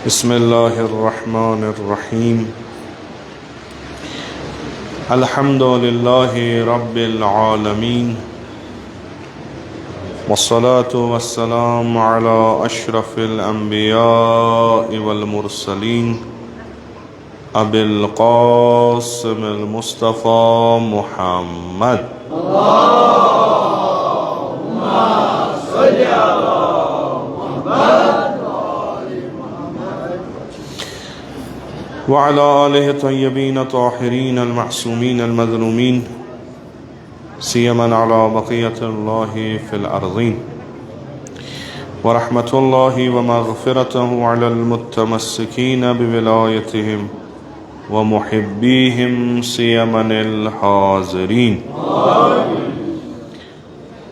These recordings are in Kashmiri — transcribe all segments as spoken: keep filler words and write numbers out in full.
بسم الله الرحمن الرحيم. الحمد لله رب العالمين، والصلاة والسلام على أشرف الأنبياء والمرسلين، أبي القاسم المصطفى محمد. وعلى آله الطيبين الطاهرين المعصومين المظلومين، سيما على بقية الله في الأرضين، ورحمة الله ومغفرته على المتمسكين بولايتهم ومحبيهم سيما الحاضرين.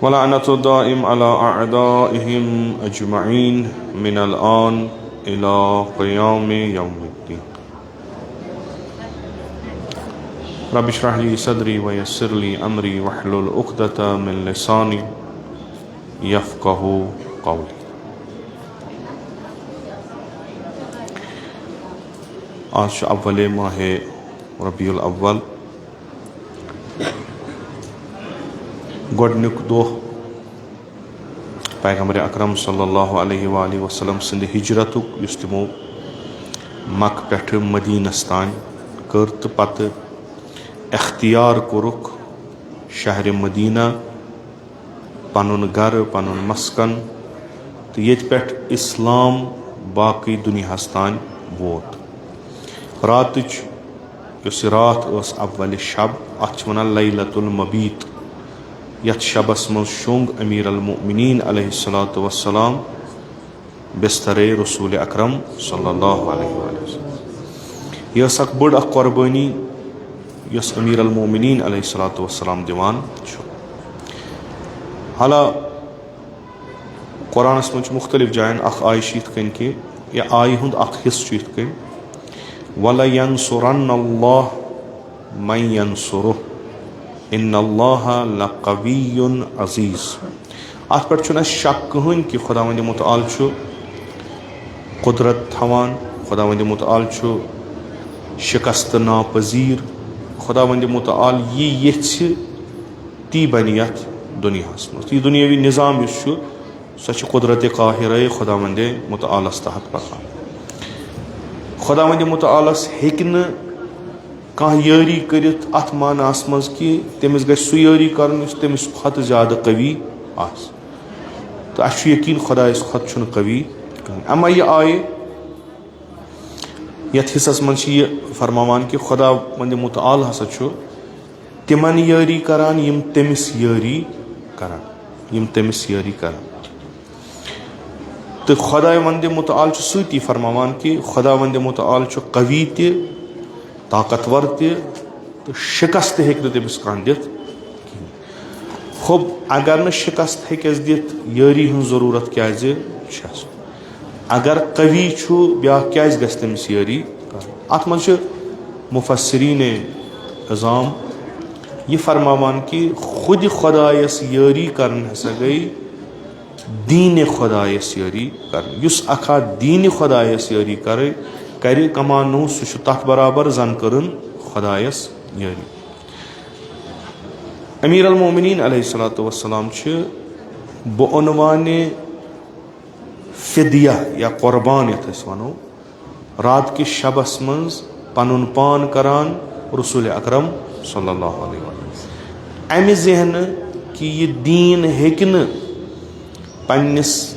ولعنة الدائم على أعدائهم أجمعين من الآن إلى قيام يوم الدين. رب اشرح لي صدري ويسر لي أمري واحلل عقدة من لساني يفقه قولي. آز چھُ اولے ماہِ ربیع الاول۔ گۄڈٕنیُک دۄہ پیغمبر اکرم صلی اللہ علیہ وآلہ وسلم سٕنٛدِ ہجرتُک، یُس تِمو مکہ پٮ۪ٹھٕ مدینس تام کٔر تہٕ پتہٕ اختیار کوٚرُکھ شہرِ مدینہ پنُن گرٕ، پنُن مسکن، تہٕ ییٚتہِ پٮ۪ٹھ اسلام باقٕے دُنیاہس تام ووت۔ راتٕچ یۄس یہِ راتھ ٲس، اول شب، اتھ چھِ ونان لیلۃ المبیت۔ یتھ شبس منٛز شۄنٛگ امیر المؤمنین علیہ الصلوۃ والسلام بسترے رسول اکرم صلی اللہ علیہ وآلہ وسلم۔ یہِ ٲس اکھ بٔڑ اکھ قربٲنی یۄس امیر المؤمنین علیہ الصلوۃ والسلام دِوان چھُ۔ حالانکہ قرآنس منٛز چھُ مختلف جاین اکھ آیہِ چھِ یِتھ کٔنۍ کہِ، یا آیہِ ہُنٛد اکھ حصہٕ چھُ یِتھ کٔنۍ، وَلَيَنصُرَنَّ اللَّهُ مَن يَنصُرُهُ إِنَّ اللَّهَ لَقَوِيٌّ عَزِيزٌ۔ اتھ پٮ۪ٹھ چھُنہٕ اَسہِ شک کٕہٕنۍ کہِ خداوند متعال چھُ قدرت تھاوان، خداوند متعال چھُ شکست ناپذیر، خداوند متعال یہِ یژھِ تی بنہِ یتھ دنیاہس منٛز۔ یہِ دنیاوی نظام یُس چھُ، سۄ چھِ قدرت قاہرہ خداوند متعالس تحت پکان۔ خداوند متعالس ہیٚکہِ نہٕ کانٛہہ یٲری کٔرِتھ اتھ معناہس منٛز کہِ تٔمِس گژھِ سُہ یٲری کرُن یُس تٔمِس کھۄتہٕ زیادٕ قوی آسہِ۔ تہٕ اسہِ چھُ یقین خدایس کھۄتہٕ چھُنہٕ قوی کٕہٕنۍ۔ اما یہِ آیہِ یتھ حصس منٛز چھِ یہِ فرماوان کہِ خداوند متعال ہسا چھُ تِمن یٲری کران یِم تٔمِس یٲری کران، یِم تٔمِس یٲری کران۔ تہٕ خداوند متعال چھُ سۭتی فرماوان کہِ خداوند متعال چھُ قوی تہِ، طاقتور تہِ، تہٕ شکست ہیٚکہِ نہٕ تٔمِس کانٛہہ دِتھ کِہیٖنۍ۔ خب، اگر نہٕ شکست ہیٚکٮ۪س دِتھ، یٲری ہٕنٛز ضروٗرت کیٛازِ چھَس؟ اگر قوی چھُ، بیٛاکھ کیٛازِ گژھِ تٔمِس یٲری کرُن؟ اتھ منٛز چھِ مفسرین عظام یہِ فرماوان کہِ خود خدایس یٲری کرٕنۍ ہسا گٔے دین خدایس یٲری کرٕنۍ۔ یُس اکھا دین خدایس یٲری کرِ، کرِ کمانو، سُہ چھُ تتھ برابر زن کٔرٕن خدایس یٲری۔ امیر المومنین علیہ الصلوۃ والسلام چھِ بعنوانِ فدیہ یا قربان یتھ أسۍ ونو، رات کِس شبس منٛز پنُن پان کران رسول اکرم صلی اللہ علیہ وسلم۔ امہِ ذہنہٕ کہِ یہِ دین ہیٚکہِ نہٕ پننِس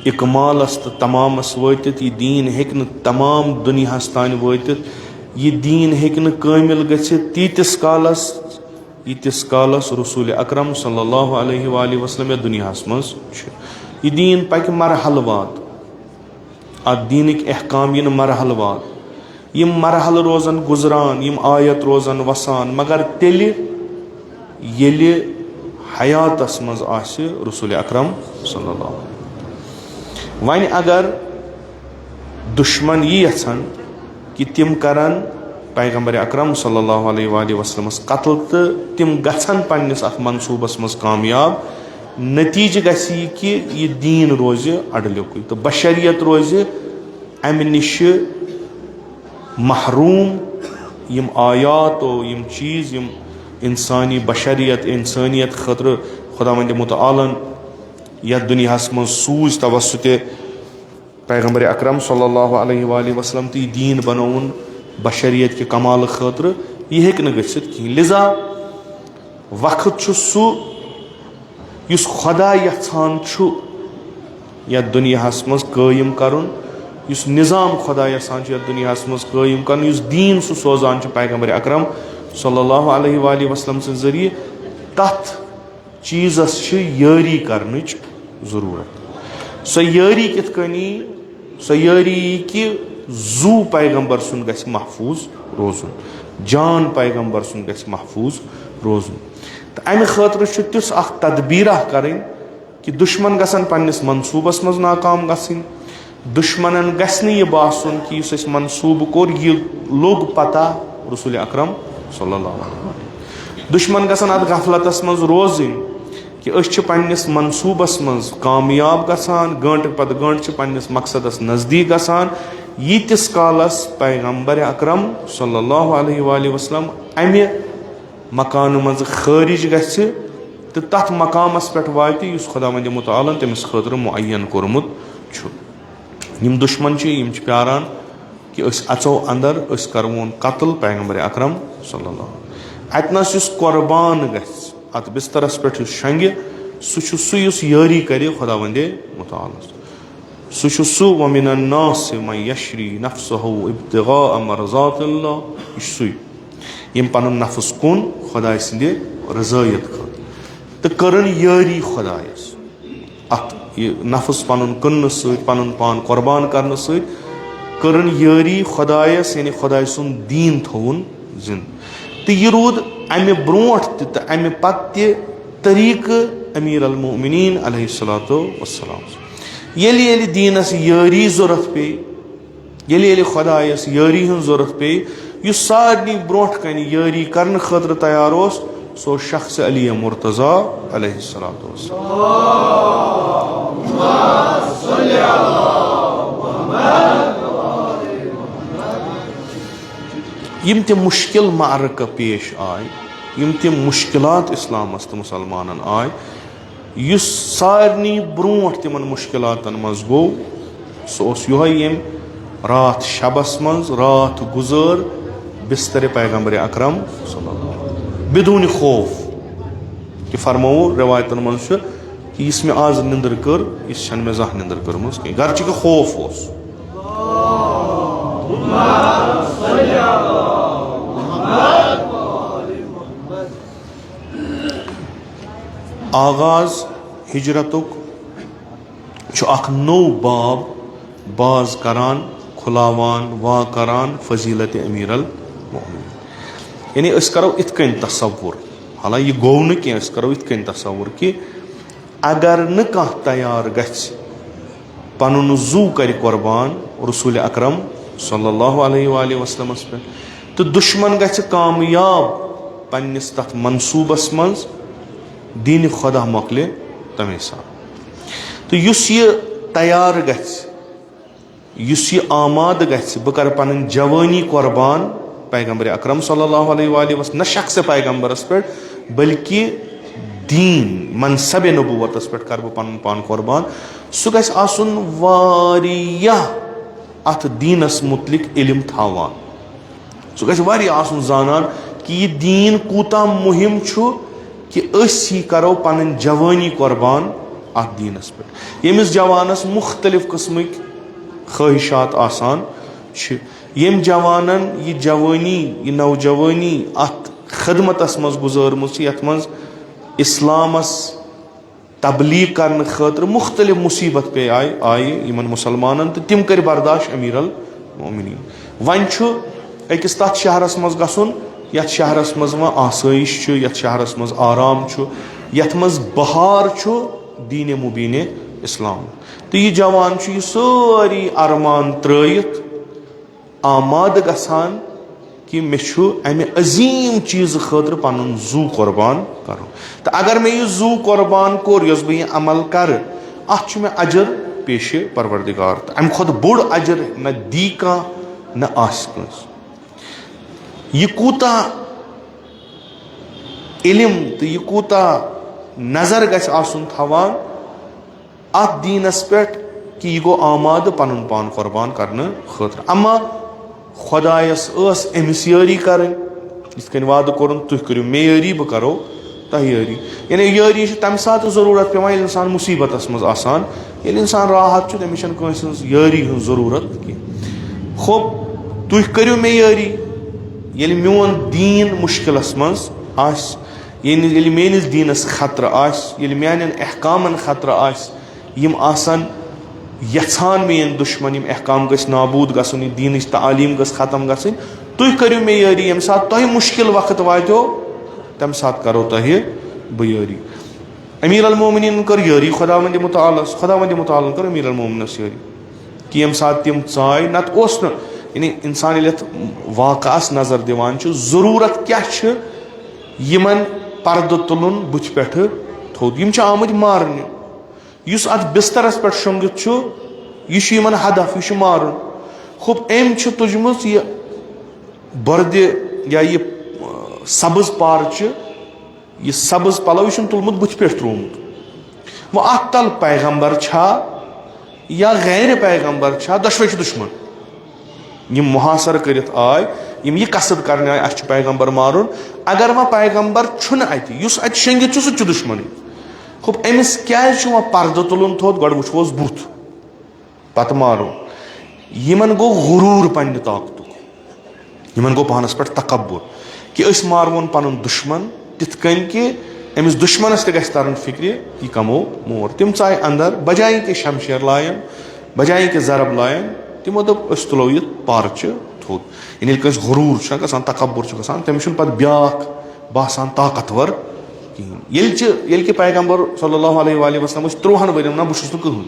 اکمالس تہٕ تمامس وٲتِتھ، یہِ دین ہیٚکہِ نہٕ تمام دُنیاہس تام وٲتِتھ، یہِ دین ہیٚکہِ نہٕ کٲمل گٔژھِتھ تیٖتِس کالس، ییٖتِس کالس رسول اکرم صلی اللہ علیہ وآلہ وسلم یتھ دُنیاہس منٛز چھُ۔ یہِ دین پکہِ مرحلہٕ وار، اتھ دینٕکۍ احکام یِن مرحلہٕ وار۔ یِم مرحلہٕ روزن گُزران، یِم آیت روزن وسان، مگر تیٚلہِ ییٚلہِ حیاتس منٛز آسہِ رسول اکرم صلی اللہ علیہ وسلم۔ وۄنۍ اگر دشمن یہِ یژھن کہِ تِم کرن پیغمبر اکرم صلی اللہ علیہ وآلہ وسلمس قتل تہٕ تِم گژھن پننِس اتھ منصوبس منٛز کامیاب، نتیجہٕ گژھِ یہِ کہِ یہِ دین روزِ اڈٕلیُکُے تہٕ بشریت روزِ امہِ نِشہِ محروم یِم آیات و یِم چیٖز، یِم انسانی بشریت، انسانیت خٲطرٕ خداوند متعالن یتھ دُنیاہس منٛز سوٗزۍ توسطِ پیغمبر اکرم صلی اللہ علیہ وآلہ وسلم تہٕ یہِ دیٖن بنووُن بشریت کہِ کمالہٕ خٲطرٕ، یہِ ہیٚکہِ نہٕ گٔژھِتھ کِہیٖنۍ۔ لذا وقت چھُ سُہ یُس خدا یژھان چھُ یتھ دُنیاہس منٛز قٲیِم کرُن، یُس نظام خدا یژھان چھُ یتھ دُنیاہس منٛز قٲیِم کرُن، یُس دیٖن سُہ سوزان چھُ پیغمبر اکرم صلی اللہ علیہ وآلہ وسلم سٕنٛدِ ذٔریعہٕ، تتھ چیٖزس چھِ یٲری کرنٕچ ضروٗرت۔ سۄ یٲری کِتھ کٔنۍ یی؟ سۄ یٲری یی کہِ زُو پیغمبر سُنٛد گژھِ محفوٗظ روزُن، جان پیغمبر سُنٛد گژھِ محفوٗظ روزُن۔ تہٕ امہِ خٲطرٕ چھُ تِژھ اکھ تدبیرہ کرٕنۍ کہِ دُشمن گژھن پننِس منصوٗبس منٛز ناکام گژھٕنۍ۔ دُشمنن گژھِ نہٕ یہِ باسُن کہِ یُس اَسہِ منصوٗبہٕ کوٚر، یہِ لوٚگ پتہ رسول اکرم صلی اللہ علیہ وسلم۔ دُشمن گژھن اتھ غفلتس منٛز روزٕنۍ کہِ أسۍ چھِ پننِس منصوٗبس منٛز کامیاب گژھان، گٲنٹہٕ پتہٕ گٲنٹہٕ چھِ پننِس مقصدس نزدیٖک گژھان، ییٖتِس کالس پیغمبر اکرم صلی اللہ علیہ وآلہ وسلم امہِ مکانہٕ منٛز خٲرج گژھِ تہٕ تتھ مقامس پٮ۪ٹھ واتہِ یُس خداوند متعالن تٔمِس خٲطرٕ معین کوٚرمُت چھُ۔ یِم دُشمن چھِ، یِم چھِ پیاران کہِ أسۍ اژو اندر، أسۍ کرون قتل پیغمبر اکرم صلی اللہ علیہ وسلم۔ اتنس یُس قربان گژھِ، اتھ بسترس پٮ۪ٹھ یُس شنگہِ، سُہ چھُ سُہ یُس یٲری کرِ خداوند متعالس۔ سُہ چھُ سُہ، "ومن الناس من یشری نفسه ابتغاء مرضات اللہ"، یہِ چھُ سُے، ییٚمۍ پنُن نفس کُن خداے سٕنٛدِ رضٲیت خٲطرٕ تہٕ کٔرٕن یٲری خدایس۔ اتھ یہِ نفس پنُن کٕننہٕ سۭتۍ، پنُن پان قربان کرنہٕ سۭتۍ کٔرٕن یٲری خدایس، یعنی خداے سُنٛد دیٖن تھووُن زِنٛدٕ۔ تہٕ یہِ روٗد امہِ برونٛٹھ تہِ تہٕ امہِ پتہٕ تہِ طریٖقہٕ امیر المؤمنین علیہ الصلوۃ والسلام۔ ییٚلہِ ییٚلہِ دیٖنس یٲری ضروٗرت پیٚیہِ، ییٚلہِ ییٚلہِ خۄدایس یٲری ہٕنٛز ضروٗرت پیٚیہِ، یُس سارنٕے برونٛٹھ کنہِ یٲری کرنہٕ خٲطرٕ تیار اوس، سُہ اوس شخص علی مرتضیٰ علیہ الصلوۃ والسلام۔ یِم تہِ مُشکِل معرکہٕ پیش آے، یِم تہِ مُشکِلات اِسلامَس تہٕ مُسلمانَن آے، یُس سارنٕے برونٛٹھ تِمَن مُشکِلاتَن منٛز گوٚو، سُہ اوس یِہوٚے، ییٚمۍ راتھ شبَس منٛز راتھ گُزٲر بِستَرِ پیغمبر اکرم صلی اللہ علیہ وسلم بدون خوف۔ کہِ فرموو رِوایتَن منٛز چھُ کہِ یُس مےٚ آز نِندٕر کٔر، یہِ چھَنہٕ مےٚ زانٛہہ نِندٕر کٔرمٕژ کینٛہہ، گرچہِ کہِ خوف اوس۔ آغاز ہجرتُک چھُ اکھ نوٚو باب باز کران، کھُلاوان، واضح کران فضیلت امیر المومنین۔ یعنی أسۍ کرو اِتھ کٔنۍ تصور، حالانکہ یہِ گوٚو نہٕ کینٛہہ، أسۍ کرو اِتھ کٔنۍ تصور کہِ اگر نہٕ کانٛہہ تیار گژھِ، پنُن زُو کرِ قربان رسول اکرم صلی اللہ علیہ وآلہ وسلمس پٮ۪ٹھ، تہٕ دشمن گژھِ کامیاب پننِس تتھ منصوبس منٛز، دین خدا مۄکلہِ تمے ساتہٕ۔ تہٕ یُس یہِ تیار گژھِ، یُس یہِ آمادٕ گژھِ، بہٕ کرٕ پنٕنۍ جوٲنی قربان پیغمبر اکرم صلی اللہ علیہ وآلہ وسلم، نہ شخص پیغمبرس پٮ۪ٹھ، بلکہ دین، منصب نبوتس پٮ۪ٹھ کرٕ بہٕ پنُن پان قربان، سُہ گژھِ آسُن واریاہ اتھ دینس متعلق علم تھاوان۔ سُہ گژھِ واریاہ آسُن زانان کہِ یہِ دیٖن کوٗتاہ مُہِم چھُ، کہِ أسۍ ہی کرو پنٕنۍ جوٲنی قربان اتھ دیٖنس پٮ۪ٹھ۔ ییٚمِس جوانس مُختٔلِف قٕسمٕکۍ خٲہِشات آسان چھِ، ییٚمۍ جوانن یہِ جوٲنی، یہِ نوجوٲنی اتھ خدمتس منٛز گُزٲرمٕژ چھِ، یتھ منٛز اسلامس تبلیغ کرنہٕ خٲطرٕ مُختٔلِف مُصیٖبت پیٚیہِ آیہِ، آیہِ یِمن مُسلمانن، تہٕ تِم کٔرۍ برداشت امیر المومنین۔ وۄنۍ چھُ أکِس تتھ شہرس منٛز گژھُن، یتھ شہرس منٛز وۄنۍ آسٲیِش چھُ، یتھ شہرس منٛز آرام چھُ، یتھ منٛز بہار چھُ دین مبین اسلام۔ تہٕ یہِ جوان چھُ یہِ سٲری ارمان ترٲوِتھ آمادٕ گژھان کہِ مےٚ چھُ امہِ عظیٖم چیٖزٕ خٲطرٕ پنُن زُو قربان کرُن۔ تہٕ اگر مےٚ یہِ زُو قربان کوٚر، یۄس بہٕ یہِ عمل کرٕ، اتھ چھُ مےٚ اجر پیش پروردگار۔ تہٕ امہِ کھۄتہٕ بوٚڑ اجر نہ دی کانٛہہ، نہ آسہِ کٲنٛسہِ۔ یہِ کوٗتاہ علم تہٕ یہِ کوٗتاہ نظر گژھِ آسُن تھاوان اتھ دیٖنس پٮ۪ٹھ، کہِ یہِ گوٚو آمادٕ پنُن پان قربان کرنہٕ خٲطرٕ۔ اما خۄدایس ٲس أمِس یٲری کرٕنۍ، یِتھ کٔنۍ وعدٕ کوٚرُن، "تُہۍ کٔرِو مےٚ یٲری، بہٕ کرو تۄہہِ یٲری۔" یعنی یٲری چھِ تمہِ ساتہٕ ضروٗرت پٮ۪وان، ییٚلہِ انسان مُصیبتس منٛز آسان، ییٚلہِ انسان راحت چھُ، تٔمِس چھنہٕ کٲنٛسہِ ہٕنٛز یٲری ہٕنٛز ضروٗرت کینٛہہ۔ خوب، تُہۍ کٔرِو مےٚ یٲری، ییٚلہِ میون دیٖن مُشکلس منٛز آسہِ، یعنی ییٚلہِ میٲنِس دیٖنس خطرٕ آسہِ، ییٚلہِ میانٮ۪ن احکامن خطرٕ آسہِ، یِم آسن یژھان میٲنۍ دُشمن، یِم احکام گٔژھۍ نابوٗد گژھُن، یہِ دیٖنٕچ تعلیٖم گٔژھ ختم گژھٕنۍ۔ تُہۍ کٔرِو مےٚ یٲری، ییٚمہِ ساتہٕ تۄہہِ مُشکل وقت واتیو، تَمہِ ساتہٕ کرو تۄہہِ بہٕ یٲری۔ امیر المومنین کٔر یٲری خداوند متعالس، خداوند متعالن کٔر امیر المومنس یٲری، کہِ ییٚمہِ ساتہٕ تِم ژاے، نتہٕ اوس نہٕ، یعنی انسان ییٚلہِ اتھ واقعس نظر دِوان چھُ، ضروٗرت کیٛاہ چھِ یِمن پردٕ تُلُن بُتھِ پٮ۪ٹھٕ تھوٚد؟ یِم چھِ آمٕتۍ مارنہِ۔ یُس اتھ بسترس پٮ۪ٹھ شۄنگِتھ چھُ، یہِ چھُ یِمن ہدف، یہِ چھُ مارُن۔ خوب، أمۍ چھِ تُجمٕژ یہِ بردِ یا یہِ، آ، سبز پارچہِ، یہِ سبز پلو، یہِ چھُن تُلمُت بُتھِ پٮ۪ٹھ تروومُت۔ وۄنۍ اتھ تل پیغمبر چھا یا غیر پیغمبر چھا، دۄشوے چھِ دُشمن۔ یِم محاصرٕ کٔرِتھ آے، یِم یہِ قصد کرنہِ آے، اسہِ چھُ پیغمبر مارُن۔ اگر وۄنۍ پیغمبر چھُنہٕ اتہِ، یُس اتہِ شٔنگِتھ چھُ، سُہ تہِ چھُ دُشمنٕے۔ خوب، أمِس کیازِ چھُ وۄنۍ پردٕ تُلُن تھوٚد؟ گۄڈٕ وٕچھوس بُتھ، پتہٕ مارو۔ یِمن گوٚو غروٗر پننہِ طاقتُک۔ یِمن گوٚو پانس پٮ۪ٹھ تکبر، کہِ أسۍ ماروون پنُن دُشمن، تِتھ کٔنۍ کہِ أمِس دُشمنس تہِ گژھِ ترُن فکرِ، یہِ کمو مور۔ تِم ژایہِ اندر، بجایہِ کہِ شمشیر لایَن، بجایہِ کہِ ضرب لایَن، تِمو دوٚپ، "أسۍ تُلو یہِ پارچہِ تھوٚد۔" یعنی ییٚلہِ کٲنٛسہِ غروٗر چھُ گژھان، تکبر چھُ گژھان، تٔمِس چھُنہٕ پتہٕ بیٛاکھ باسان طاقتور کِہیٖنۍ۔ ییٚلہِ چہِ، ییٚلہِ کہِ پیغمبر صلی اللہ علیہ وآلہ وسلم ٲسۍ تُرٛوہن ؤرین ونان، "بہٕ چھُس نہٕ کٕہٕنۍ۔"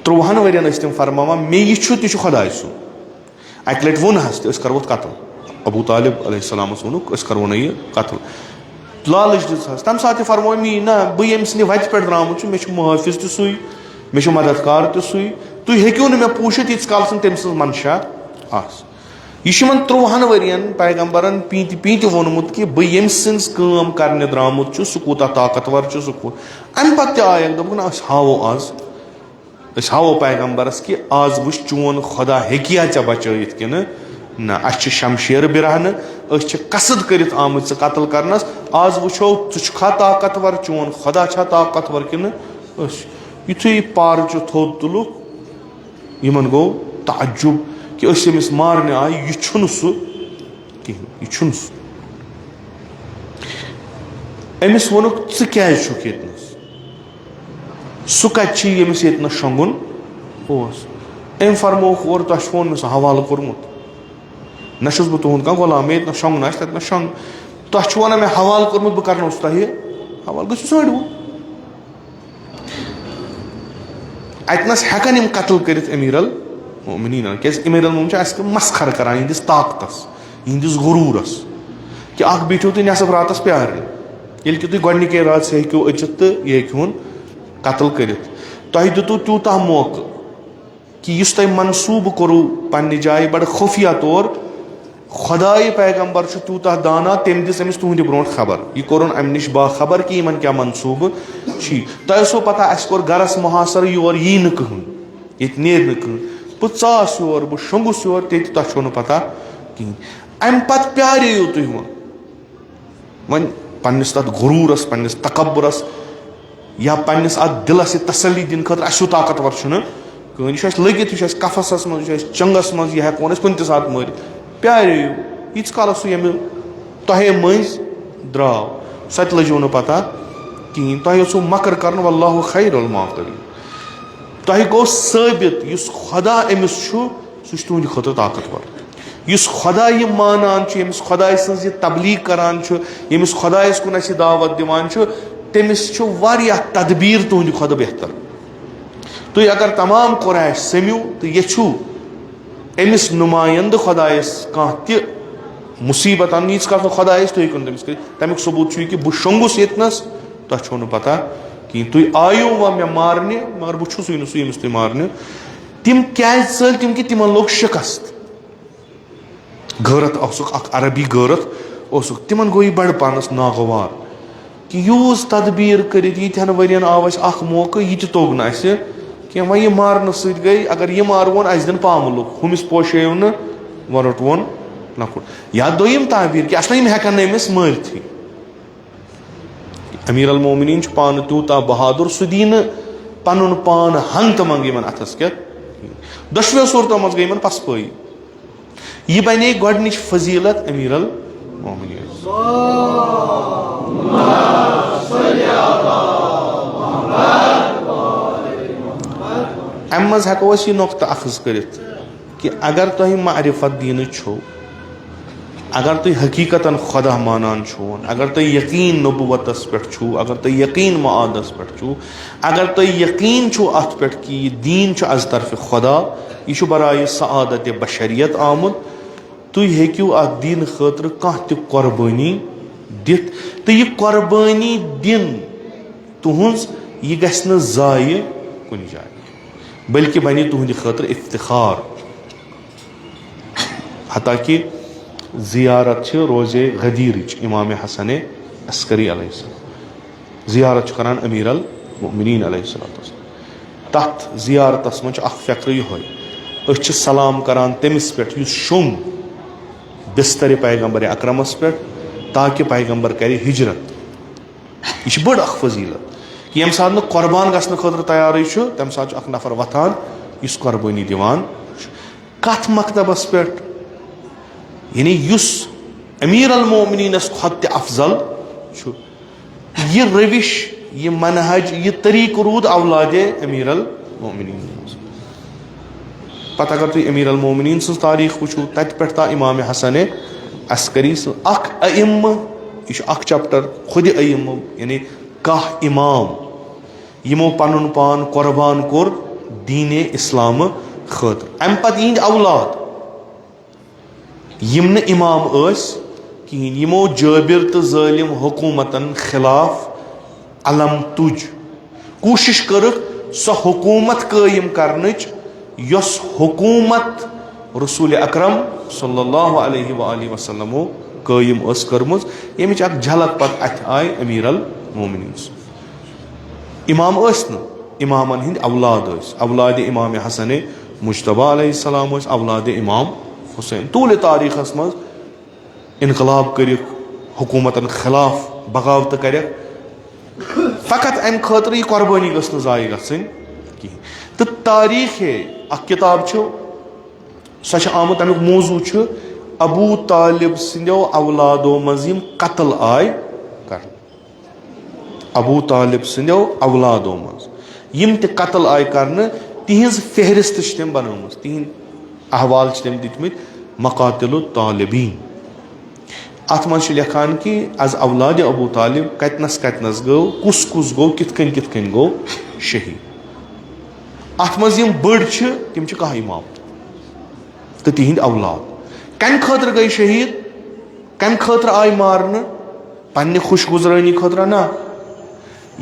تُرٛوہن ؤرین ٲسۍ تِم فرماوان، "مےٚ یہِ چھُ تہِ چھُ خۄداے سُنٛد۔" اَکہِ لَٹہِ ووٚن حظ تہِ، "أسۍ کَرو اَتھ قتل۔" ابو طالب علیہ السلامَس ووٚنُکھ، "أسۍ کَرو نہٕ یہِ قتل۔" لالٕچ دِژ حظ۔ تَمہِ ساتہٕ تہِ فرموو، "می نہ، بہٕ ییٚمہِ سٕنٛدِ وَتہِ پٮ۪ٹھ درٛامُت چھُ، مےٚ چھُ محٲفظ تہِ سُے، مےٚ چھُ مددگار تہِ سُے۔ تُہۍ ہیٚکِو نہٕ مےٚ پوٗچھِتھ، ییٖتِس کالَس نہٕ تٔمۍ سٕنٛز منشا آسہِ۔" یہِ چھُ یِمَن تُرٛوہَن ؤرِین پیغمبرَن پیٖنتہِ پیٖنتہِ ووٚنمُت کہِ بہٕ ییٚمہِ سٕنٛز کٲم کَرنہِ درٛامُت چھُ، سُہ کوٗتاہ طاقتور چھُ، سُہ کوٗت-، اَمہِ پَتہٕ تہِ آیَکھ، دوٚپُکھ، "نہ، أسۍ ہاوو آز۔" أسۍ ہاوو پیغمبرس کہِ آز وٕچھ، چون خۄدا ہیٚکیا ژےٚ بچٲیِتھ کِنہٕ نہ۔ اَسہِ چھِ شمشیر برہنہٕ، أسۍ چھِ قصد کٔرِتھ آمٕتۍ ژٕ قتل کرنس۔ آز وٕچھو، ژٕ چھُکھا طاقتور، چون خۄدا چھا طاقتور کِنہٕ أسۍ؟ یُتھُے یہِ پارچہِ تھوٚد تُلُکھ، یِمن گوٚو تعجب کہِ أسۍ ییٚمِس مارنہِ آیہِ، یہِ چھُنہٕ سُہ کِہیٖنۍ، یہِ چھُنہٕ سُہ۔ أمِس ووٚنُکھ، "ژٕ کیٛازِ چھُکھ ییٚتہِ نَس؟ سُہ کَتہِ چھُ ییٚمِس ییٚتہِ نَس شۄنٛگُن اوس؟" أمۍ فرمووُکھ، "اورٕ تۄہہِ چھُ ووٚن مےٚ سُہ حوالہٕ کوٚرمُت۔ نہ چھُس بہٕ تُہُنٛد کانٛہہ غلام، مےٚ ییٚتہِ نَس شۄنٛگُن آسہِ، تَتہِ نَس شۄنٛگ۔ تۄہہِ چھُ وَنان مےٚ حوالہٕ کوٚرمُت، بہٕ کَرناوُس تۄہہِ حوالہٕ، گٔژھِو ژھٲنٛڈِو۔" اَتہِ نَس ہٮ۪کَن یِم قتل کٔرِتھ أمیٖر المومنیٖنَن، کیٛازِ أمیٖر المومنیٖن چھُ اَسہِ مسخر کران یِہِنٛدِس طاقتَس، یِہِنٛدِس غروٗرَس، کہِ اَکھ بیٖٹھِو تُہۍ نٮ۪صٕف راتَس پیارنہِ، ییٚلہِ کہِ تُہۍ گۄڈٕنِکے راتَس ہیٚکِو أژِتھ تہٕ یہِ ہیٚکہِ ہون قتل کٔرِتھ۔ تۄہہِ دیُتوُ تیوٗتاہ موقعہٕ کہِ یُس تۄہہِ منصوٗبہٕ کوٚروُ پنٛنہِ جایہِ بڑٕ خُفیہ طور، خۄدایہِ پیغمبر چھُ تیوٗتاہ دانا، تٔمۍ دِژ أمِس تُہنٛدِ برونٛٹھ خبر۔ یہِ کوٚرُن اَمہِ نِش باخبر کہِ یِمن کیٛاہ منصوٗبہٕ چھِ۔ تۄہہِ ٲسوُ پتہ اَسہِ کوٚر گرس محاصرٕ، یور یی نہٕ کٕہٕنۍ، ییٚتہِ نیرِ نہٕ کٕہٕنۍ۔ بہٕ ژاس یور، بہٕ شۄنٛگُس یور، تیٚتہِ تۄہہِ چھو نہٕ پتہ کِہیٖنۍ۔ اَمہِ پتہٕ پیاریو تُہۍ وۄنۍ۔ وۄنۍ پننِس تتھ غروٗرس، پننِس تکبرس، یا پننِس اتھ دِلس یہِ تسلی دِنہٕ خٲطرٕ، اسہِ ہیوٗ طاقتور چھُنہٕ کٕہٕنۍ۔ یہِ چھُ اسہِ لٔگِتھ، یہِ چھُ اسہِ کفسس منٛز، یہِ چھُ اسہِ چنگس منٛز، یہِ ہٮ۪کون أسۍ کُنہِ تہِ ساتہٕ مٲرِتھ۔ پیاریو، ییٖتِس کالس سُہ ییٚمہِ تۄہے مٔنٛزۍ درٛاو، سۄ تہِ لٔجِو نہٕ پتہ کِہیٖنۍ۔ تۄہہِ اوسوُ مکر کرُن، واللہ خیر الماکرین۔ تۄہہِ گوٚو ثٲبت، یُس خۄدا أمِس چھُ، سُہ چھُ تُہنٛدِ خٲطرٕ طاقتور۔ یُس خۄدا یہِ مانان چھُ، ییٚمِس خۄداے سٕنٛز یہِ تبلیغ کران چھُ، ییٚمِس خۄدایس کُن اَسہِ دعوت دِوان چھُ، تٔمِس چھُ واریاہ تدبیٖر تُہنٛدِ کھۄتہٕ بہتر۔ تُہۍ اگر تمام قریش سٔمِو تہٕ یژھِو أمِس نُمایندٕ خۄدایس کانٛہہ تہِ مُصیبت اَنُن، ییٖتِس کالس نہٕ خۄداے آسہِ، تُہۍ ہیٚکِو نہٕ تٔمِس کٔرِتھ۔ تَمیُک ثبوٗت چھُ یہِ کہِ بہٕ شۄنٛگُس ییٚتہِ نَس، تۄہہِ چھو نہٕ پتہ کِہیٖنۍ۔ تُہۍ آیِو وۄنۍ مےٚ مارنہِ، مگر بہٕ چھُسٕے نہٕ سُہ ییٚمِس تُہۍ مارنہِ۔ تِم کیٛازِ ژٔلۍ؟ تِم کہِ تِمن لوٚگ شِکست۔ غٲرت اوسُکھ، اکھ عربی غٲرت اوسُکھ، تِمن گوٚو یہِ بڑٕ پانس ناگوار کہِ یوٗز تدبیر کٔرِتھ ییٖتہن ؤرین آو اَسہِ اکھ موقعہٕ، یہِ تہِ توٚگ نہٕ اَسہِ کینٛہہ۔ وۄنۍ یہِ مارنہٕ سۭتۍ گٔے، اگر یہِ ماروون، اَسہِ دِن پامہٕ لُکھ، ہُمِس پوشیو نہٕ، وۄنۍ روٚٹوون لۄکُٹ۔ یا دوٚیِم تعبیر کہِ اصلًا یِم ہٮ۪کن نہٕ أمِس مٲرتھٕے۔ امیر المومنین چھُ پانہٕ تیوٗتاہ بہادُر، سُہ دی نہٕ پنُن پان ہنگ تہٕ منگ یِمن اتھس کٮ۪تھ۔ دۄشوٕیو صورتو منٛز گٔے یِمن پسپٲیی۔ یہِ بنے گۄڈٕنِچ فضیلت امیر المومنین۔ امہِ منٛز ہٮ۪کو أسۍ یہِ نۄقطہٕ اخذ کٔرِتھ کہِ اگر تۄہہِ معرفت دینٕچ چھو، اگر تُہۍ حقیقتاً خدا مانان چھُون، اگر تۄہہِ یقین نبوتس پٮ۪ٹھ چھُو، اگر تۄہہِ یقین معادس پٮ۪ٹھ چھُو، اگر تۄہہِ یقین چھُو اتھ پٮ۪ٹھ کہِ یہِ دیٖن چھُ از طرفِ خدا، یہِ چھُ برایہِ سعادت بشریت آمُت، تُہۍ ہیٚکِو اتھ دیٖنہٕ خٲطرٕ کانٛہہ تہِ قۄربٲنی دِتھ، تہٕ یہِ قۄربٲنی دِن تُہنٛز، یہِ گژھِ نہٕ ضایع کُنہِ جایہِ، بلکہِ بنہِ تُہنٛدِ خٲطرٕ افتخار۔ حتیٰ کہ زیارت چھِ روزے غدیرٕچ امام حسن عسکری علیہ السلام۔ زیارت چھُ کران امیر المؤمنین علیہ الصلوۃ والسلام۔ تتھ زیارتس منٛز چھُ اکھ فقرٕ یِہوٚے، أسۍ چھِ سلام کران تٔمِس پٮ۪ٹھ یُس شوٚنٛگ بسترِ پیغمبر اکرمس پٮ۪ٹھ، تاکہ پیغمبر کرِ ہجرت۔ یہِ چھِ بٔڑ اکھ فضیلت۔ ییٚمہِ ساتہٕ نہٕ قۄربان گژھنہٕ خٲطرٕ تیارٕے چھُ، تَمہِ ساتہٕ چھُ اکھ نفر وۄتھان یُس قۄربٲنی دِوان چھُ۔ کتھ مکتبس پٮ۪ٹھ؟ یعنی یُس امیر المومنینس کھۄتہٕ تہِ افضل چھُ۔ یہِ روش، یہِ منہج، یہِ طریقہٕ روٗد اولادِ امیر المومنین منٛز۔ پتہٕ اگر تُہۍ امیر المومنین سٕنٛز تاریخ وٕچھِو، تتہِ پٮ۪ٹھ تا امام حسن عسکری سٕنٛز اکھ ائمہ، یہِ چھُ اکھ چیپٹر خود ائمہ، یعنی کاہ امام، یِمو پنُن پان قۄربان کوٚر دیٖنِ اسلامہٕ خٲطرٕ۔ امہِ پتہٕ یِہنٛدۍ اولاد، یِم نہٕ امام ٲسۍ کِہینۍ، یِمو جٲبر تہٕ ظٲلم حکومتن خلاف علم تُج، کوٗشش کٔرٕکھ سۄ حکومت قٲیِم کرنٕچ، یۄس حکومت رسول اکرم صلی اللہ علیہ وآلہ وسلمو قٲیِم ٲس کٔرمٕژ، ییٚمِچ اکھ جھلک پتہٕ اتھِ آیہِ امیر المومنین سُنٛد۔ امام ٲسۍ نہٕ، امامن ہٕنٛدۍ اولاد ٲسۍ، اولادِ امام حسن مجتبیٰ علیہ السلام ٲسۍ، اولادِ امام حسین۔ طولِ تاریخس منٛز انقلاب کٔرِکھ، حکومتن خلاف بغاوتہٕ کَرٮ۪کھ۔ فقط اَمہِ خٲطرٕ یہِ قۄربٲنی گٔژھ نہٕ ضایع گژھٕنۍ کِہیٖنۍ۔ تہٕ تاریخ اکھ کِتاب چھُ، سۄ چھِ آمُت، اَمیُک موضوع چھُ ابو طالب سٕنٛدیو اولادو منٛز یِم قتل آے کرنہٕ۔ ابو طالب سٕنٛدیو اولادو منٛز یِم تہِ قتل آے کرنہٕ، تِہنٛز فہرست چھِ تٔمۍ بنٲومٕژ، تِہنٛدۍ احوال چھِ تٔمۍ دِتمٕتۍ مقاتل الطالبین۔ اتھ منٛز چھُ لیکھان کہِ از اولادِ ابو طالب کتنس کتنس گوٚو، کُس کُس گوٚو، کِتھ کٔنۍ کِتھ کٔنۍ گوٚو شہید۔ اتھ منٛز یِم بٔڑۍ چھِ، تِم چھِ کاہ امام تہٕ تِہنٛدۍ اولاد۔ کمہِ خٲطرٕ گٔے شہید؟ کمہِ خٲطرٕ آے مارنہٕ؟ پننہِ خوش گزرٲنی خٲطرٕ نہ۔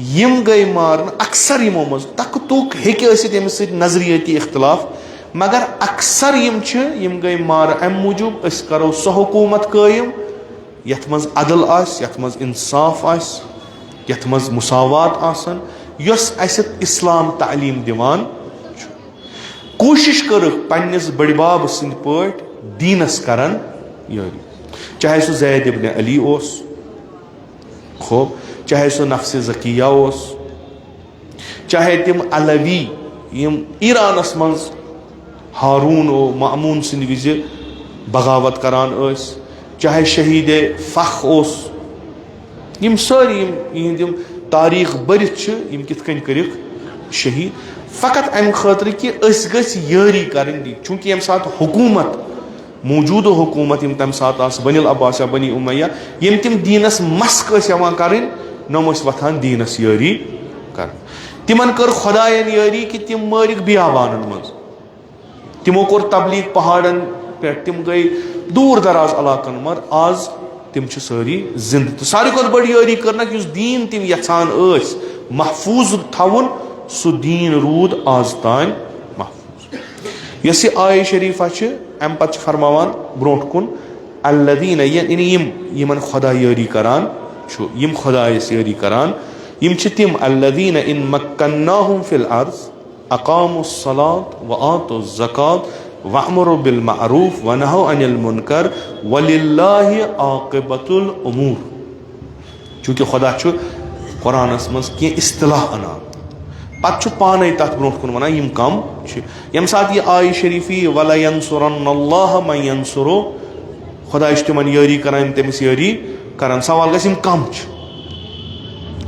یِم گٔے مارنہٕ۔ اکثر یِمو منٛز تکہٕ تُک ہیٚکہِ ٲسِتھ ییٚمِس سۭتۍ نظریٲتی اختلاف، مگر اکثر یِم چھِ، یِم گٔے مارٕ امہِ موٗجوٗب أسۍ کرو سۄ حکوٗمت قٲیِم یتھ منٛز عدل آسہِ، یتھ منٛز انصاف آسہِ، یتھ منٛز مساوات آسن، یۄس اسہِ اسلام تعلیٖم دِوان چھُ۔ کوٗشِش کٔرٕکھ پننِس بٔڈِ بب سٕنٛدۍ پٲٹھۍ دیٖنس کرن یٲری، چاہے سُہ زید ابن علی اوس، خوب، چاہے سُہ نفس زکیہ اوس، چاہے تِم علوی یِم ایرانس منٛز ہارون و مامون سٕنٛدِ وِزِ بغاوت کران ٲسۍ، چاہے شہید فخ اوس، یِم سٲری یِم یِہنٛدۍ یِم تاریخ بٔرِتھ چھِ، یِم کِتھ کٔنۍ کٔرِکھ شہید۔ فقط امہِ خٲطرٕ کہِ أسۍ گٔژھۍ یٲری کرٕنۍ دِنۍ، چونکہ ییٚمہِ ساتہٕ حکوٗمت، موجودٕ حکوٗمت یِم تمہِ ساتہٕ آسہٕ، بنی العباس یا بنی امیہ، یِم تِم دیٖنس مسخ ٲسۍ یِوان کرٕنۍ، نۄم ٲسۍ وۄتھان دیٖنس یٲری کرنہِ۔ تِمن کٔر خداین یٲری کہِ تِم مٲرِکھ بیابانن منٛز۔ تِمو کوٚر تبلیغ پہاڑن پٮ۪ٹھ، تِم گٔے دوٗر دراز علاقن، مگر آز تِم چھِ سٲری زندٕ۔ تہٕ ساروی کھۄتہٕ بٔڑ یٲری کٔرنکھ، یُس دیٖن تِم یژھان ٲسۍ، محفوظ تھاوُن، سُہ دیٖن روٗد آز تام محفوظ۔ یۄس یہِ آیہِ شریٖفہ چھِ، اَمہِ پتہٕ چھِ فرماوان برونٛٹھ کُن، الذین، یعنی یِم، یِمن خدا یٲری کران چھُ، یِم خدایس یٲری کران، یِم چھِ تِم، الذین ان مکناہم فی الارض اقاموا الصلاۃ و آتوا الزکات وامروا بالمعروف و نہوا عن المنکر وللہ عاقبۃ الامور۔ چونکہ خدا چھُ قرآنس منٛز کینٛہہ اصطلاح انان، پتہٕ چھُ پانے تتھ برونٛٹھ کُن ونان یِم کم چھِ۔ ییٚمہِ ساتہٕ یہِ آیہِ شریٖف یی، ولینصرن اللہ من ینصرہ، خداے چھُ تِمن یٲری کران یِم تٔمِس یٲری کران۔ سوال گژھِ، یِم کم چھِ؟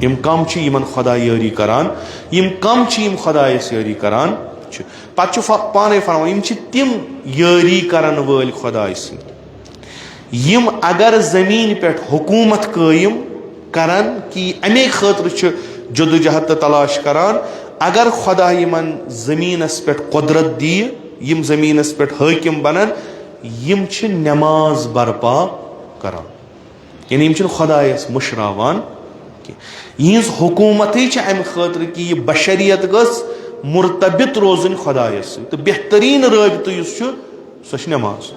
یِم کم چھِ یِمن خدا یٲری کران؟ یِم کم چھِ یِم خدایس یٲری کران چھِ؟ پتہٕ چھُ ف-، پانے فرماوان، یِم چھِ تِم یٲری کرن وٲلۍ خداے سٕنٛدۍ، یِم اگر زمین پٮ۪ٹھ حکومت قٲیِم کرن، کہِ اَمے خٲطرٕ چھِ جدوجہد تہٕ تلاش کران، اگر خدا یِمن زمینس پٮ۪ٹھ قدرت دِیہِ، یِم زمینس پٮ۪ٹھ حٲکِم بنن، یِم چھِ نماز برپا کران۔ یعنی یِم چھِنہٕ خدایس مٔشراوان کینٛہہ۔ یِہٕنٛز حکومتٕے چھِ اَمہِ خٲطرٕ کہِ یہِ بشریت گٔژھ مرتبط روزٕنۍ خدایس سۭتۍ، تہٕ بہتریٖن رٲبطہٕ یُس چھُ، سۄ چھِ نماز۔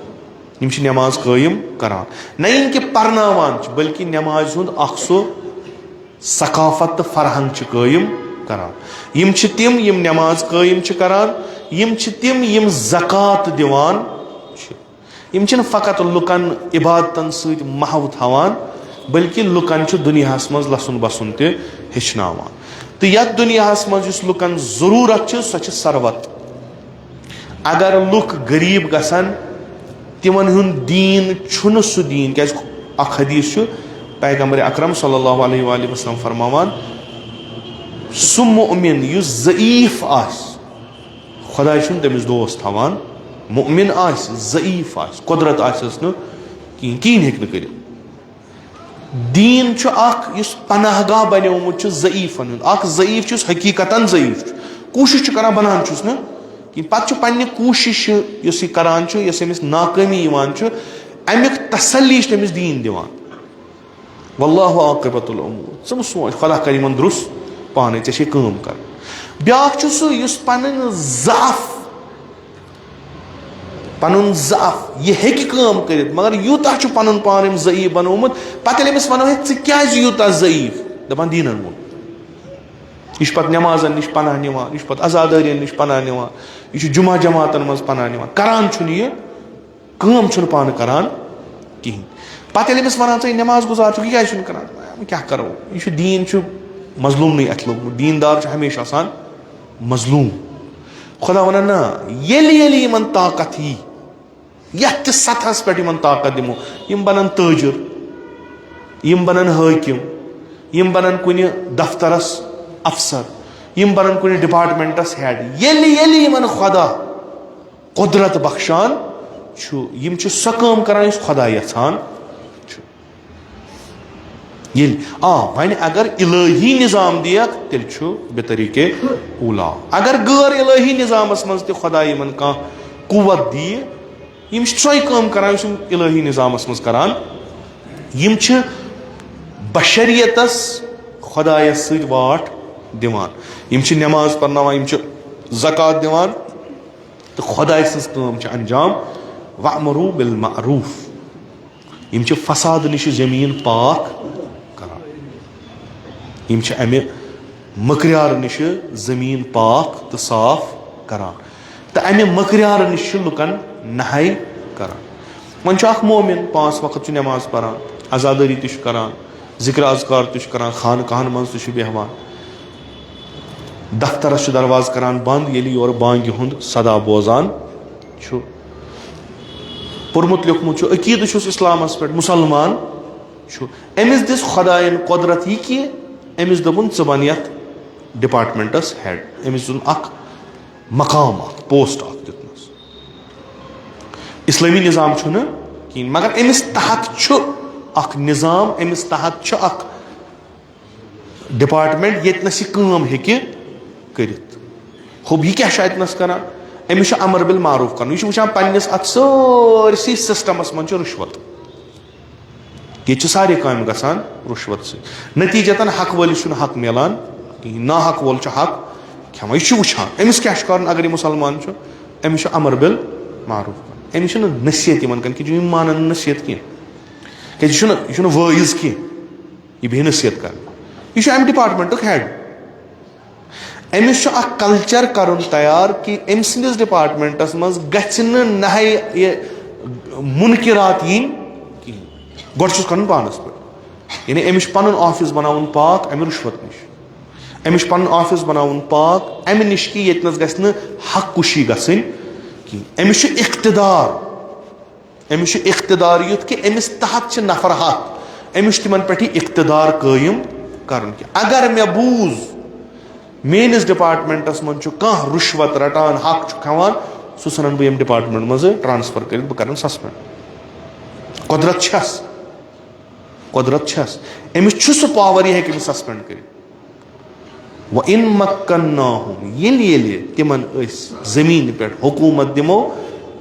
یِم چھِ نماز قٲیِم کران، نہ یِم کہِ پرناوان چھِ، بلکہِ نمازِ ہُنٛد اکھ سُہ ثقافت تہٕ فرہنگ چھِ قٲیِم کران۔ یِم چھِ تِم، یِم نماز قٲیِم چھِ کران، یِم چھِ تِم، یِم زکوٰۃ دِوان چھِ۔ یِم چھِنہٕ فقط لُکن عبادتن سۭتۍ محو تھاوان، بلکہِ لُکن چھُ دُنیاہس منٛز لَسُن بَسُن تہِ ہیٚچھناوان۔ تہٕ یَتھ دُنیاہس منٛز یُس لُکن ضروٗرت چھِ، سۄ چھِ ثروت۔ اگر لُکھ غریٖب گژھن، تِمن ہُنٛد دیٖن چھُنہٕ سُہ دیٖن، کیازِ اکھ حدیث چھُ پیغمبر اکرم صلی اللہ علیہ وآلہ وسلم فرماوان، سُہ مؤمن یُس ضعیف آسہِ، خداے چھُنہٕ تٔمِس دوست تھاوان۔ مؤمن آسہِ، ضعیف آسہِ، قدرت آسٮ۪س نہٕ کِہیٖنۍ، کِہیٖنۍ ہیٚکہِ نہٕ کٔرِتھ۔ دیٖن چھُ اکھ یُس پناہ گاہ بنیومُت چھُ ضعیفن ہُنٛد، اکھ ضعیف چھُ یُس حقیقتاً ضعیف چھُ، کوٗشش چھُ کران، بنان چھُس نہٕ کِہیٖنۍ، پتہٕ چھُ پننہِ کوٗشش یُس یہِ کران چھُ، یۄس أمِس ناکٲمی یِوان چھُ، امیُک تسلی چھُ تٔمِس دیٖن دِوان۔ واللہ عاقبۃ الامور۔ ژٕ مہٕ سونچ، خدا کرِ یِمن درُس پانے، ژےٚ چھے کٲم کرٕنۍ۔ بیاکھ چھُ سُہ یُس پنٕنۍ ضعف، پنُن ضعف، یہِ ہیٚکہِ کٲم کٔرِتھ، مگر یوٗتاہ چھُ پنُن پان أمۍ ضعیف بنوومُت۔ پتہٕ ییٚلہِ أمِس ونو، ہے، ژٕ کیازِ یوٗتاہ ضعیف؟ دپان، دیٖنن ووٚن۔ یہِ چھُ پتہٕ نمازن نِش پناہ نِوان، یہِ چھُ پتہٕ عزادٲرین نِش پناہ نِوان، یہِ چھُ جمعہ جماعتن منٛز پناہ نِوان، کران چھُنہٕ یہِ۔ کٲم چھُنہٕ پانہٕ کران کِہیٖنۍ۔ پتہٕ ییٚلہِ أمِس وَنان، "ژٕ ہے نٮ۪ماز گُزار چھُکھ، یہِ کیٛازِ چھُنہٕ کران؟" وۄنۍ کیٛاہ کرو؟ یہِ چھُ دیٖن چھُ مظلوٗمنٕے اَتھِ لوٚگمُت۔ دیٖندار چھُ ہمیشہِ آسان مظلوٗم۔ خۄدا وَنان، نہ، ییٚلہِ، ییٚلہِ یِمن طاقت یی، یَتھ تہِ سطحس پٮ۪ٹھ یِمن طاقت دِمو، یِم بَنن تٲجِر، یِم بَنن حٲکِم، یِم بَنن کُنہِ دفترس افسر، یِم بَنن کُنہِ ڈپارٹمنٹس ہیڈ۔ ییٚلہِ، ییٚلہِ یِمن خۄدا قۄدرت بخشان چھُ، یِم چھِ سۄ کٲم کران یُس خۄدا یژھان چھُ۔ ییٚلہِ، آ، وۄنۍ اگر الہی نظام دِیَکھ، تیٚلہِ چھُ بطریقے اولا۔ اگر غٲر الہی نظامس منٛز تہِ خۄدا یِمن کانٛہہ قوت دِیہِ، یِم چھِ سۄے کٲم کران یُس یِم الہی نظامس منٛز کران۔ یِم چھِ بشریتس خۄدایس سۭتۍ واٹھ دِوان۔ یِم چھِ نٮ۪ماز پرناوان، یِم چھِ زکوٰۃ دِوان، تہٕ خۄداے سٕنٛز کٲم چھِ انجام۔ وَأْمُرُوا بِالْمَعْرُوفِ۔ یِم چھِ فساد نِش زٔمیٖن پاک کران۔ یِم چھِ اَمہِ مٔکریار نِش زٔمیٖن پاک تہٕ صاف کران۔ تہٕ اَمہِ مٔکریار نِش چھِ لُکن نہَے کران۔ وۄنۍ چھُ اکھ مومِن، پانٛژھ وقت چھُ نٮ۪ماز پران، عزادٲری تہِ چھُ کران، ذِکر اذکار تہِ چھُ کران، خانقاہن منٛز تہِ چھُ بیٚہوان۔ دفترس چھُ دروازٕ کران بنٛد، ییٚلہِ یورٕ بانگہِ ہُنٛد صدا بوزان چھُ۔ پوٚرمُت لیوٚکھمُت چھُ، عقیدٕ چھُس اسلامس پٮ۪ٹھ، مُسلمان چھُ۔ أمِس دِژ خۄداین قۄدرت یہِ کہِ أمِس دوٚپُن، "ژٕ بن یتھ ڈپارٹمنٹس ہیڈ"۔ أمِس دیُن اکھ مقام، اکھ پوسٹ اکھ دیُتنس۔ اسلٲمی نظام چھُنہٕ کِہیٖنۍ، مگر أمِس تحت چھُ اکھ نظام، أمِس تحت چھُ اکھ ڈپارٹمنٹ، ییٚتنس یہِ کٲم ہیٚکہِ کٔرِتھ۔ ہوٚب یہِ کیٛاہ چھُ اتنس کران؟ أمِس چھُ امر بالمعروف کرُن۔ یہِ چھُ وٕچھان پننِس اتھ سٲرسٕے سسٹمس منٛز چھُ رُشوت۔ ییٚتہِ چھِ سارے کامہِ گژھان رُشوت سۭتۍ۔ نتیٖجتاً حق وٲلِس چھُنہٕ حق میلان کِہیٖنۍ۔ ناحق وول چھُ حق کھٮ۪وان، یہِ چھُ وٕچھان۔ أمِس کیٛاہ چھُ کَرُن؟ اگر یہِ مُسلمان چھُ، أمِس چھُ امر بِل معروف کَرُن، أمِس چھُنہٕ نصیحت یِوان کَرنہٕ کہِ یِم مانَن نہٕ نصیحت کینٛہہ، کیٛازِ یہِ چھُنہٕ، یہِ چھُنہٕ وٲعظ کینٛہہ، یہِ بیٚہہِ نصیحت کَرنہِ۔ یہِ چھُ اَمہِ ڈپارٹمنٹُک ہیڈ۔ أمِس چھُ اکھ کلچر کرُن تیار کہِ أمۍ سٕنٛدِس ڈپارٹمنٹس منٛز گژھِ نہٕ نہے یہِ منکرات یِنۍ کِہینۍ۔ گۄڈٕ چھُس کرُن پانس پٮ۪ٹھ، یعنی أمِس چھُ پنُن آفس بناوُن پاک امہِ رُشوت نِش۔ أمِس چھُ پنُن آفس بناوُن پاک امہِ نِش کہِ ییٚتہِ نس گژھِ نہٕ حق کُشی گژھٕنۍ کِہینۍ۔ أمِس چھُ اقتدار، أمِس چھُ اقتدار یُتھ کہِ أمِس تحت چھِ نفر ہتھ، أمِس چھُ تِمن پٮ۪ٹھ یہِ اقتدار قٲیِم کرُن کہِ اگر مےٚ بوٗز میٲنِس ڈپارٹمنٹس منٛز چھُ کانٛہہ رُشوت رٹان، حق چھُ کھٮ۪وان، سُہ ژھٕنن بہٕ ییٚمہِ ڈپارٹمنٹ منٛزٕ ٹرانسفر کٔرِتھ، بہٕ کرن سسپینڈ۔ قۄدرت چھس، قۄدرت چھس، أمِس چھُ سُہ پاور، یہِ ہیٚکہِ أمِس سسپینڈ کٔرِتھ۔ وَإِن مَّكَّنَّاهُمْ، ییٚلہِ ییٚلہِ تِمن أسۍ زٔمیٖنہِ پٮ۪ٹھ حکوٗمت دِمو،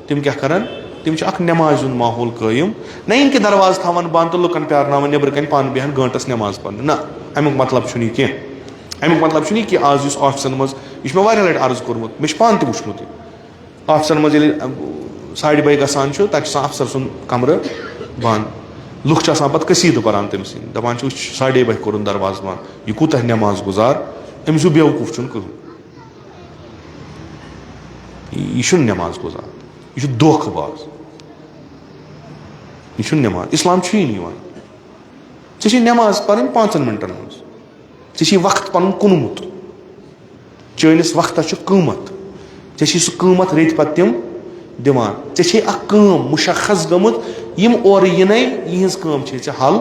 تِم کیٛاہ کرن؟ تِم چھِ اکھ نٮ۪مازِ ہُنٛد ماحول قٲیِم۔ نہ یِم کہِ دروازٕ تھاوان بنٛد تہٕ لُکن پیارناوان، نیٚبرٕ کنہِ پانہٕ بیٚہن گٲنٹس نٮ۪ماز پرنہِ۔ نہ، امیُک مطلب چھُنہٕ یہِ کینٛہہ۔ امیُک مطلب چھُنہٕ یہِ کہِ آز یُس آفسن منٛز، یہِ چھُ مےٚ واریاہ لٹہِ عرض کوٚرمُت، مےٚ چھُ پانہٕ تہِ وُچھمُت یہِ۔ آفسن منٛز ییٚلہِ، ام، ساڑِ بَہہِ گژھان چھُ، تَتہِ چھُ آسان افسر سُنٛد کمرٕ بنٛد۔ لُکھ چھِ آسان پتہٕ قصیٖدٕ پران تٔمۍ سٕنٛدۍ، دپان چھِ، "وٕچھ، ساڑے بَہہِ کوٚرُن دروازٕ بنٛد، یہِ کوٗتاہ نٮ۪ماز گُزار، أمِس ہیوٗ بیوقوٗف چھُنہٕ کٕہٕنۍ۔ یہِ چھُنہٕ نٮ۪ماز گُزار، یہِ چھُ دھوکہٕ باز، یہِ چھُنہٕ نٮ۪ماز، اسلام چھُیی نہٕ یِوان۔ ژےٚ چھےٚ نٮ۪ماز پرٕنۍ پانٛژن منٹن منٛز، ژےٚ چھُے وقت پنُن کُنمُت۔" چٲنِس وقتس چھُ قۭمتھ، ژےٚ چھُے سُہ قۭمتھ رٔتۍ پتہٕ تِم دِوان۔ ژےٚ چھے اکھ کٲم مُشخص گٔمٕژ، یِم اورٕ یِنَے، یِہٕنٛز کٲم چھے ژےٚ حل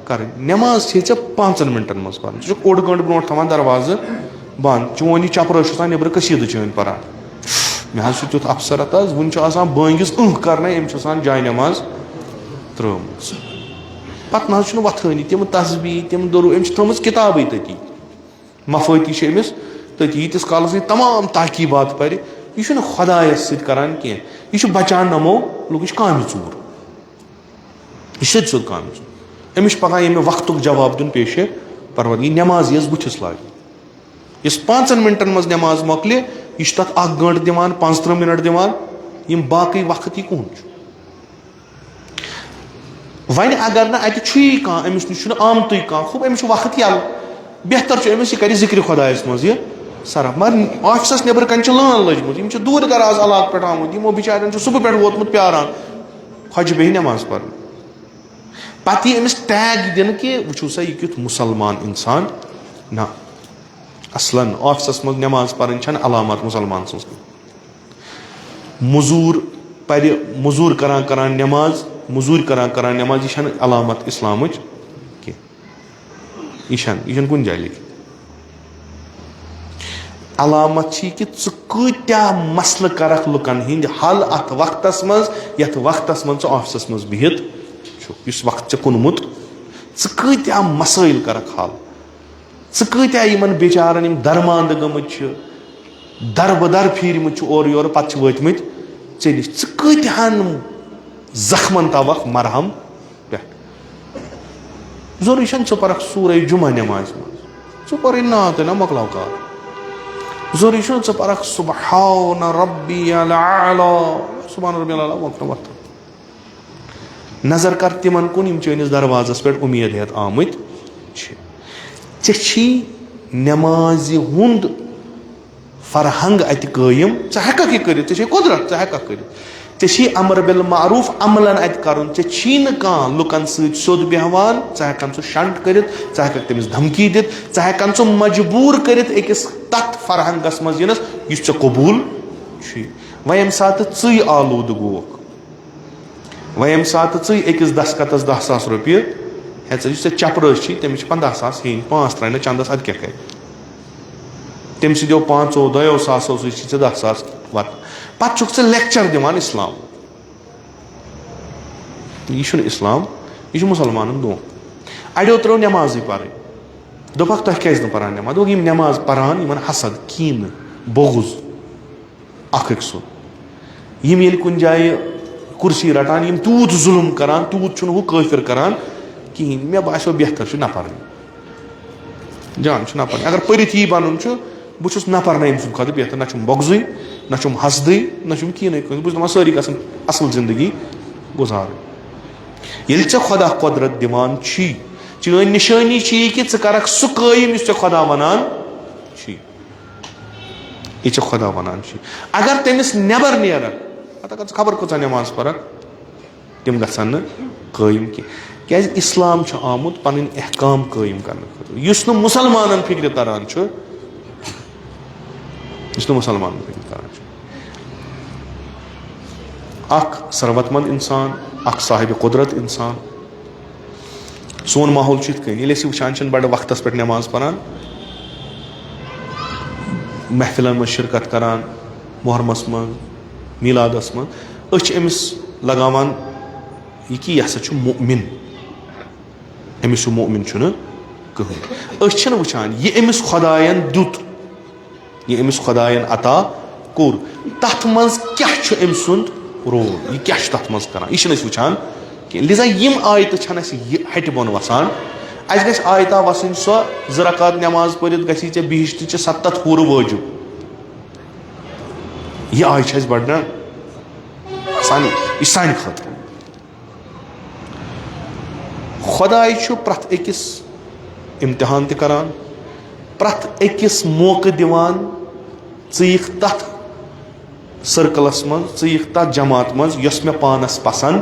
کرٕنۍ۔ نٮ۪ماز چھے ژےٚ پانٛژن منٹن منٛز پرٕنۍ۔ ژٕ چھُکھ اوٚڑ گٲنٛٹہٕ برونٛٹھ تھاوان دروازٕ بنٛد، چون یہِ چپرٲے چھُ آسان نیٚبرٕ قصیٖدٕ چٲنۍ پران۔ مےٚ حظ چھُ تیُتھ افسر اتھ حظ، وُنہِ چھُ آسان بٲنگِس اۭں کرنے، أمۍ چھُ آسان جاے نٮ۪ماز ترٲومٕژ۔ پتہٕ نہ حظ چھُنہٕ وۄتھٲنی، تِم تسبیح، تِم دروٗد، أمۍ چھِ تھٲومٕژ کِتابٕے تٔتی۔ مفٲتی چھِ أمِس تٔتی، ییٖتِس کالَس یہِ تمام تحقیٖبات پَرِ، یہِ چھُنہٕ خۄدایَس سۭتۍ کَران کینٛہہ، یہِ چھُ بَچان نَمو لُکٕچ کامہِ ژوٗر، یہِ چھِ سیوٚد سیوٚد کامہِ ژوٗر۔ أمِس چھُ پَگاہ ییٚمہِ وقتُک جواب دیُن پیشِ پروردگار، یہِ نٮ۪ماز یِیَس بٕتھِس لاگہِ۔ یُس پانٛژَن مِنٹَن منٛز نٮ۪ماز مۄکلہِ، یہِ چھُ تَتھ اَکھ گٲنٛٹہٕ دِوان، پانٛژترٕٛہ مِنَٹ دِوان، یِم باقٕے وقت یہِ کُہُنٛد چھُ؟ وۄنۍ اگر نہٕ اَتہِ چھُیی کانٛہہ، أمِس نِش چھُنہٕ آمتُے کانٛہہ، خوٗب، أمِس چھُ وقت یَلہٕ، بہتر چھُ أمِس یہِ کَرِ ذِکرِ خۄدایَس منٛز یہِ صرف۔ مگر آفسَس نیٚبرٕ کَنہِ چھِ لٲن لٔجمٕژ، یِم چھِ دوٗرِ دراز علاقہٕ پٮ۪ٹھ آمٕتۍ، یِمو بِچارٮ۪ن چھُ صُبحہٕ پٮ۪ٹھ ووتمُت پیاران، خۄجہِ بیٚہہِ نٮ۪ماز پَرنہِ۔ پَتہٕ یی أمِس ٹیگ دِنہٕ کہِ وٕچھِو سا یہِ کیُتھ مُسلمان اِنسان۔ نہ، اَصلًا آفسَس منٛز نٮ۪ماز پَرٕنۍ چھَنہٕ علامت مُسلمان سٕنٛز کینٛہہ۔ مٔزوٗر پَرِ، مٔزوٗر کران کران نٮ۪ماز، مٔزوٗرۍ کران کران نٮ۪ماز، یہِ چھَنہٕ علامت اِسلامٕچ کینٛہہ۔ یہِ چھَنہٕ، یہِ چھَنہٕ کُنہِ جایہِ لیکھِتھ۔ علامت چھِ یہِ کہِ ژٕ کۭتیٛاہ مسلہٕ کرکھ لُکن ہٕنٛدۍ حل اَتھ وقتس منٛز، یَتھ وقتس منٛز ژٕ آفسَس منٛز بِہِتھ چھُکھ، یُس وقت ژےٚ کُنمُت، ژٕ کۭتیٛاہ مسٲیِل کرکھ حل۔ ژٕ کۭتیٛاہ یِمن بیچارن یِم درماندٕ گٔمٕتۍ چھِ، دربہٕ در پھیٖرمٕتۍ چھِ اورٕ یورٕ، پتہٕ چھِ وٲتمٕتۍ ژےٚ نِش، ژٕ کۭتیٛاہن زخمن تھاوکھ مرہم پٮ۪ٹھ؟ ضروٗری چھَنہٕ ژٕ پرکھ سورہ جمعہ نٮ۪مازِ منٛز، ژٕ پرٕے نعتٕے نہ، مۄکلاو کار۔ ضروٗری چھُنہٕ ژٕ پرکھ سبحان ربی الاعلی، سبحان ربی الاعلی، وقتہٕ وقتہٕ۔ نظر کر تِمن کُن، یِم چٲنِس دروازس پٮ۪ٹھ اُمید ہٮ۪تھ آمٕتۍ چھِ۔ ژےٚ چھی نٮ۪مازِ ہُنٛد فرہنگ اتہِ قٲیِم، ژٕ ہٮ۪ککھ یہِ کٔرِتھ، ژےٚ چھے قۄدرت، ژٕ ہٮ۪ککھ کٔرِتھ۔ ژےٚ چھی امر بالمعروف عملن اتہِ کرُن، ژےٚ چھی نہٕ کانٛہہ لُکن سۭتۍ سیوٚد بیہوان، ژٕ ہٮ۪ککھ سُہ شنٹ کٔرِتھ، ژٕ ہٮ۪ککھ تٔمِس دھمکی دِتھ، ژٕ ہٮ۪ککھ سُہ مجبوٗر کٔرِتھ أکِس تتھ فرہنگس منٛز یِنس یُس ژےٚ قبوٗل چھُے۔ وۄنۍ ییٚمہِ ساتہٕ ژٕے آلوٗدٕ گوکھ، وۄنۍ ییٚمہِ ساتہٕ ژٕے أکِس دستخطس دَہ ساس رۄپیہِ ہٮ۪ژٕ، یُس ژےٚ چپرٲسۍ چھی، تٔمِس چھِ پنٛداہ ساس ہیٚنۍ، پانٛژھ ترٛاوِ نہٕ چندس، اَدٕ کیٛاہ کَرِ؟ تٔمۍ سٕنٛدیو پانٛژو دۄیو ساسو سۭتۍ چھی ژےٚ دَہ ساس واتان۔ پتہٕ چھُکھ ژٕ لیکچر دِوان اسلام۔ یہِ چھُنہٕ اسلام، یہِ چھُ مُسلمانن دھوکہٕ۔ اَڑیو ترٲو نٮ۪مازٕے پرٕنۍ، دوٚپکھ، "تۄہہِ کیٛازِ نہٕ پران نٮ۪ماز؟" دوٚپُکھ، "یِم نٮ۪ماز پران، یِمن حسد، کینہٕ، بغض۔" اکھ أکۍ سُنٛد۔ یِم ییٚلہِ کُنہِ جایہِ کُرسی رٹان، یِم تیوٗت ظُلُم کران، تیوٗت چھُنہٕ ہُہ کٲفِر کران کِہیٖنۍ۔ مےٚ باسیو بہتر چھُ نہ پرنُے۔ جان چھُ نہ پرنٕے۔ اگر پٔرِتھ یی بَنُن چھُ، بہٕ چھُس نہ پرنَے أمۍ سُنٛد کھۄتہٕ بہتر، نہ چھُم بۄگزٕے، نہ چھُم حسدٕے، نہ چھُم کینٛہہ کٲنٛسہِ۔ بہٕ چھُس دَپان سٲری گژھن اَصٕل زندگی گُزارٕنۍ۔ ییٚلہِ ژےٚ خۄدا قۄدرت دِوان چھی، چٲنۍ نِشٲنی چھِ یہِ کہِ ژٕ کَرَکھ سُہ قٲیِم یُس ژےٚ خۄدا وَنان چھی۔ یہِ ژےٚ خۄدا وَنان چھی۔ اگر تٔمِس نٮ۪بر نیرَکھ، پَتہٕ اگر ژٕ خبر کۭژاہ نٮ۪ماز پَرَکھ، تِم گژھن نہٕ قٲیِم کینٛہہ۔ کیٛازِ اِسلام چھُ آمُت پَنٕنۍ احکام قٲیِم کرنہٕ خٲطرٕ۔ یُس نہٕ مُسلمانَن فِکرِ تَران چھُ، یُس نہٕ مُسلمانَن فِکرِ تَران چھُ۔ اَکھ ثروت مند اِنسان، اَکھ صاحبِ قۄدرت اِنسان، سون ماحول چھُ یِتھ کٔنۍ، ییٚلہِ أسۍ یہِ وٕچھان چھِنہٕ بَڑٕ وقتَس پٮ۪ٹھ نٮ۪ماز پَران، محفلَن منٛز شرکت کران، محرمَس منٛز، میٖلادَس منٛز، أسۍ چھِ أمِس لگاوان یہِ کہِ یہِ ہسا چھُ مؤمن، أمِس ہیوٗ مؤمن چھُنہٕ کٕہٕنۍ۔ أسۍ چھِنہٕ وٕچھان یہِ أمِس خۄدایَن دیُت، یہِ أمِس خۄدایَن عطا کوٚر، تَتھ منٛز کیٛاہ چھُ أمۍ سُنٛد رول، یہِ کیٛاہ چھُ تَتھ منٛز کران، یہِ چھِنہٕ أسۍ وٕچھان کینٛہہ۔ لہذا یِم آیتہٕ چھَنہٕ اَسہِ یہِ ہَٹہِ بۄن وَسان۔ اَسہِ گژھِ آیتہ وَسٕنۍ سۄ، زٕ رکعت نٮ۪ماز پٔرِتھ گژھی ژےٚ بِہِشتہٕ چہِ ستَتھ حوٗرٕ وٲجِب۔ یہِ آیہِ چھِ اَسہِ بَڑٕ نا سانہِ، یہِ چھِ سانہِ خٲطرٕ۔ خۄداے چھُ پرٛٮ۪تھ أکِس امتحان تہِ کران، پرٛٮ۪تھ أکِس موقعہٕ دِوان، ژٕ یِکھ تَتھ سٔرکٕلَس منٛز، ژٕ یِکھ تَتھ جماعت منٛز یۄس مےٚ پانَس پَسنٛد۔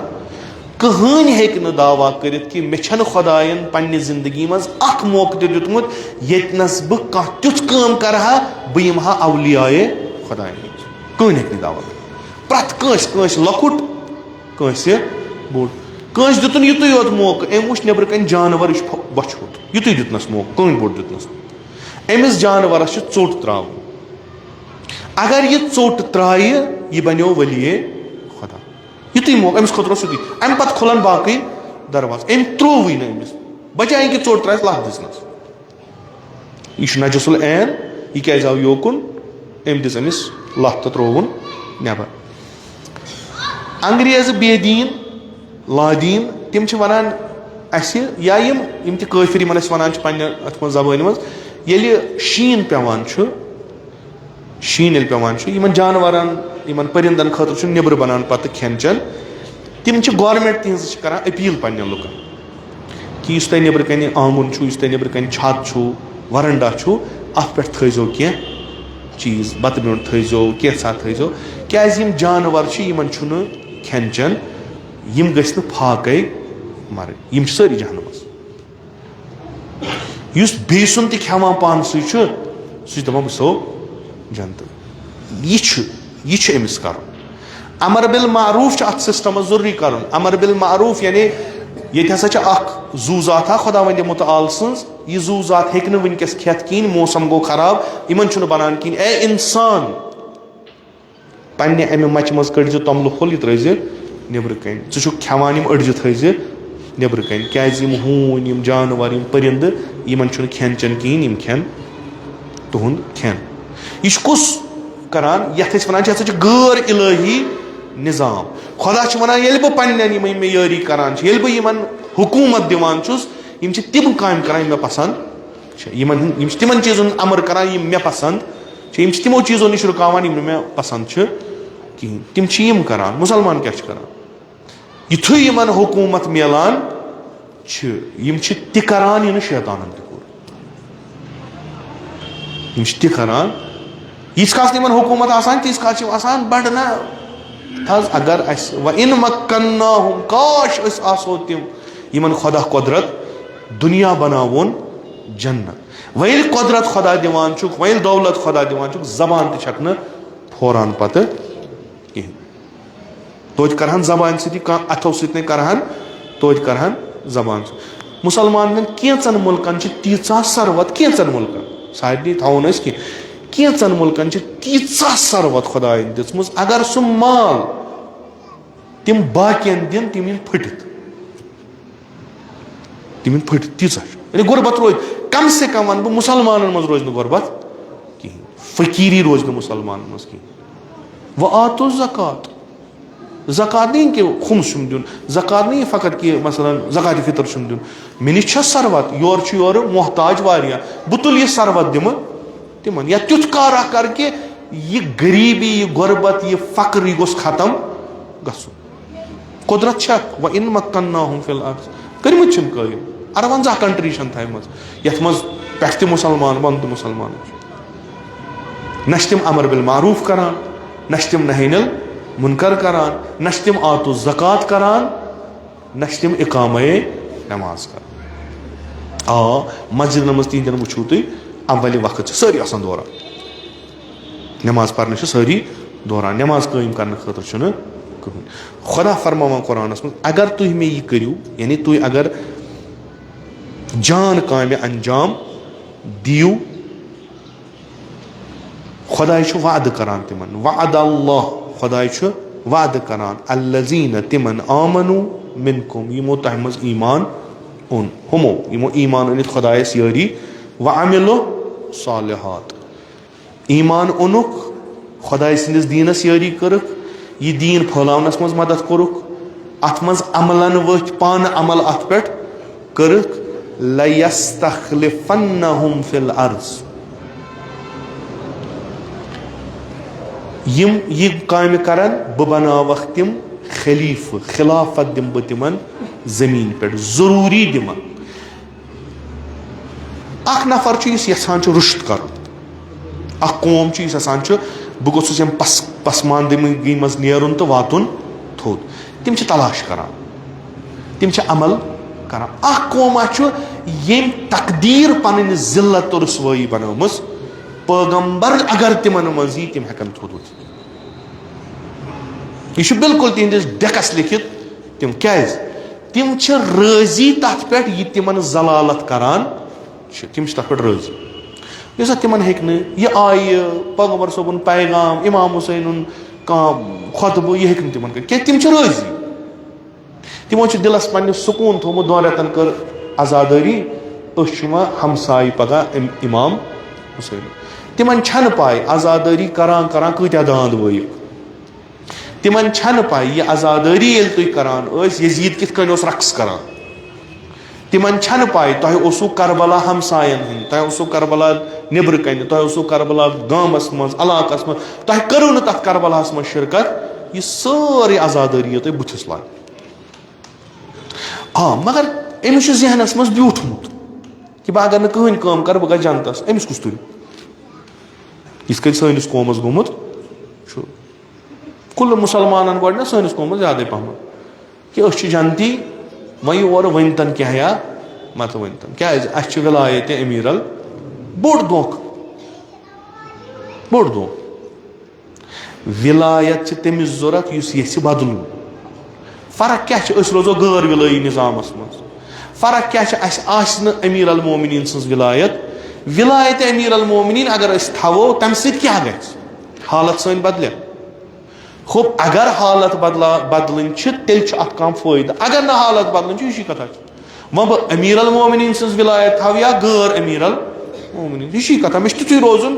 کٕہٕنۍ ہیٚکہِ نہٕ دعویٰ کٔرِتھ کہِ مےٚ چھَنہٕ خۄدایَن پنٛنہِ زندگی منٛز اَکھ موقعہٕ تہِ دیُتمُت ییٚتہِ نَس بہٕ کانٛہہ تیُتھ کٲم کَرٕ ہا، بہٕ یِمہٕ ہا اولیاء خۄدایَن منٛز۔ کٕہٕنۍ ہیٚکہِ نہٕ دعویٰ کٔرِتھ۔ پرٛٮ۪تھ کٲنٛسہِ، کٲنٛسہِ لۄکُٹ، کٲنٛسہِ بوٚڑ۔ کٲنٛسہِ دیُتُن یُتُے یوت موقعہٕ، أمۍ وُچھ نیٚبرٕ کَنۍ جانوَر، یہِ چھُ پھۄ-، بۄچھِ ہوٚت۔ یُتُے دیُتنَس موقعہٕ، کٕہٕنۍ بوٚڑ دیُتنَس نہٕ۔ أمِس جانوَرَس چھُ ژوٚٹ ترٛاوُن۔ اگر یہِ ژوٚٹ ترٛایہِ، یہِ بَنیو ولی خۄدا۔ یُتُے موقعہٕ أمِس خٲطرٕ اوس یُتُے۔ اَمہِ پَتہٕ کھُلَن باقٕے دروازٕ۔ أمۍ ترٛووُے نہٕ أمِس۔ بجایہِ کہِ ژوٚٹ ترٛایَس، لَتھ دِژنَس۔ یہِ چھُ نجس العین، یہِ کیٛازِ آو یوکُن؟ أمۍ دِژ أمِس لَتھ تہٕ ترٛووُن نٮ۪بر۔ انگریز بے دیٖن، لادیٖن، تِم چھِ وَنان اَسہِ، یا یِم، یِم تہِ کٲفِر، یِمَن أسۍ وَنان چھِ پنٛنہِ اَتھ منٛز زبٲنۍ منٛز، ییٚلہِ شیٖن پٮ۪وان چھُ، شیٖن ییٚلہِ پٮ۪وان چھُ، یِمَن جانوَرَن، یِمَن پٔرِندَن خٲطرٕ چھُ نیٚبرٕ بَنان پَتہٕ کھٮ۪ن چٮ۪ن۔ تِم چھِ، گورمٮ۪نٛٹ تِہِنٛز چھِ کَران أپیٖل پنٛنٮ۪ن لُکَن کہِ یُس تۄہہِ نیٚبرٕ کَنہِ آنٛگُن چھُ، یُس تۄہہِ نیٚبرٕ کَنہِ چھَت چھُ، وَرَنڈا چھُ، اَتھ پٮ۪ٹھ تھٲیزیو کینٛہہ چیٖز، بَتہٕ میوٚنٛڈ تھٲیزیو، کینٛژھا تھٲیزیو، کیٛازِ یِم جانوَر چھِ، یِمَن چھُنہٕ کھٮ۪ن چٮ۪ن، یِم گٔژھۍ نہٕ فاقَے مَرٕنۍ، یِم چھِ سٲری جہنمَس۔ یُس بیٚیہِ سُنٛد تہِ کھٮ۪وان پانسٕے چھُ، سُہ چھُ دَپان، "بہٕ سو جنتہٕ۔" یہِ چھُ، یہِ چھُ أمِس کَرُن۔ امر بالمعروف چھُ اَتھ سسٹمَس ضروٗری کَرُن۔ امر بالمعروف یعنی ییٚتہِ ہسا چھِ اَکھ زُو ذاتھا خۄداوندِ مُتعال سٕنٛز، یہِ زُو ذات ہیٚکہِ نہٕ وٕنکیٚس کھٮ۪تھ کِہیٖنۍ، موسم گوٚو خراب، یِمَن چھُنہٕ بَنان کِہیٖنۍ۔ اے اِنسان، پننہِ امہِ مچہِ منٛز کٔڑزِ توٚملہٕ پھوٚل، یہِ ترٲیزِ نیٚبرٕ کنہِ۔ ژٕ چھُکھ کھٮ۪وان، یِم أڑجہِ تھٲیزِ نیٚبرٕ کنہِ، کیازِ یِم ہوٗنۍ، یِم جانور، یِم پٔرِندٕ، یِمن چھُنہٕ کھٮ۪ن چٮ۪ن کِہیٖنۍ، یِم کھٮ۪ن تُہُنٛد کھٮ۪ن۔ یہِ چھُ کُس کران؟ یتھ أسۍ ونان چھِ، یہِ ہسا چھُ غٲر الٲہی نظام۔ خۄدا چھُ ونان، ییٚلہِ بہٕ پننٮ۪ن یِم، یِم مےٚ یٲری کران چھِ، ییٚلہِ بہٕ یِمن حکوٗمت دِوان چھُس، یِم چھِ تِم کامہِ کران، یِم مےٚ پسنٛد چھِ۔ یِمن ہُنٛد، یِم چھِ تِمن چیٖزن ہُنٛد امر کران، یِم مےٚ پسنٛد چھِ، یِم چھِ تِمو چیٖزو نِش رُکاوان، یِم نہٕ مےٚ پسنٛد چھِ کِہیٖنۍ۔ تِم چھِ یِم کران۔ مُسلمان کیٛاہ چھِ کران؟ یُتھُے یِمن حکوٗمت میلان چھِ، یِم چھِ تہِ کران، یہِ نہٕ شیطانن تہِ کوٚر۔ یِم چھِ تہِ کران۔ ییٖتِس کالس نہٕ یِمن حکوٗمت آسان، تیٖتِس کالس چھِ یِم آسان بڑٕ نہ حظ۔ اگر اَسہِ، "وَإِن مَكَّنَّاهُمْ"، کاش أسۍ آسو تِم، یِمن خۄدا قۄدرت دُنیا بناوون جنت۔ وۄنۍ ییٚلہِ قۄدرت خۄدا دِوان چھُکھ، وۄنۍ ییٚلہِ دولت خۄدا دِوان چھُکھ، زبان تہِ چھکھ نہٕ پھوران پتہٕ کِہیٖنۍ۔ توتہِ کرہن زبانہِ سۭتی کانٛہہ، اتھو سۭتۍ نے کرہن، توتہِ کرہن زبان سۭتۍ۔ مُسلمانن کینٛژن مُلکن چھِ تیٖژاہ ثروت، کینٛژن مُلکن، سارنٕے تھاوو نہٕ أسۍ کینٛہہ، کینٛژن مُلکن چھِ تیٖژاہ ثروت خۄداین دِژمٕژ، اگر سُہ مال تِم باقین دِن، تِم یِن پھٔٹِتھ۔ تِم یِن پھٔٹِتھ، تیٖژاہ چھُ۔ یعنی غربت روزِ، کم سے کم ونہٕ بہٕ، مُسلمانن منٛز روزِ نہٕ غربت کِہیٖنۍ، فقیٖری روزِ نہٕ مُسلمانن منٛز کِہیٖنۍ۔ وَآتُوا الزَّکات۔ زکوٰۃ نہٕ یہِ کہِ خُمُس چھُم دیُن، زکوٰۃ نہٕ یہِ فقط کہِ مثلاً زکوٰۃ فطر چھُم دیُن۔ مےٚ نِش چھا ثروت، یورٕ چھُ یورٕ محتاج واریاہ، بہٕ تُلہٕ یہِ ثروت دِمہٕ تِمن، یا تیُتھ کار اکھ کر کہِ یہِ غریٖبی، یہِ غربت، یہِ فقر، یہِ گوٚژھ ختم گژھُن۔ قدرت چھکھ، وَإِن مَّكَّنَّاهُمْ فِي الْأَرْضِ، کٔرمٕتۍ چھِم قٲیِم۔ اَرٕوَنٛزاہ country چھَن تھایمَژ، یَتھ منٛز پٮ۪ٹھ تہِ مُسلمان، بۄنہٕ تہِ مُسلمان۔ نہ چھِ تِم امر بالمعروف کران، نہ چھِ تِم نہی عن المنکر کران، نہ چھِ تِم آتو زکوٰۃ کران، نہ چھِ تِم اقامے نماز کران۔ آ، مسجدن منٛز تِہنٛدٮ۪ن وٕچھِو تُہۍ، اولِ وقت چھِ سٲری آسان دوران۔ نماز پرنہِ چھِ سٲری دوران، نماز قٲیِم کرنہٕ خٲطرٕ چھُنہٕ کٕہٕنۍ۔ خدا فرماوان قرآنس منٛز، اگر تُہۍ مےٚ یہِ کٔرِو، یعنی تُہۍ اگر جان کامہِ انجام دِیِو، خداے چھُ وعدٕ کران تِمن، وعد اللہ، خداے چھُ وعدٕ کران، الذین، تِمن، آمنو منکم، یِمو تۄہہِ منٛز ایمان اوٚن، ہُمو، یِمو ایمان أنِتھ خدایس یٲری، وعملو صالحات، ایمان اوٚنُکھ، خداے سٕنٛدِس دیٖنس یٲری کٔرٕکھ، یہِ دیٖن پھٲلاونس منٛز مدد کوٚرُکھ، اتھ منٛز عملن ؤتھۍ پانہٕ عمل اتھ پٮ۪ٹھ کٔرٕکھ، لَیَسْتَخْلِفَنَّهُمْ فِی الْأَرْضِ۔ یِم یہِ کامہِ کرن، بہٕ بناوکھ تِم خلیفہٕ، خلافت دِمہٕ بہٕ تِمن زٔمیٖن پٮ۪ٹھ، ضروٗری دِمکھ۔ اکھ نفر چھُ یُس یژھان چھُ رُشد کرُن، اکھ قوم چھُ یُس یژھان چھُ بہٕ گوٚژھُس ییٚمہِ پس پسماندگی منٛز نیرُن تہٕ واتُن تھوٚد، تِم چھِ تلاش کران، تِم چھِ عمل کران۔ اکھ قوما چھُ ییٚمۍ تقدیٖر پنٕنۍ ذلت تہٕ رسوٲیی بنٲومٕژ، پیغمبر اگر تِمن منٛز یی، تِم ہٮ۪کن تھوٚد ؤتھِتھ۔ یہِ چھُ بالکل تِہنٛدِس ڈیکس لیکھِتھ۔ تِم کیازِ؟ تِم چھِ رٲضی تتھ پٮ۪ٹھ، یہِ تِمن ذلالت کران چھِ، تِم چھِ تتھ پٮ۪ٹھ رٲضی۔ یُس زن تِمن ہیٚکہِ نہٕ یہِ آیہِ، پیغمبر صٲبُن پیغام، امام حسینُن کانٛہہ خطبہٕ، یہِ ہیٚکہِ نہٕ تِمن کٔرِتھ، کیازِ تِم چھِ رٲضی۔ تِمو چھُ دِلس پننِس سکوٗن تھوٚومُت، دۄن رٮ۪تن کٔر عزادٲری، أسۍ چھِ وۄنۍ ہمسایہِ پگاہ أمۍ امام حسین۔ تِمن چھنہٕ پاے عزادٲری کران کران کۭتیاہ داند وٲیِکھ۔ تِمن چھنہٕ پاے یہِ عزادٲری ییٚلہِ تُہۍ کران ٲسۍ، یزید کِتھ کٔنۍ اوس رقص کران۔ تِمن چھنہٕ پاے تۄہہِ اوسوٕ کربلا ہمساین ہُنٛد، تۄہہِ اوسوٕ کربلا نیبرٕ کنہِ، تۄہہِ اوسوٕ کربلا گامس منٛز، علاقس منٛز، تۄہہِ کٔرٕو نہٕ تتھ کربلاہس منٛز شرکت۔ یہِ سٲرٕے عزادٲری یِیو تۄہہِ بٕتھِس لگہِ۔ آ، مگر أمِس چھُ ذہنس منٛز بیوٗٹھمُت کہِ بہٕ اگر نہٕ کٕہٕنۍ کٲم کرٕ، بہٕ گژھٕ جنتس۔ أمِس کُس تُلہِ؟ یِتھ کٔنۍ سٲنِس قومس گوٚمُت چھُ۔ کُلہٕ مُسلمانن گۄڈٕنٮ۪تھ سٲنِس قومس زیادَے پہمتھ کہِ أسۍ چھِ جنتی، وۄنۍ یورٕ ؤنۍتن کینٛہہ یا مت ؤنۍتن۔ کیازِ؟ اَسہِ چھِ ولایت امیر ال بوٚڑ دھوکہٕ، بوٚڑ دھوکہٕ۔ ولایت چھِ تٔمِس ضوٚرتھ یُس یژھِ بدلُن۔ فرق کیٛاہ چھِ؟ أسۍ روزو غٲر ولٲیی نظامس منٛز۔ فرق کیٛاہ چھِ؟ اَسہِ آسہِ نہٕ امیر المومنین سٕنٛز ولایت۔ ولایت امیر المومنین اگر أسۍ تھاوو، تمہِ سۭتۍ کیٛاہ گژھِ؟ حالت سٲنۍ بدلہِ۔ خب، اگر حالت بدلا بدلٕنۍ چھِ، تیٚلہِ چھُ اتھ کانٛہہ فٲیدٕ۔ اگر نہٕ حالت بدلٕنۍ چھِ، ہِشی کتھا چھِ۔ وۄنۍ بہٕ امیر المومنین سٕنٛز ولایت تھاوٕ یا غٲر امیر المومنین، ہِشی کتھا۔ مےٚ چھُ تیُتھُے روزُن،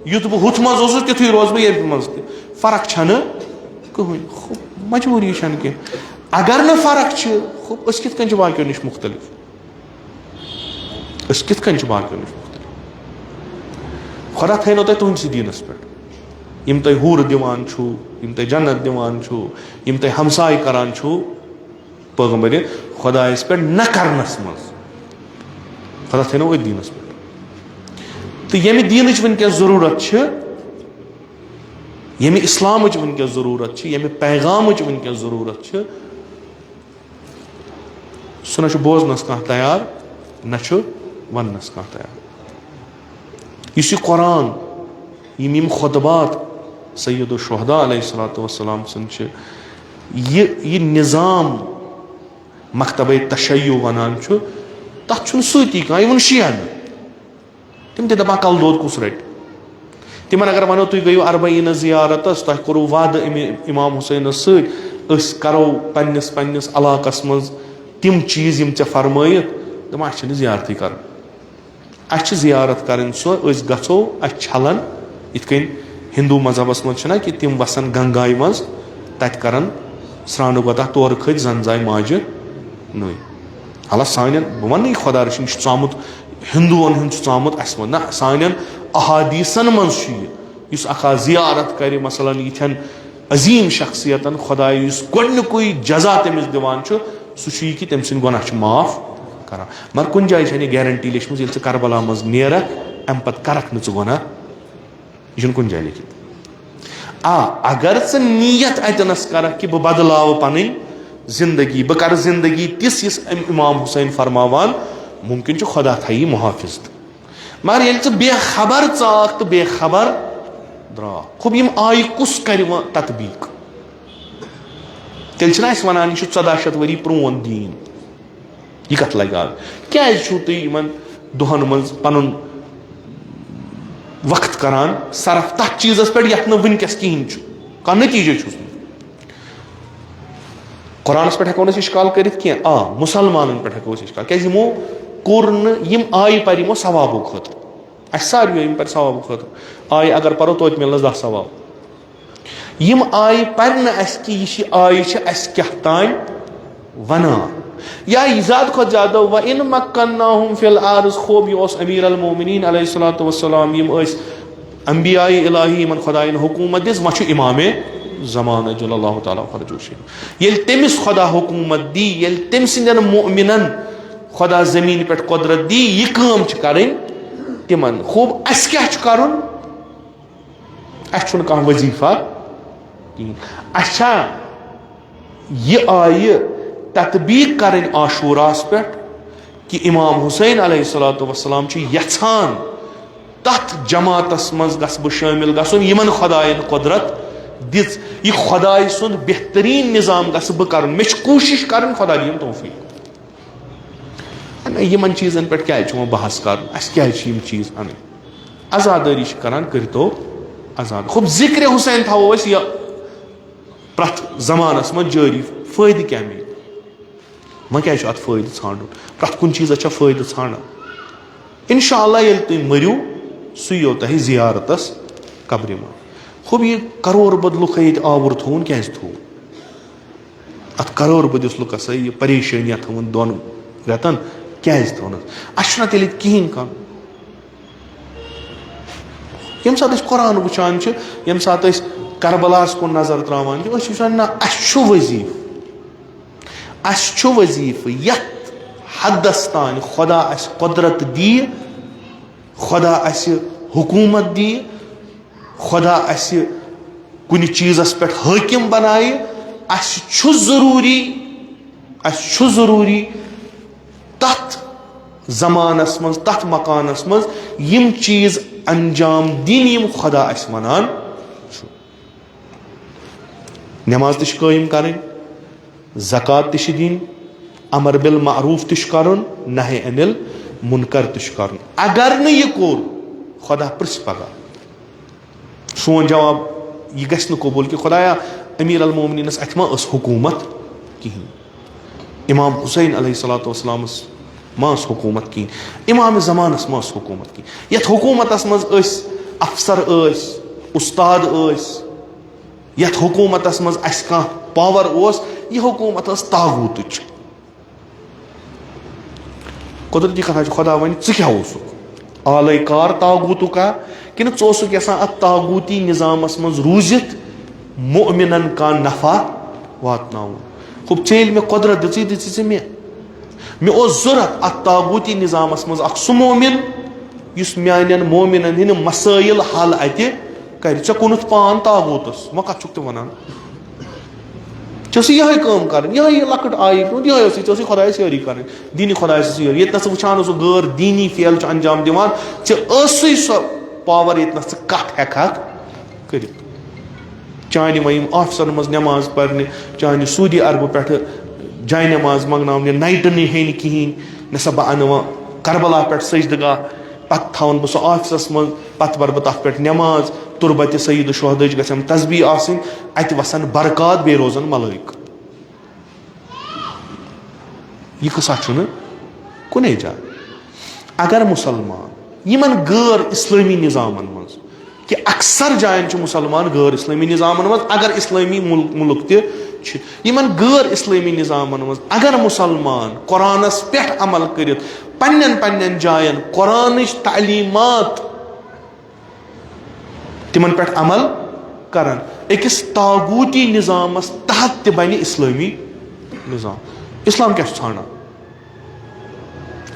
یُتھ بہٕ ہُتھ منٛز اوسُس، تیُتھُے روزٕ بہٕ ییٚتہِ منٛز تہِ۔ فرق چھنہٕ کٕہٕنۍ۔ خب، مجبوٗری چھنہٕ کینٛہہ۔ اگر نہٕ فرق چھِ، خب، أسۍ کِتھ کٔنۍ چھِ باقیو نِش مُختٔلِف؟ أسۍ کِتھ کٔنۍ چھِ باقیو نِش مُختٔلِف؟ خۄدا تھٲینو تۄہہِ تُہنٛدسٕے دیٖنس پٮ۪ٹھ۔ یِم تۄہہِ حوٗرٕ دِوان چھُو، یِم تۄہہِ جنت دِوان چھُو، یِم تۄہہِ ہمساے کران چھُو، پیغمبر خۄدایس پٮ۪ٹھ نہ کرنس منٛز۔ خۄدا تھٲینو أتھۍ دیٖنس پٮ۪ٹھ۔ تہٕ ییٚمہِ دیٖنٕچ وٕنکیٚس ضروٗرت چھِ، ییٚمہِ اسلامٕچ وٕنکیٚس ضروٗرت چھِ، ییٚمہِ پیغامٕچ وٕنکیٚس ضروٗرت چھِ، سُہ نہ چھُ بوزنس کانٛہہ تیار، نہ چھُ وننس کانٛہہ تیار۔ یُس یہِ قرآن، یِم یِم خطبات سید الشہداء علیہ الصلوۃ والسلام سٕنٛدۍ چھِ، یہِ یہِ نظام مکتبہ تشیع ونان چھُ، تتھ چھُنہٕ سۭتی کانٛہہ، یہِ ووٚن شیعن۔ تِم تہِ دپان، کلہٕ دود کُس رٹہِ؟ تِمن اگر ونو، تُہۍ گٔیِو اربعینس زیارتس، تۄہہِ کوٚروٕ وعدٕ اَمہِ امام حسینس سۭتۍ، أسۍ کرو پننِس پننِس علاقس منٛز تِم چیٖز یِم ژےٚ فرمٲیِتھ۔ دپان، اسہِ چھِنہٕ زیارتٕے کرٕنۍ۔ اسہِ چھِ زیارت کرٕنۍ سۄ، أسۍ گژھو، اسہِ چھلن، یِتھ کٔنۍ ہندو مذہبس منٛز چھِنہ کہِ تِم وسن گنگایہِ منٛز، تتہِ کرن سرٛانہٕ گۄتہ تورٕ کھٔتۍ، زَن زاے ماجہِ نٔے۔ حالانکہ سانٮ۪ن، بہٕ وَنہٕ نہٕ یہِ خۄدا رٔچھِنۍ، یہِ چھُ ژامُت ہِندوٗوَن ہُنٛد، چھُ ژامُت اَسہِ منٛز۔ نہ، سانٮ۪ن احادیثن منٛز چھُ یہِ۔ یُس اکھ آ زیارت کرِ، مثلاً، یِتھٮ۪ن عظیٖم شخصیتن، خۄداے یُس گۄڈٕنیُکُے جزا تٔمِس دِوان چھُ، سُہ چھُ یہِ کہِ تٔمۍ سٕنٛدۍ گۄناہ چھِ معاف کران۔ مگر کُنہِ جایہِ چھَنہٕ یہِ گارنٹی لیچھمٕژ، ییٚلہِ ژٕ کربلا منٛز نیرکھ، اَمہِ پتہٕ کرکھ نہٕ ژٕ گۄناہ۔ یہِ چھُنہٕ کُنہِ جایہِ لیکھِتھ۔ آ، اگر ژٕ نیت اتنس کرکھ کہِ بہٕ بدلاوٕ پنٕنۍ زندگی، بہٕ کرٕ زندگی تِژھ یِژھ أمۍ امام حسین فرماوان، ممکن چھُ خۄدا تھایی محافظ تہٕ۔ مگر ییٚلہِ ژٕ بے خبر ژاکھ تہٕ بے خبر درٛاکھ، خوب یِم آیہِ کُس کرِ وۄنۍ تطبیق؟ تیٚلہِ چھِنہ اَسہِ وَنان، یہِ چھُ ژۄداہ شیٚتھ ؤری پرٛون دیٖن۔ یہِ کَتھ لَگہِ آز؟ کیٛازِ چھُو تُہۍ یِمَن دۄہَن منٛز پَنُن وقت کَران صرف تَتھ چیٖزَس پٮ۪ٹھ یَتھ نہٕ وٕنکیٚس کِہیٖنۍ چھُ، کانٛہہ نٔتیٖجَے چھُس نہٕ؟ قرآنَس پٮ۪ٹھ ہٮ۪کو نہٕ أسۍ اِشکال کٔرِتھ کینٛہہ، آ، مُسلمانَن پٮ۪ٹھ ہٮ۪کو أسۍ اِشکال، کیٛازِ یِمو کوٚر نہٕ، یِم آیہِ پَرِ یِمو ثوابو خٲطرٕ۔ اَسہِ ساروِیو یِم پَرِ ثوابو خٲطرٕ، آیہِ اگر پَرو توتہِ مِلنَس دَہ ثواب۔ یِم آیہِ پَرِ نہٕ اَسہِ کہِ یہِ چھِ آیہِ چھِ اَسہِ کیٛاہ تام وَنان۔ یا یہِ زیادٕ کھۄتہٕ زیادٕ، "وَإِن مَكَّنَّاهُمْ فِي الْأَرْضِ"، خوب یہِ اوس امیر المومنین علیہ الصلوۃ والسلام، یِم ٲسۍ انبیاء الہی، یِمن خۄدایَن حکوٗمت دِژ، وۄنۍ چھُ امام زمانہ جل اللہ تعالیٰ فرجہ شریف۔ ییٚلہِ تٔمِس خۄدا حکوٗمت دی، ییٚلہِ تٔمۍ سٕنٛدٮ۪ن مؤمنن خۄدا زمین پٮ۪ٹھ قۄدرت دی، یہِ کٲم چھِ کَرٕنۍ تِمن۔ خوب اَسہِ کیٛاہ چھُ کَرُن؟ اَسہِ چھُنہٕ کانٛہہ وظیفہ کِہیٖنۍ۔ اَسہِ چھا یہِ آیہِ تطبیق کَرٕنۍ عاشوراہَس پٮ۪ٹھ کہِ امام حسین علیہ الصلوۃ والسلام چھُ یَژھان تَتھ جماعتَس منٛز گژھٕ بہٕ شٲمِل گژھُن، یِمَن خۄدایَن قۄدرت دِژ، یہِ خۄدایہِ سُنٛد بہتریٖن نظام گژھٕ بہٕ کَرُن، مےٚ چھِ کوٗشِش کَرٕنۍ، خۄدا دِیِن توفیٖق۔ اَمے یِمَن چیٖزَن پٮ۪ٹھ کیٛازِ چھُ وۄنۍ بحث کَرُن؟ اَسہِ کیٛازِ چھِ یِم چیٖز اَنٕنۍ؟ عزادٲری چھِ کَران، کٔرۍتو عزاد۔ خوب، ذِکرِ حسین تھاوو أسۍ یہِ پرٛٮ۪تھ زمانَس منٛز جٲری، فٲیدٕ کیٛاہ میلہِ؟ وۄنۍ کیٛازِ چھُ اَتھ فٲیدٕ ژھانٛڈُن؟ پرٛٮ۪تھ کُنہِ چیٖزَس چھا فٲیدٕ ژھانٛڈان؟ اِنشاء اللہ ییٚلہِ تُہۍ مٔرِو، سُہ یِیو تۄہہِ زیارتَس قبرِ منٛز۔ خوب، یہِ کَرور بٔدۍ لُکھ ییٚتہِ آوُر تھووُن کیٛازِ تھووُن؟ اَتھ کَرور بٔدِس لُکَس ہے یہِ پریشٲنی اَتھ یِمَن دۄن رٮ۪تَن کیٛازِ تھٲونَس؟ اَسہِ چھُنہ تیٚلہِ ییٚتہِ کِہیٖنۍ کَرُن۔ ییٚمہِ ساتہٕ أسۍ قرآن وٕچھان چھِ، ییٚمہِ ساتہٕ أسۍ کربلاہَس کُن نظر ترٛاوان چھِ، أسۍ چھِ وٕچھان، نہ، اَسہِ چھُ وظیٖفہٕ۔ اَسہِ چھُ وظیٖفہٕ یَتھ حدَس تام خۄدا اَسہِ قۄدرت دِیہِ، خۄدا اَسہِ حکوٗمت دِیہِ، خۄدا اَسہِ کُنہِ چیٖزَس پٮ۪ٹھ حٲکِم بَنایہِ، اَسہِ چھُ ضروٗری، اَسہِ چھُ ضروٗری تَتھ زمانَس منٛز، تَتھ مکانَس منٛز یِم چیٖز انجام دِنۍ، یِم خۄدا اَسہِ وَنان چھُ۔ نماز تہِ چھِ قٲیِم کَرٕنۍ، زکوٰۃ تہِ چھِ دِنۍ، امر بالمعروف تہِ چھُ کرُن، نہی عن المنکر تہِ چھُ کرُن۔ اگر نہٕ یہِ کوٚر، خدا پرژھِ پگاہ۔ سون جواب یہِ گژھِ نہٕ قبول کہِ خدایا، امیر المومنینس اتھِ ما ٲس حکومت کہیٖنۍ؟ امام حسین علیہ الصلوۃ والسلامس ما ٲس حکومت کہیٖنۍ؟ امام زمانس ما ٲس حکومت کہیٖنۍ؟ یتھ حکومتس منٛز ٲسۍ افسر، ٲسۍ استاد، ٲسۍ یتھ حکومتس منٛز اسہِ کانٛہہ پاور اوس، یہِ حکومت ٲس طاغوتٕچ۔ قدرتی کتھا چھِ، خدا ونہِ، ژٕ کیٛاہ اوسُکھ؟ آلے کار طاغوتُکا؟ کِنہٕ ژٕ اوسُکھ یژھان اتھ طاغوتی نظامس منٛز روٗزِتھ مؤمنن کانٛہہ نفع واتناوُن؟ خوب، ژےٚ ییٚلہِ مےٚ قدرت دِژٕے، دِژٕے ژےٚ مےٚ۔ مےٚ اوس ضوٚرتھ اتھ طاغوتی نظامس منٛز اکھ سُہ مؤمن یُس میانٮ۪ن مؤمنن ہٕنٛدۍ مسٲیل حل اتہِ کرِ۔ ژےٚ کُنُتھ پان طاغوتس، وۄنۍ کتھ چھُکھ تہِ ونان؟ ژےٚ ٲسٕے یِہے کٲم کرٕنۍ، یِہے یہِ لۄکٕٹ آیہِ برونٛٹھ، یِہے ٲسٕے، ژےٚ ٲسٕے خۄدایس یٲری کرٕنۍ، دینی خۄدایس ٲسٕے یٲری۔ ییٚتہِ نس ژٕ وٕچھان اوسُکھ غٲر دینی فعل چھُ انجام دِوان، ژےٚ ٲسٕے سۄ پاور ییٚتہِ نس ژٕ کتھ ہٮ۪کہٕ ہکھ کٔرِتھ۔ چانہِ وۄنۍ یِم آفسن منٛز نٮ۪ماز پرنہِ، چانہِ سعودی عربہٕ پٮ۪ٹھٕ جاے نٮ۪ماز منٛگناونہِ، نایٹہٕ نٕے ہیٚنہِ کِہیٖنۍ، مےٚ سا بہٕ انہٕ وۄنۍ کربلا پٮ۪ٹھ سجدٕ گاہ، پتہٕ تھاوَن بہٕ سُہ آفسس منٛز، پتہٕ پرٕ بہٕ تتھ پٮ۪ٹھ نٮ۪ماز، تربتِ سید الشہداہٕچ گژھن تسبیح آسٕنۍ، اتہِ وسن برکات، بیٚیہِ روزن ملٲیکہٕ۔ یہِ قصہ چھُنہٕ کُنے جایہِ۔ اگر مسلمان یِمن غٲر اسلٲمی نظامن منٛز کہ اکثر جاین چھِ مسلمان غٲر اسلٲمی نظامن منٛز، اگر اسلٲمی مُل-، مُلک تہِ چھِ۔ یِمن غٲر اسلٲمی نظامن منٛز اگر مسلمان قرآنس پٮ۪ٹھ عمل کٔرِتھ پننٮ۪ن پننٮ۪ن جاین قرآنٕچ تعلیمات تِمن پٮ۪ٹھ عمل کران، أکِس طاغوتی نظامس تحت تہِ بنہِ اسلٲمی نظام۔ اسلام کیٛاہ چھُ ژھانڈان؟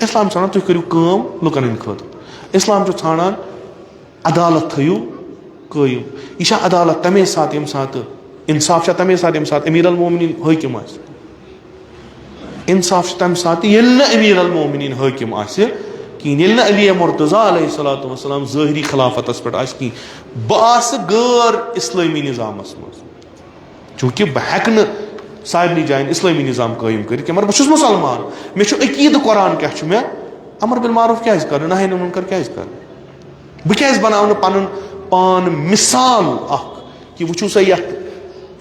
اسلام چھُ ژھانڈان تُہۍ کٔرِو کٲم لُکن ہٕنٛدِ خٲطرٕ۔ اسلام چھُ ژھانڈان عدالت تھٲیِو قٲیِم۔ یہِ چھا عدالت تَمے ساتہٕ ییٚمہِ ساتہٕ، انصاف چھا تَمے ساتہٕ ییٚمہِ ساتہٕ امیر المومنین حٲکِم آسہِ؟ انصاف چھُ تَمہِ ساتہٕ ییٚلہِ نہٕ امیر المومنین حٲکِم آسہِ کِہیٖنۍ، ییٚلہِ نہٕ علی مرتضیٰ علیہ الصلوۃ والسلام ظٲہری خلافتس پٮ۪ٹھ آسہِ کِہیٖنۍ۔ بہٕ آسہٕ غٲر اسلٲمی نظامس منٛز۔ چونکہ بہٕ ہیٚکہٕ نہٕ سارنٕے جاین اسلٲمی نظام قٲیِم کٔرِتھ کینٛہہ، مگر بہٕ چھُس مُسلمان، مےٚ چھُ عقیٖدٕ قرآن کیٛاہ چھُ، مےٚ امر بالمعروف کیٛازِ کرُن، نہی عن المنکر کیٛازِ کرُن؟ بہٕ کیٛازِ بناوٕ نہٕ پنُن پان مثال اکھ، کہ وٕچھِو سا یتھ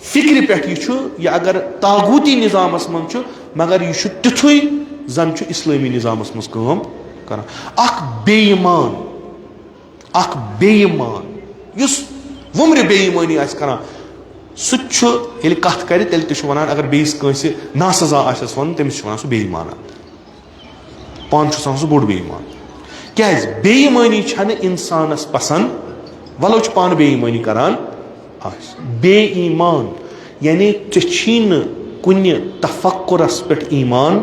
فکرِ پٮ۪ٹھ یہِ چھُ، یہِ اگر طاغوتی نظامس منٛز چھُ، مگر یہِ چھُ تیُتھُے زن چھُ اسلٲمی نظامس منٛز کٲم کران۔ اکھ بے ایمان، اکھ بے ایمان یُس وُمرِ بے ایمٲنی آسہِ کران، سُہ تہِ چھُ، ییٚلہِ کتھ کرِ تیٚلہِ تہِ چھُ ونان، اگر بیٚیِس کٲنٛسہِ ناسزا آسٮ۪س ونُن، تٔمِس چھُ ونان سُہ بے ایمانا۔ پانہٕ چھُ آسان سُہ بوٚڑ بے ایمان۔ کیٛازِ؟ بے ایمٲنی چھنہٕ انسانس پسند، ولو چھُ پانہٕ بے ایمٲنی کران آسہِ۔ بے ایمان یعنی ژےٚ چھی نہٕ کُنہِ تفکرس پٮ۪ٹھ ایمان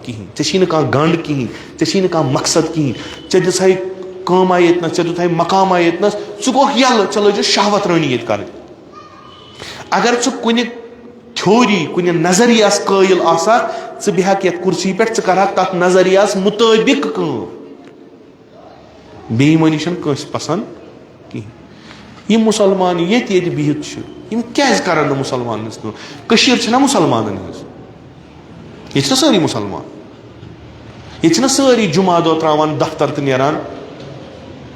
کِہینۍ، ژےٚ چھی نہٕ کانٛہہ گنڈ کِہینۍ، ژےٚ چھی نہٕ کانٛہہ مقصد کِہینۍ، ژےٚ دِژہے کٲما ییٚتنس، ژےٚ دیُتہے مقاما ییٚتنس، ژٕ گوٚکھ یلہٕ، ژےٚ لٲجِتھ شہوت رٲنی ییٚتہِ کرٕنۍ۔ اگر ژٕ کُنہِ تھیوری، کُنہِ نظریس قٲیِل آسکھ، ژٕ بیٚہکھ یتھ کرسی پٮ۪ٹھ، ژٕ کرکھ تتھ نظریس مطٲبق کٲم۔ بے ایمٲنی چھنہٕ کٲنٛسہِ پسند کِہینۍ۔ یِم مسلمان ییٚتہِ ییٚتہِ بِہِتھ چھِ، یِم کیٛازِ کرن نہٕ مسلمانن ہٕنٛز کٲم؟ کٔشیٖر چھنہ مسلمانن ہٕنٛز؟ ییٚتہِ چھِنہ سٲری مسلمان؟ ییٚتہِ چھِنہ سٲری جمعہ دۄہ ترٛاوان دفتر تہٕ نیران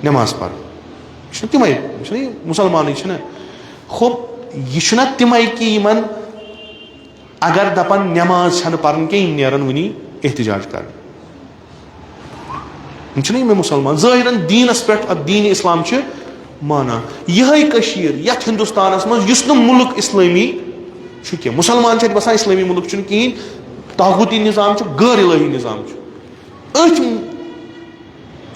نٮ۪ماز پرنہِ؟ یہِ چھِنہ تِمے، یہِ چھِنہ یہِ مسلمانٕے چھِنہ؟ ہُہ، یہِ چھُنہ تِمے کہِ یِمن اگر دپن نٮ۪ماز چھنہٕ پرٕنۍ کینٛہہ، یِم نیرن وُنی احتجاج کرنہِ؟ یِم چھِنہ یِمے مسلمان؟ ظٲہِرن دیٖنس پٮ۪ٹھ، اتھ دیٖنِ اسلام چھِ مانان۔ یِہے کٔشیٖر یتھ ہندوستانس منٛز یُس نہٕ مُلک اسلٲمی چھُ کینٛہہ، مسلمان چھِ اتہِ بسان، اسلٲمی مُلک چھُنہٕ کِہینۍ، طاغوتی نظام چھُ، غٲر الہی نظام چھُ۔ أتھۍ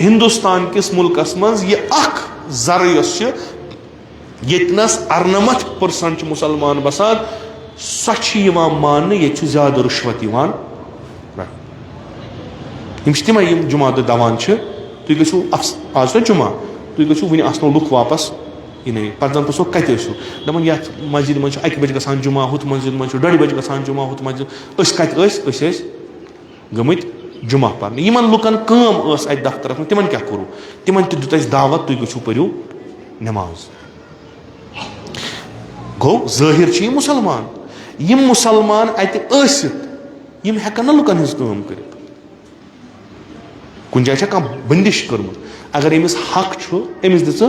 ہندوستان کِس مُلکس منٛز یہِ اکھ ذرٕ یۄس چھِ، ییٚتنس ارنمتھ پٔرسنٹ چھِ مسلمان بسان، سۄ چھِ یِوان ماننہٕ، ییٚتہِ چھُ زیادٕ رُشوت یِوان رٹنہٕ۔ یِم چھِ تِمے یِم جمعہ دۄہ دوان چھِ، تُہۍ گٔژھِو اَس-، آز چھُنہ جمعہ، تُہۍ گٔژھِو وُنہِ آسنو لُکھ واپس یِنٕے۔ پتہٕ زن پرٛژھو کتہِ ٲسِو؟ دپان یتھ مسجد منٛز چھُ اکہِ بجہِ گژھان جمعہ، ہُتھ مسجد منٛز چھُ ڈۄڈِ بجہِ گژھان جمعہ، ہُتھ مسجد۔ أسۍ کتہِ ٲسۍ؟ أسۍ ٲسۍ گٔمٕتۍ جمعہ پرنہِ۔ یِمن لُکن کٲم ٲس اتہِ دفترس منٛز، تِمن کیٛاہ کوٚروٕ؟ تِمن تہِ دیُت اسہِ دعوت، تُہۍ گٔژھِو پٔرِو نماز۔ گوٚو، ظٲہِر چھِ یِم مسلمان۔ یِم مسلمان اتہِ ٲسِتھ، یِم ہٮ۪کن نہٕ لُکن ہٕنٛز کٲم کٔرِتھ۔ کُنہِ جایہِ چھےٚ کانٛہہ بندش کٔرمٕژ؟ اگر أمِس حق چھُ، أمِس دِ ژٕ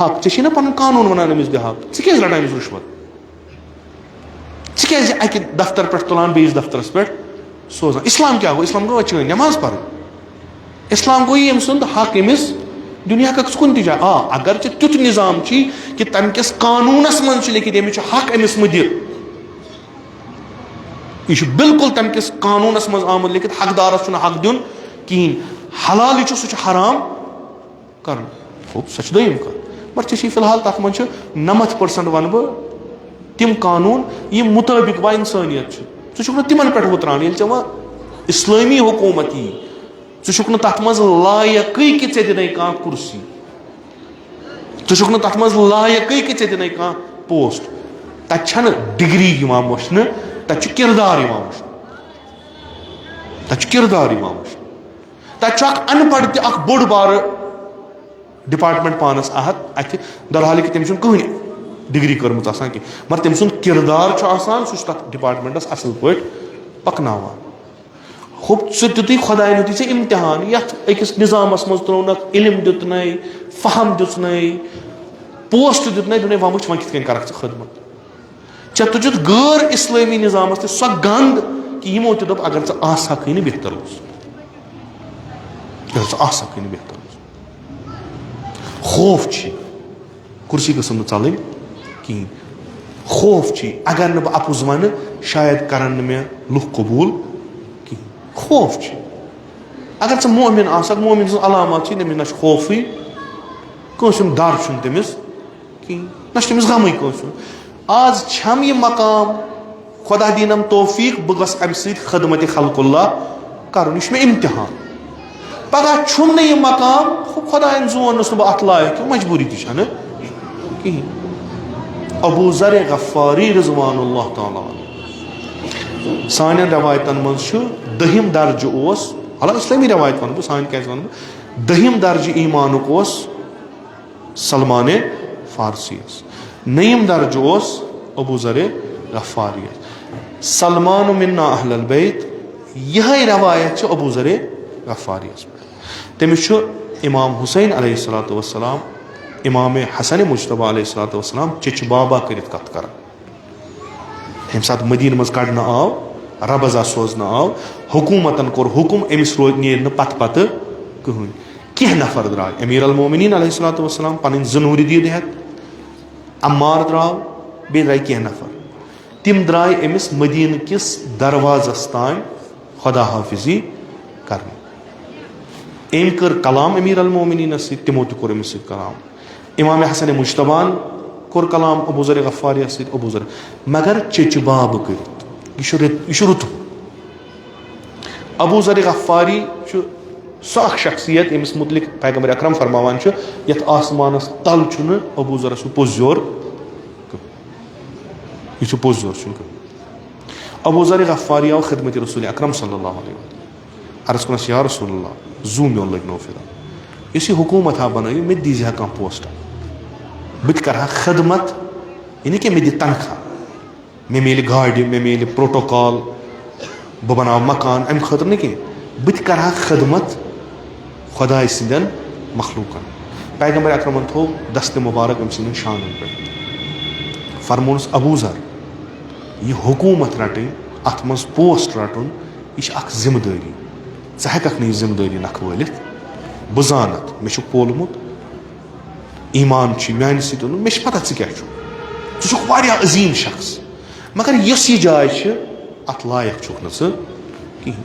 حق۔ ژےٚ چھُے نہ پنُن قانوٗن ونان أمِس دِ حق، ژٕ کیٛازِ رٹان أمِس رُشوت؟ ژٕ کیٛازِ اَکہِ دفتر پٮ۪ٹھ تُلان بیٚیِس دفترس پٮ۪ٹھ سوزان؟ اسلام کیٛاہ گوٚو؟ اسلام گوٚو چٲنۍ نٮ۪ماز پرٕنۍ۔ اسلام گوٚو یہِ، أمۍ سُنٛد حق أمِس دُنیا کَکس کُنہِ تہِ جایہِ۔ آ، اگر ژےٚ تیُتھ نظام چھُے کہِ تَمہِ کِس قانوٗنس منٛز چھُ لیکھِتھ أمِس چھُ حق أمِس مہٕ دِ، یہِ چھُ بالکل تَمہِ کِس قانوٗنس منٛز آمُت لیکھِتھ، حقدارس چھُنہٕ حق دیُن کِہیٖنۍ، حلال یہِ چھُ سُہ چھُ حرام کرُن۔ گوٚو، سۄ چھِ دوٚیِم کَتھ۔ مگر ژےٚ چھُے فی الحال تَتھ منٛز چھُ نَمَتھ پٔرسَنٛٹ وَنہٕ بہٕ تِم قانوٗن یِم مُطٲبِق با اِنسٲنیت چھِ۔ ژٕ چھُکھ نہٕ تِمَن پٮ۪ٹھ وُتران۔ ییٚلہِ ژےٚ وۄنۍ اِسلٲمی حکوٗمت یی، ژٕ چھُکھ نہٕ تَتھ منٛز لایقٕے کہِ ژےٚ دِنَے کانٛہہ کُرسی۔ ژٕ چھُکھ نہٕ تَتھ منٛز لایقٕے کہِ ژےٚ دِنَے کانٛہہ پوسٹ۔ تَتہِ چھَنہٕ ڈگری یِوان وٕچھنہٕ، تَتہِ چھُ کِردار یِوان وٕچھنہٕ۔ تَتہِ چھُ کِردار یِوان وٕچھنہٕ۔ تَتہِ چھُ اکھ اَن پَڑھ تہِ اکھ بوٚڑ بارٕ ڈپارٹمنٹ پانَس اَتھ اَتھِ، درحالہِ کہِ تٔمۍ چھُنہٕ کٕہٕنۍ ڈگری کٔرمٕژ آسان کینٛہہ، مگر تٔمۍ سُنٛد کِردار چھُ آسان، سُہ چھُ تَتھ ڈپارٹمنٹَس اَصٕل پٲٹھۍ پَکناوان۔ ہُہ ژٕ تیُتُے خۄدایَن ہیوٚتُے ژےٚ اِمتِحان، یَتھ أکِس نِظامَس منٛز ترٛوونَکھ، علم دیُتنَے، فہم دیُتنَے، پوسٹ دیُتنَے، دوٚپنَے، وۄنۍ وٕچھ، وۄنۍ کِتھ کٔنۍ کَرَکھ ژٕ خدمت۔ ژےٚ تُجُتھ غٲر اسلٲمی نظامس تہِ سۄ گنٛد کہِ یِمو تہِ دوٚپ، اگر ژٕ آسہٕ ہکھٕے نہٕ بہتر اوس، اگر ژٕ آسہٕ ہکھٕے نہٕ بہتر اوس۔ خوف چھُ، کرسی گٔژھٕم نہٕ ژَلٕنۍ کِہیٖنۍ۔ خوف چھُ، اگر نہٕ بہٕ اَپُز وَنہٕ، شاید کَرَن نہٕ مےٚ لُکھ قبوٗل کِہیٖنۍ۔ خوف چھُ۔ اگر ژٕ مؤمن آسَکھ، مؤمن سٕنٛز علامات چھِ، تٔمِس نہ چھُ خوفٕے، کٲنٛسہِ ہُنٛد ڈَر چھُنہٕ تٔمِس کِہیٖنۍ، نہ چھُ تٔمِس غمٕے کٲنٛسہِ ہُنٛد۔ آز چھَم یہِ مقام، خۄدا دِنَم توفیٖق، بہٕ گژھٕ اَمہِ سۭتۍ خدمتِ خلق اللہ کَرُن، یہِ چھُ مےٚ اِمتِحان۔ پگاہ چھُم نہٕ یہِ مقام، خۄدایَن زونُس نہٕ بہٕ اَتھ لایق، یہِ مجبوٗری تہِ چھَنہٕ کِہیٖنۍ۔ ابو ذر غفاری رضوان اللہ تعالیٰ عنہ، سانٮ۪ن رٮ۪وایتَن منٛز چھُ دٔہِم درجہٕ اوس، حالانکہ اِسلٲمی رٮ۪وایت وَنہٕ بہٕ، سانہِ کیٛازِ وَنہٕ بہٕ، دٔہِم درجہٕ ایٖمانُک اوس سلمان فارسیَس، نٔیِم درجہٕ اوس ابو ذر غفاریَس۔ سلمان منا اہل البیت، یِہے روایت چھِ ابو ذر غفاریَس پٮ۪ٹھ۔ تٔمِس چھُ امام حسین علیہ الصلوۃ والسلام، امام حسن مجتبیٰ علیہ الصلوۃ والسلام چچہِ بابا کٔرِتھ کتھ کران۔ ییٚمہِ ساتہٕ مدینہٕ منٛز کڑنہٕ آو، ربضہ سوزنہٕ آو، حکومتن کوٚر حکم، أمِس روزِ، نیرِ نہٕ پتہٕ پتہٕ کٕہٕنۍ۔ کینٛہہ نفر درٛاے، امیر المومنین علیہ الصلوۃ والسلام پنٕنۍ زٕ نوٗرِ دیٖد ہٮ۪تھ، عمار درٛاو، بیٚیہِ درٛاے کینٛہہ نفر۔ تِم درٛاے أمِس مدینہٕ کِس دروازس تام خدا حافظی کرنہِ۔ أمۍ کٔر کلام امیر المومنینس سۭتۍ، تِمو تہِ کوٚر أمِس سۭتۍ کلام۔ امام حسن مجتبیٰ ہن کوٚر کلام ابو ذر غفاریس سۭتۍ، ابو ذر، مگر چچہِ بابہٕ کٔرِتھ۔ یہِ چھُ رت-، یہِ چھُ رُت۔ ابو ذر غفاری چھُ سُہ اکھ شخصیت، ییٚمِس مُتعلق پیغمبر اکرم فرماوان چھُ، یتھ آسمانس تل چھُنہٕ ابو ذرس ہیوٗ پوٚز یور کانٛہہ۔ یہِ چھُ پوٚز یور چھُنہٕ کانٛہہ۔ ابو ذر غفاری آو خدمت رسول اکرم صلی اللہ علیہ وسلم۔ عرض کوٚرنس، یا رسول اللہ، زُو میون لٔگۍ نو فدا۔ یُس یہِ حکوٗمت ہا بنٲیِو، مےٚ تہِ دیٖزِ ہا کانٛہہ پوسٹ۔ بہٕ تہِ کرٕ ہا خدمت، یعنی کہِ مےٚ دِ تنخواہ۔ مےٚ میلہِ گاڑِ، مےٚ میلہِ پروٹوکال، بہٕ بناوٕ مکان، امہِ خٲطرٕ نہٕ کینٛہہ۔ بہٕ تہِ کرٕ ہا خدمت خدایہِ سٕنٛدٮ۪ن مخلوٗقن۔ پیغمبر اکرمن تھوٚو دستِ مبارک أمۍ سٕنٛدٮ۪ن شانن پٮ۪ٹھ۔ فرموونس، ابو ذر، یہِ حکوٗمت رٹٕنۍ، اتھ منٛز پوسٹ رٹُن، یہِ چھِ اکھ ذمہٕ دٲری۔ ژٕ ہٮ۪ککھ نہٕ یہِ ذمہٕ دٲری نکھٕ وٲلِتھ۔ بہٕ زانتھ، مےٚ چھُ پولمُت، ایمان چھُ میانہِ سۭتۍ اوٚنمُت، مےٚ چھِ پتہ ژٕ کیٛاہ چھُکھ۔ ژٕ چھُکھ واریاہ عظیٖم شخص، مگر یۄس یہِ جاے چھِ، اتھ لایق چھُکھ نہٕ ژٕ کِہیٖنۍ۔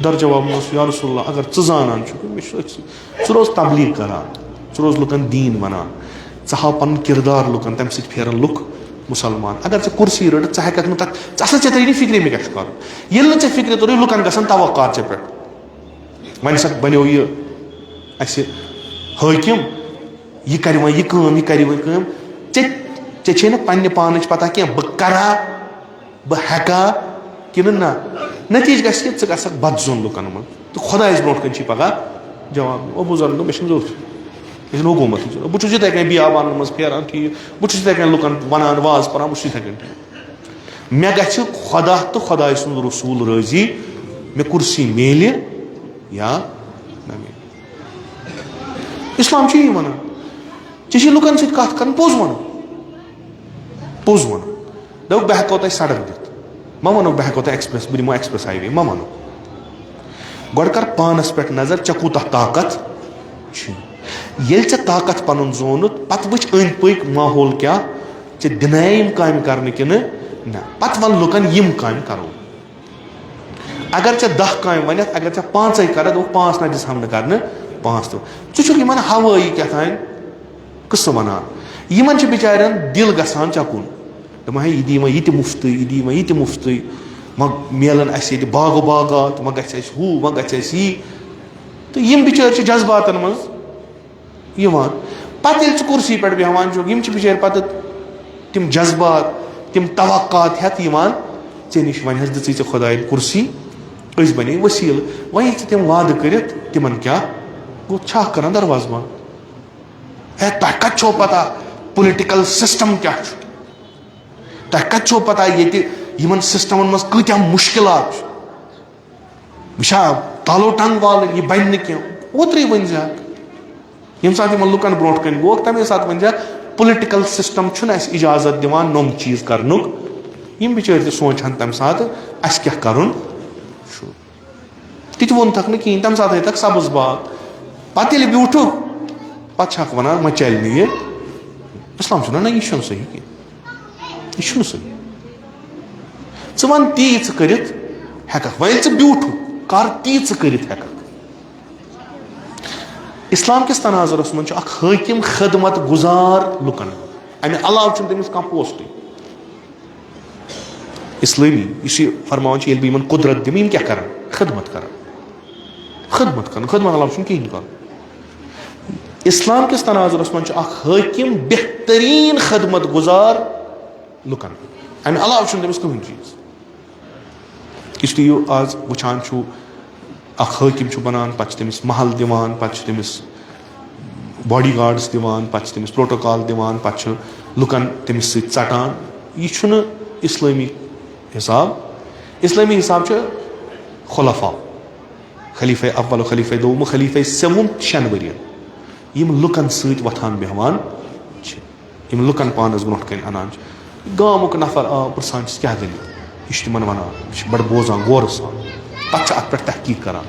در جواب اوس، یا رسول اللہ، اگر ژٕ زانان چھُکھ، مےٚ چھُ أتھۍ سۭتۍ۔ ژٕ روز تبلیغ کران، ژٕ روز لُکن دیٖن ونان، ژٕ ہاو پنُن کردار لُکن، تمہِ سۭتۍ پھیرن لُکھ مسلمان۔ اگر ژےٚ کرسی رٔٹٕتھ، ژٕ ہٮ۪ککھ نہٕ تتھ، ژٕ اصل، ژےٚ تری نہٕ فکرے مےٚ کیٛاہ چھُ کرُن۔ ییٚلہِ نہٕ ژےٚ فکرِ توٚرُے، لُکن گژھن توقعات ژےٚ پٮ۪ٹھ۔ وۄنۍ سا بنیو یہِ اسہِ حٲکِم، یہِ کرِ وۄنۍ یہِ کٲم، یہِ کرِ وۄنۍ کٲم۔ ژےٚ، ژےٚ چھے نہٕ پننہِ پانٕچ پتہ کینٛہہ، بہٕ کرا، بہٕ ہٮ۪کا کِنہٕ نہ۔ نتیٖجہٕ گژھِ کہِ ژٕ گژھکھ بدظون لُکن منٛز، تہٕ خۄدایس برونٛٹھ کنہِ چھی پگاہ جواب دیُن۔ ابو ذرن دوٚپ، مےٚ چھُنہٕ ضروٗرت، مےٚ چھُنہٕ حکوٗمت ہٕنٛز ضروٗرت۔ بہٕ چھُس یِتھے کٔنۍ بیابانن منٛز پھیران، ٹھیٖک، بہٕ چھُس یِتھے کٔنۍ لُکن ونان، واز پران، بہٕ چھُس یِتھے کٔنۍ ٹھیٖک۔ مےٚ گژھِ خۄدا تہٕ خۄدایہِ سُنٛد رسول رٲضی، مےٚ کرسی میلہِ یا نہ میلہِ۔ اسلام چھُ یی ونان، ژےٚ چھِ لُکن سۭتۍ کتھ کرٕنۍ، پوٚز ونُن، پوٚز ونُن۔ دوٚپُکھ، بہٕ ہٮ۪کو تۄہہِ سڑک دِتھ، مہ ونو بہٕ ہٮ۪کو تۄہہِ ایکسپریس، بہٕ دِمو ایکسپریس ہاے وے، مہ ونو۔ گۄڈٕ کر پانس پٮ۪ٹھ نظر، ژےٚ کوٗتاہ طاقت چھُ۔ ییٚلہِ ژےٚ طاقت پنُن زونُت، پتہٕ وٕچھ أنٛدۍ پٔکۍ ماحول کیٛاہ، ژےٚ دِنایہ یِم کامہِ کرنہٕ کِنہٕ نہ، پتہٕ ون لُکن، یِم کامہِ کرو۔ اگر ژےٚ دَہ کامہِ ونکھ، اگر ژےٚ پانٛژے کرکھ، دوٚپُکھ، پانٛژھ نہ دِژہَم نہٕ کرنہٕ، پانٛژھ تہِ۔ ژٕ چھُکھ یِمن ہوٲیی کیٛاہ تام قصہٕ ونان۔ یِمن چھِ بِچارٮ۪ن دِل گژھان ژےٚ کُن۔ دَپان، ہے، یہِ دِیہِ وۄنۍ یہِ تہِ مُفتٕے، یہِ دِیہِ وۄنۍ یہِ تہِ مُفتٕے۔ وۄنۍ میلن اَسہِ ییٚتہِ باغ و باغات، وۄنۍ گژھِ اَسہِ ہُہ، وۄنۍ گژھِ اَسہِ یی۔ تہٕ یِم بِچٲرۍ چھِ جذباتن منٛز یِوان۔ پتہٕ ییٚلہِ ژٕ کُرسی پٮ۪ٹھ بیٚہوان چھُکھ، یِم چھِ بِچٲرۍ پتہٕ تِم جذبات، تِم توقعات ہٮ۪تھ یِوان ژےٚ نِش، وۄنۍ حظ دِژٕے ژےٚ خۄدایَن کُرسی، أسۍ بنے وسیٖلہٕ۔ وۄنۍ ییٚلہِ ژٕ تِم وعدٕ کٔرِتھ، تِمن کیٛاہ گوٚو، چھَکھ کران دروازٕ بنٛد۔ ہے، تۄہہِ کتہِ چھو پتہ پُلٹِکل سسٹم کیٛاہ چھُ؟ تۄہہِ کتہِ چھو پتہ ییٚتہِ یِمن سسٹمن منٛز کۭتیٛاہ مُشکِلات چھِ؟ وٕچھا، تالو ٹنگ والٕنۍ، یہِ بنہِ نہٕ کینٛہہ۔ اوترٕے ؤنۍ زِ ہا، ییٚمہِ ساتہٕ یِمن لُکن برونٛٹھ کنہِ گوکھ، تمے ساتہٕ ؤنۍ زِ ہا، پُلٹِکل سسٹم چھُنہٕ اسہِ اجازت دِوان نۄم چیٖز کرنُک، یِم بِچٲرۍ تہِ سونٛچہٕ ہن تمہِ ساتہٕ، اسہِ کیٛاہ کرُن چھُ۔ تہِ تہِ ووٚنتھکھ نہٕ کِہیٖنۍ، تمہِ ساتہٕ ہٲیتھکھ سبٕز باغ۔ پتہٕ ییٚلہِ بیوٗٹھُکھ، پتہٕ چھِ اکھ ونان، وۄنۍ چلہِ نہٕ یہِ۔ اسلام چھُ ونان، نہ، یہِ چھُنہٕ صحیح کینٛہہ، یہِ چھُنہٕ صحیح۔ ژٕ ون تی ژٕ کٔرِتھ ہٮ۪ککھ، وۄنۍ ییٚلہِ ژٕ بیوٗٹھُکھ، کر تی ژٕ کٔرِتھ ہٮ۪ککھ۔ اسلام کِس تناظرس منٛز چھُ اکھ حٲکِم خدمت گزار لُکن، امہِ علاوٕ چھُنہٕ تٔمِس کانٛہہ پوسٹٕے۔ اسلٲمی یُس یہِ فرماوان چھُ، ییٚلہِ بہٕ یِمن قدرت دِمہٕ، یِم کیٛاہ کرن؟ خدمت کرن۔ خدمت کرن، خدمت علاوٕ چھُنہٕ کِہیٖنۍ کرُن۔ اسلام کِس تناظرس منٛز چھُ اکھ حٲکِم بہتریٖن خدمت گزار لُکن، امہِ علاوٕ چھُنہٕ تٔمِس کٕہٕنۍ چیٖز۔ یُس تُہۍ یہِ آز وٕچھان چھُو، اکھ حٲکِم چھُ بنان، پتہٕ چھِ تٔمِس محل دِوان، پتہٕ چھِ تٔمِس باڈی گارڈس دِوان، پتہٕ چھِ تٔمِس پروٹوکال دِوان، پتہٕ چھِ لُکن تٔمِس سۭتۍ ژٹان۔ یہِ چھُنہٕ اسلٲمی حساب۔ اسلٲمی حساب چھُ خلفاء، خلیفہ اول، خلیفہ دوم، خلیفہ سوم، شٮ۪ن ؤرین یِم لُکن سۭتۍ وۄتھان بیٚہوان چھِ، یِم لُکن پانس برونٛٹھ کنہِ انان چھِ۔ گامُک نفر آو، پرژھان چھِس، کیٛاہ دٔلیٖل؟ یہِ چھُ تِمن ونان، یہِ چھُ بڑٕ بوزان غورٕ سان۔ پتہٕ چھِ اتھ پٮ۪ٹھ تحقیق کران۔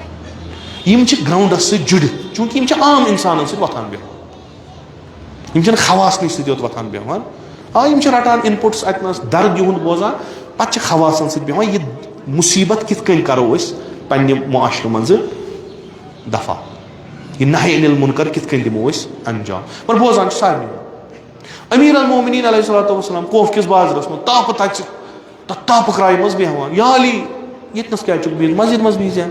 یِم چھِ گراؤنڈس سۭتۍ جُڑِتھ، چوٗنٛکہِ یِم چھِ عام انسانن سۭتۍ وۄتھان بیٚہوان۔ یِم چھِنہٕ خواصنٕے سۭتۍ یوت وۄتھان بیٚہوان۔ آ، یِم چھِ رٹان انپُٹس، اتہِ نس درد یِہُنٛد بوزان، پتہٕ چھِ خواصن سۭتۍ بیٚہوان۔ یہِ مصیبت کِتھ کٔنۍ کرو أسۍ پننہِ معاشرٕ منٛزٕ دفع؟ یہِ نہی عن المنکر کِتھ کٔنۍ دِمو أسۍ انجام؟ پر بوزان چھِ سارنٕے۔ امیر المومنین علیہ الصلوۃ والسلام کوف کِس بازرس منٛز تاپہٕ تژِ، تتھ تاپہٕ کرایہِ منٛز بیٚہوان، یا علی، ییٚتہِ نس کیٛازِ چھُکھ بِہِتھ؟ مسجد منٛز بِہزِ ہا،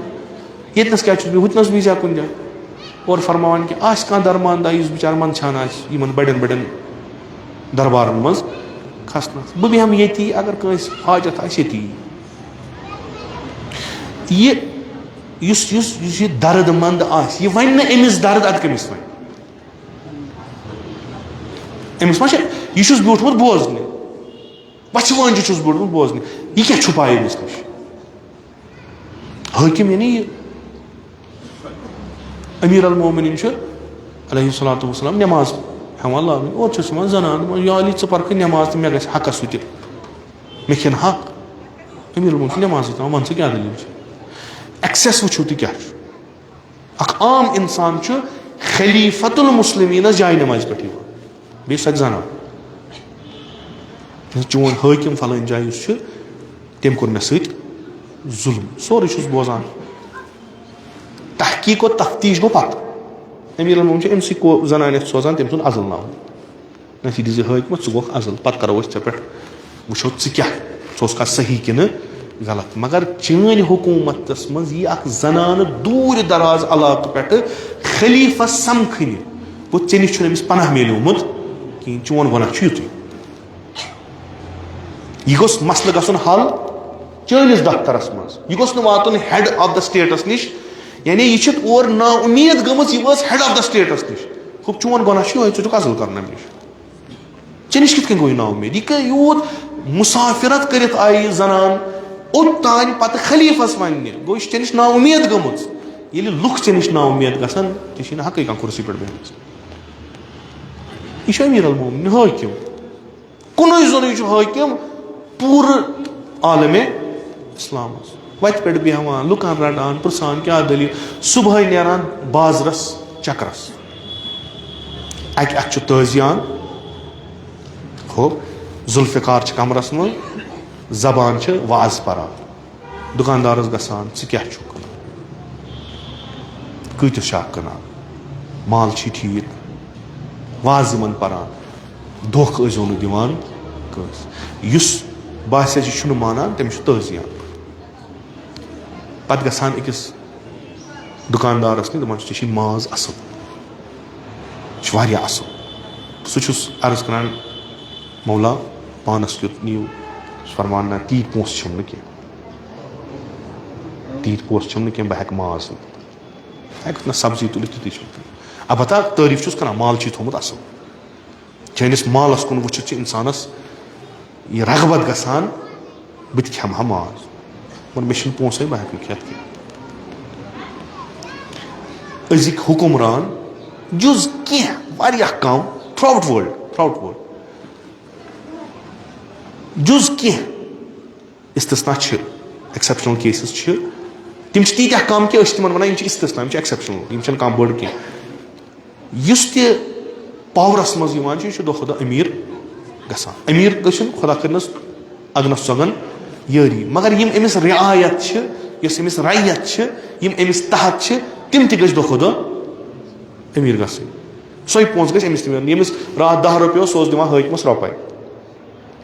ییٚتہِ نس کیٛازِ چھُکھ بِہِتھ؟ ہُتہِ نس بِہزِ ہا کُنہِ جایہِ۔ اورٕ فرماوان کہِ آسہِ کانٛہہ درمان دار یُس بِچارٕ منٛدچھان آسہِ یِمن بڑٮ۪ن بڑٮ۪ن دربارن منٛز کھسنس، بہٕ بیٚہمہٕ ییٚتی، اگر کٲنٛسہِ حاجت آسہِ ییٚتی۔ یہِ یُس یُس یُس یہِ درد مند آسہِ، یہِ ونہِ نہٕ أمِس درد، ادٕ کٔمِس ونہِ؟ أمِس ما چھِ، یہِ چھُس بیوٗٹھمُت بوزنہِ، پژھِ وٲنجہِ چھُس بیوٗٹھمُت بوزنہِ، یہِ کیٛاہ چھُپایہِ أمِس نِش؟ حٲکِم یعنی یہِ امیر المومنین چھُ علیہ الصلوۃ والسلام نماز ہٮ۪وان لاگٕنۍ، اورٕ چھُس یِوان زنان، دپان، یا علی، ژٕ پرکھٕ نماز تہٕ مےٚ گژھِ حقس ہُہ تہِ، مےٚ کھٮ۪ن حق۔ امیر المومنین چھُ نمازٕے تھاوان، وَن ژٕ کیٛاہ دٔلیٖل چھِ؟ ایکسیس وٕچھِو تُہۍ کیٛاہ چھُ۔ اکھ عام انسان چھُ خلیفۃ المسلمینس جاے نمازِ پٮ۪ٹھ یِوان، بیٚیہِ سۄ تہِ زنان۔ چون حٲکِم فلٲنۍ جایہِ یُس چھُ، تٔمۍ کوٚر مےٚ سۭتۍ ظلم، سورُے چھُس بوزان۔ تحقیق و تفتیش گوٚو پتہٕ۔ امیر المومنین چھُ أمۍ سٕے کو-، زنانہِ سوزان تٔمۍ سُنٛد عزل نامہٕ۔ نتیجہِ زِ حٲکمہ، ژٕ گوکھ عزل، پتہٕ کرو أسۍ ژےٚ پٮ۪ٹھ، وٕچھو ژٕ کیٛاہ، ژٕ اوسکھا صحیح کِنہٕ غلط۔ مگر چٲنۍ حکوٗمتس منٛز یی اکھ زنانہٕ دوٗرِ دراز علاقہٕ پٮ۪ٹھٕ خلیفس سمکھنہِ، گوٚو ژےٚ نِش چھُنہٕ أمِس پناہ میلیومُت کِہیٖنۍ، چون گۄناہ چھُ یُتُے۔ یہِ گوٚژھ مسلہٕ گژھُن حل چٲنِس دفترس منٛز، یہِ گوٚژھ نہٕ واتُن ہیڈ آف دا سٹیٹس نِش، یعنی یہِ چھِ اور نا اُمید گٔمٕژ، یہِ وٲژ ہیڈ آف دا سٹیٹس نِش۔ ہُہ چون گۄناہ چھُ یِہوٚے، ژٕ چھُکھ عزل کرنہٕ نِش۔ ژےٚ نِش کِتھ کٔنۍ گوٚو یہِ نا اُمید؟ یہِ کیٛاہ یوٗت مسافرت کٔرِتھ آیہِ یہِ زنان اوٚت تانۍ پتہٕ خلیفس وننہِ؟ گوٚو، یہِ چھِ ژےٚ نِش نا اُمید گٔمٕژ۔ ییٚلہِ لُکھ ژےٚ نِش نا اُمید گژھن، ژےٚ چھے نہٕ حقٕے کانٛہہ کُرسی پٮ۪ٹھ بیٚہنَس۔ یہِ چھُ امیر المومنین، حٲکِم۔ کُنُے زوٚنُے چھُ حٲکِم پوٗرٕ عالمِ اسلامس۔ وتہِ پٮ۪ٹھ بیٚہوان، لُکن رٹان، پرژھان کیٛاہ دٔلیٖل۔ صبحٲے نیران بازرس چکرس۔ اکہِ اتھٕ چھُ تٲزیان، ہُہ ذوالفقار چھِ کمرس منٛز، زبان چھِ وعظ پران۔ دُکاندارس گژھان، ژٕ کیٛاہ چھُکھ کٕنان؟ کۭتِس چھُ اکھ کٕنان؟ مال چھی ٹھیٖک؟ وعظ یِمن پران۔ دھوکہٕ ٲسۍزیو نہٕ دِوان کٲنٛسہِ۔ یُس باسہِ، یہِ چھُنہٕ مانان، تٔمِس چھُ تٲزیان۔ پتہٕ گژھان أکِس دُکاندارس نِش، دپان چھُ، "ژےٚ چھُے ماز اصٕل، یہِ چھُ واریاہ اصٕل۔" سُہ چھُس عرض کران، "مولا، پانس کیُتھ نِیِو؟" سُہ فرمان، "نہ، تیٖتۍ پونٛسہٕ چھِم نہٕ کینٛہہ، تیٖتۍ پونٛسہٕ چھِم نہٕ کینٛہہ، بہٕ ہٮ۪کہٕ ماز نِتھ، بہٕ ہٮ۪کہٕ نہ سبزی تُلِتھ، تیُتُے چھُم تُلُن۔ البتہ تعریٖف چھُس کران، مال چھُے تھوٚومُت اصٕل۔" چٲنِس مالس کُن وٕچھِتھ چھِ انسانس یہِ رغبت گژھان، بہٕ تہِ کھٮ۪مہٕ ہا ماز، مگر مےٚ چھِنہٕ پونٛسَے، بہٕ ہٮ۪کہٕ نہٕ کھٮ۪تھ کینٛہہ۔ أزِکۍ حُکمران، جُز کینٛہہ، واریاہ کم، throw out world, throw out world, جُز کینٛہہ استثنا چھِ، ایکسیپشنل کیسز چھِ، تِم چھِ تیٖتیٛاہ کم کہِ أسۍ چھِ تِمن ونان، یِم چھِ استثنا، یِم چھِ ایکسیپشنل، یِم چھِنہٕ کانٛہہ بٔڑ کینٛہہ۔ یُس تہِ پاورس منٛز یِوان چھُ، یہِ چھُ دۄہ کھۄتہٕ دۄہ أمیٖر گژھان۔ أمیٖر گٔژھِنۍ، خۄدا کٔرِنَس اگنس سۄگن یٲری، مگر یِم أمِس رعایت چھِ، یۄس أمِس رعیت چھِ، یِم أمِس تحت چھِ، تِم تہِ گٔژھۍ دۄہ کھۄتہٕ دۄہ أمیٖر گژھٕنۍ۔ سۄے پونٛسہٕ گژھِ أمِس تہِ میلُن۔ ییٚمِس راتھ دَہ رۄپیہِ اوس، سُہ اوس دِوان حٲکمَس رۄپَے۔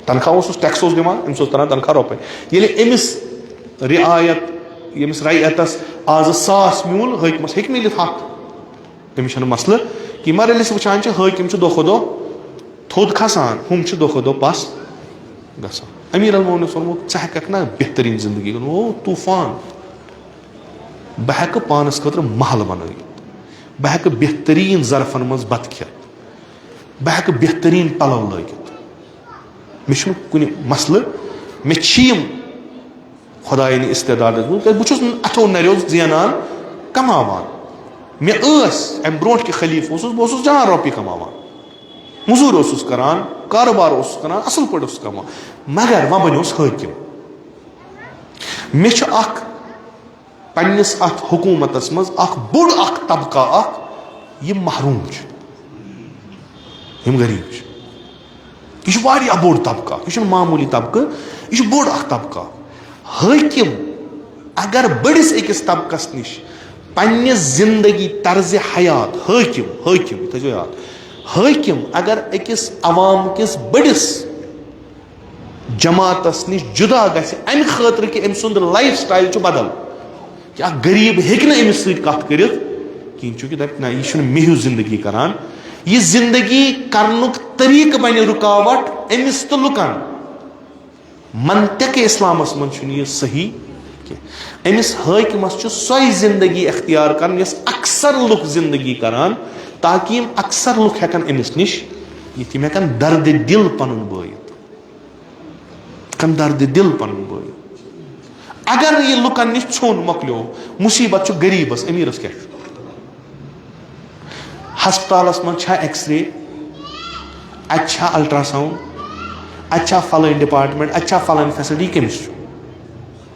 تنخواہ اوسُس، ٹیکس اوس دِوان، أمِس اوس تران تنخواہ رۄپَے۔ ییٚلہِ أمِس رعایت، ییٚمِس رعیتَس آزٕ ساس میوٗل، حٲکمَس ہیٚکہِ میٖلِتھ ہَتھ۔ أمِس چھَنہٕ مسلہٕ کینٛہہ۔ مگر ییٚلہِ أسۍ وٕچھان چھِ، حٲکِم چھِ دۄہ کھۄتہٕ دۄہ تھوٚد کھسان، ہُم چھِ دۄہ کھۄتہٕ دۄہ پَس گژھان۔ امیر المومنین اوس ووٚنمُت، "ژٕ ہٮ۪کَکھ نا بہتریٖن زندگی کٔرِتھ؟" او طوفان، بہٕ ہٮ۪کہٕ پانَس خٲطرٕ محل بنٲوِتھ، بہٕ ہٮ۪کہٕ بہتریٖن ظرفَن منٛز بَتہٕ کھٮ۪تھ، بہٕ ہٮ۪کہٕ بہتریٖن پَلو لٲگِتھ، مےٚ چھُنہٕ کُنہِ مسلہٕ، مےٚ چھِ یِم خۄدایَن استعداد دِژمٕژ، کیٛازِ بہٕ چھُس نہٕ اَتھو نَریو زینان، کماوان۔ مےٚ ٲسۍ اَمہِ برونٛٹھ کہِ خلیٖفہٕ اوسُس، بہٕ اوسُس جان رۄپیہِ کماوان، مٔزوٗرۍ اوسُس کران، کاروبار اوسُس کران، اَصٕل پٲٹھۍ اوسُس کماوان، مگر وۄنۍ بَنیوس حٲکِم۔ مےٚ چھُ اَکھ پنٛنِس اَتھ حکوٗمتَس منٛز اَکھ بوٚڑ اَکھ طبقہٕ اَکھ، یِم محروٗم چھِ، یِم غریٖب چھِ۔ یہِ چھُ واریاہ بوٚڑ طبقہٕ، یہِ چھُنہٕ معموٗلی طبقہٕ، یہِ چھُ بوٚڑ اکھ طبقہٕ۔ حٲکِم اگر بٔڑِس أکِس طبقس نِش پننہِ زندگی طرزِ حیات، حٲکِم، حٲکِم، یہِ تھٲیزیو یاد، حٲکِم اگر أکِس عوام کِس بٔڑِس جماعتس نِش جدا گژھِ، امہِ خٲطرٕ کہِ أمۍ سُنٛد لایف سٹایل چھُ بدل، کہِ اکھ غریب ہیٚکہِ نہٕ أمِس سۭتۍ کتھ کٔرِتھ کِہیٖنۍ، چوٗنٛکہِ دپہِ، نہ، یہِ چھُنہٕ مےٚ ہیوٗ زندگی کران۔ یہِ زندگی کرنُک طریٖقہٕ بنہِ رُکاوٹ أمِس تہٕ لُکن۔ منطق اسلامس منٛز چھُنہٕ یہِ صحیح کینٛہہ۔ أمِس حٲکمس چھُ سۄے زندگی اختیار کرٕنۍ، یۄس اکثر لُکھ زندگی کران، تاکہِ یِم اکثر لُکھ ہٮ۪کن أمِس نِش یِتھ، یِم ہٮ۪کن درد دل پنُن بٲیِتھ۔ کم درد دل پنُن بٲے۔ اگر نہٕ یہِ لُکن نِش ژھیوٚن مۄکلیو، مُصیبت چھُ غریٖبس، أمیٖرس کیٛاہ چھُ؟ ہسپتالس منٛز چھا ایکس رے؟ اتہِ چھا الٹرا ساؤنڈ؟ اتہِ چھا فلٲنۍ ڈپارٹمنٹ؟ اتہِ چھا فلٲنۍ فیسلٹی؟ یہِ کٔمِس چھُ؟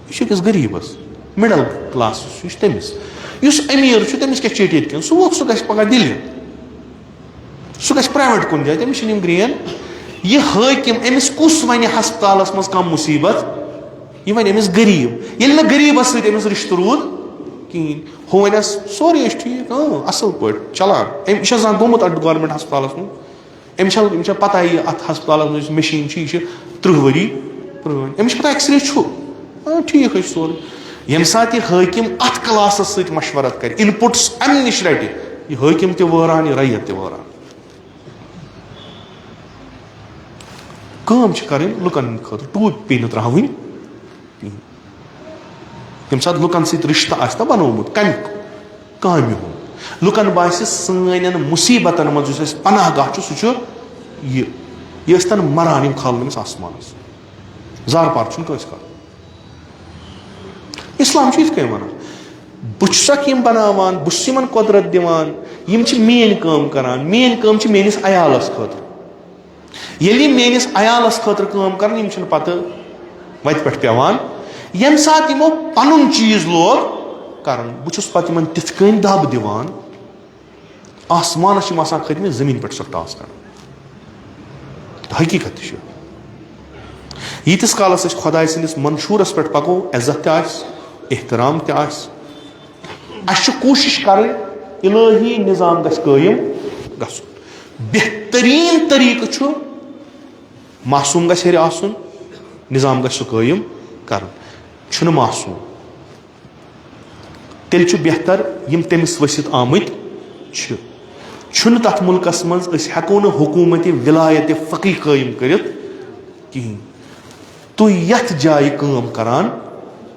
یہِ چھُ أکِس غریٖبس، مڈل کلاسس چھُ، یہِ چھُ تٔمِس۔ یُس أمیٖر چھُ، تٔمِس کیٛاہ چیٚٹھۍ ییٚتہِ کٮ۪ن؟ سُہ ووت، سُہ گژھِ پگاہ دِلہِ۔ سُہ گژھِ پرائیویٹ کُنہِ جایہِ، تٔمِس چھِنہٕ یِم گرین۔ یہِ حٲکِم، أمِس کُس وَنہِ ہسپتالَس منٛز کانٛہہ مُصیٖبت؟ یہِ وَنہِ أمِس غریٖب۔ ییٚلہِ نہٕ غریٖبَس سۭتۍ أمِس رِشتہٕ روٗد کِہیٖنۍ، ہُہ وَنٮ۪س، "سورُے، أسۍ چھِ ٹھیٖک، اۭں، اَصٕل پٲٹھۍ چَلان۔" أمۍ، یہِ چھا زانٛہہ گوٚمُت اَتھ گورمٮ۪نٛٹ ہسپتالَس منٛز؟ أمِس چھا، أمِس چھا پَتہ یہِ اَتھ ہسپتالَس منٛز یُس مِشیٖن چھِ، یہِ چھِ تٕرٛہ ؤری پرٛٲنۍ؟ أمِس چھِ پَتہ ایکس رے چھُ؟ آ، ٹھیٖک حظ چھُ سورُے۔ ییٚمہِ ساتہٕ یہِ حٲکِم اَتھ کلاسَس سۭتۍ مشورت کَرِ، اِن پُٹٕس اَمہِ نِش رَٹہِ، یہِ حٲکِم تہِ وٲران، یہِ رعیت تہِ وٲران۔ کٲم چھِ کَرٕنۍ لُکَن ہٕنٛدِ خٲطرٕ، ٹوٗپۍ پیٚیہِ نہٕ ترٛاوٕنۍ کِہیٖنۍ۔ ییٚمہِ ساتہٕ لُکَن سۭتۍ رِشتہٕ آسہِ نہ بَنومُت، کَمہِ کامہِ ہُنٛد؟ لُکَن باسہِ، سٲنٮ۪ن مُصیٖبتَن منٛز یُس اَسہِ پناہ گاہ چھُ، سُہ چھُ یہِ۔ یہِ ٲسۍ تَن مَران، یِم کھالَن أمِس آسمانَس۔ زارٕ پار چھُنہٕ کٲنٛسہِ کَرُن۔ اسلام چھُ یِتھ کٔنۍ وَنان، بہٕ چھُسَکھ یِم بَناوان، بہٕ چھُس یِمَن قۄدرت دِوان، یِم چھِ میٛٲنۍ کٲم کَران، میٛٲنۍ کٲم چھِ میٛٲنِس عیالَس خٲطرٕ۔ ییٚلہِ یِم میٛٲنِس عیالَس خٲطرٕ کٲم کَرَن، یِم چھِنہٕ پَتہٕ وَتہِ پٮ۪ٹھ پٮ۪وان۔ ییٚمہِ ساتہٕ یِمو پَنُن چیٖز لوگ کَرُن، بہٕ چھُس پَتہٕ یِمَن تِتھ کٔنۍ دَب دِوان، آسمانَس چھِ یِم آسان کھٔتۍ مٕتۍ، زٔمیٖن پٮ۪ٹھ چھُسَکھ ٹاس کَران۔ حقیٖقت تہِ چھُ۔ ییٖتِس کالَس أسۍ خۄداے سٕنٛدِس منشوٗرَس پٮ۪ٹھ پَکو، عزت تہِ آسہِ، احترام تہِ آسہِ۔ اَسہِ چھِ کوٗشِش کَرٕنۍ، الٲہی نظام گژھِ قٲیِم گژھُن۔ بہتریٖن طریٖقہٕ چھُ، معصوٗم گژھِ ہیٚرِ آسُن، نظام گژھِ سُہ قٲیِم کَرُن۔ چھُنہٕ معصوٗم۔ تیٚلہِ چھُ بہتر یِم تٔمِس ؤسِتھ آمٕتۍ چھِ۔ چھُنہٕ تَتھ مُلکَس منٛز، أسۍ ہٮ۪کو نہٕ حکوٗمت ولایت فقیہ قٲیِم کٔرِتھ کِہیٖنۍ۔ تُہۍ یَتھ جایہِ کٲم کَران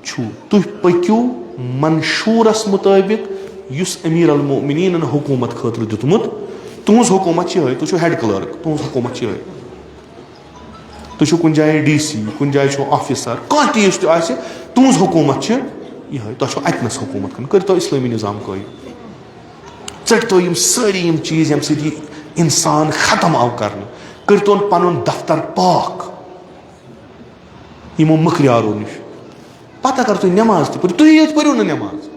چھُو، تُہۍ پٔکِو منشوٗرَس مُطٲبِق یُس امیر المؤمنینَن حکوٗمت خٲطرٕ دیُتمُت۔ تُہٕنٛز حکوٗمت چھِ یِہوٚے، تُہۍ چھِو ہیڈ کلرک، تُہٕنٛز حکوٗمت چھِ یِہوٚے۔ تُہۍ چھِو کُنہِ جایہِ ڈی سی، کُنہِ جایہِ چھُو آفیسر، کانٛہہ تہِ یُس تہِ آسہِ، تُہٕنٛز حکوٗمت چھِ یِہوٚے، تۄہہِ چھو اَتِنَس حکوٗمت کَرٕنۍ، کٔرۍتو اِسلٲمی نظام قٲیِم۔ ژٔٹۍتو یِم سٲری یِم چیٖز، ییٚمہِ سۭتۍ یہِ اِنسان ختم آو کرنہٕ۔ کٔرۍتون پنُن دفتر پاک۔ یِمو مٔکریارو نِش۔ پتہٕ اگر تُہۍ نٮ۪ماز تہِ پٔرِو، تُہی یٲتۍ پٔرِو نہٕ نٮ۪ماز۔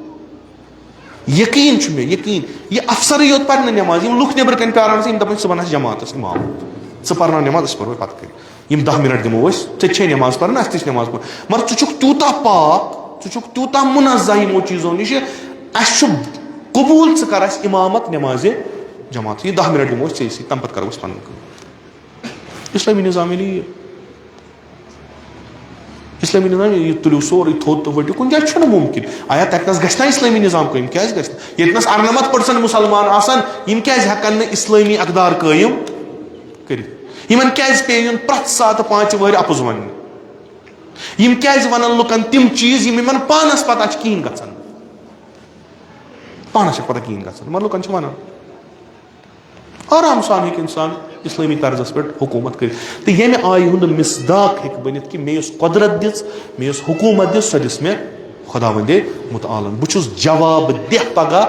یقین چھُ مےٚ، یقین، یہِ افسرٕے یوت پرِ نہٕ نٮ۪ماز، یِم لُکھ نٮ۪برٕ کنہِ پیاران آسن، یِم دپن، "ژٕ بنس جماعتس امام، ژٕ پرناو نٮ۪ماز، أسۍ پرو پتہٕ کنہِ۔ یِم دَہ منٹ دِمو أسۍ، ژےٚ تہِ چھے نٮ۪ماز پرٕنۍ، اَسہِ تہِ چھِ نٮ۪ماز پرٕنۍ۔" مگر ژٕ چھُکھ تیوٗتاہ پاک، ژٕ چھُکھ تیوٗتاہ منزہ یِمو چیٖزو نِش، اَسہِ چھُ قبوٗل ژٕ کر اَسہِ امامت نٮ۪مازِ جماعت۔ یہِ دَہ منٹ دِمو أسۍ ژےٚ سۭتۍ، تَمہِ پتہٕ کرو أسۍ پنٕنۍ کٲم۔ اسلامی نظام ییٚلہِ یہِ اسلامی نظام، یہِ تُلِو سورُے تھوٚد تہٕ ؤٹِو، کُنہِ جایہِ چھُنہٕ مُمکِن۔ آیا تَتہِ نَس گژھِ نا اسلامی نظام قٲیِم؟ کیٛازِ گژھِ نہٕ؟ ییٚتہِ نَس اَرنَمَتھ percent مُسلمان آسَن، یِم کیٛازِ ہٮ۪کَن نہٕ اسلٲمی اقدار قٲیِم کٔرِتھ؟ یِمَن کیٛازِ پیٚیہِ یُن پرٛٮ۪تھ ساتہٕ پانٛژِ وٕہٕرۍ اَپُز وَننہٕ؟ یِم کیٛازِ وَنَن لُکَن تِم چیٖز، یِم یِمَن پانَس پَتہ چھِ کِہیٖنۍ گژھان؟ پانَس چھِ پَتہ کِہیٖنۍ گژھان، مگر لُکَن چھِ وَنان۔ آرام سان ہیٚکہِ اِنسان اسلٲمی طرزس پٮ۪ٹھ حکوٗمت کٔرِتھ۔ تہٕ ییٚمہِ آیہِ ہُنٛد مصداق ہیٚکہِ بٔنِتھ کہِ مےٚ یۄس قۄدرت دِژ، مےٚ یۄس حکوٗمت دِژ، سۄ دِژ مےٚ خۄداوندِ مُتعالن۔ بہٕ چھُس جواب دہ پگاہ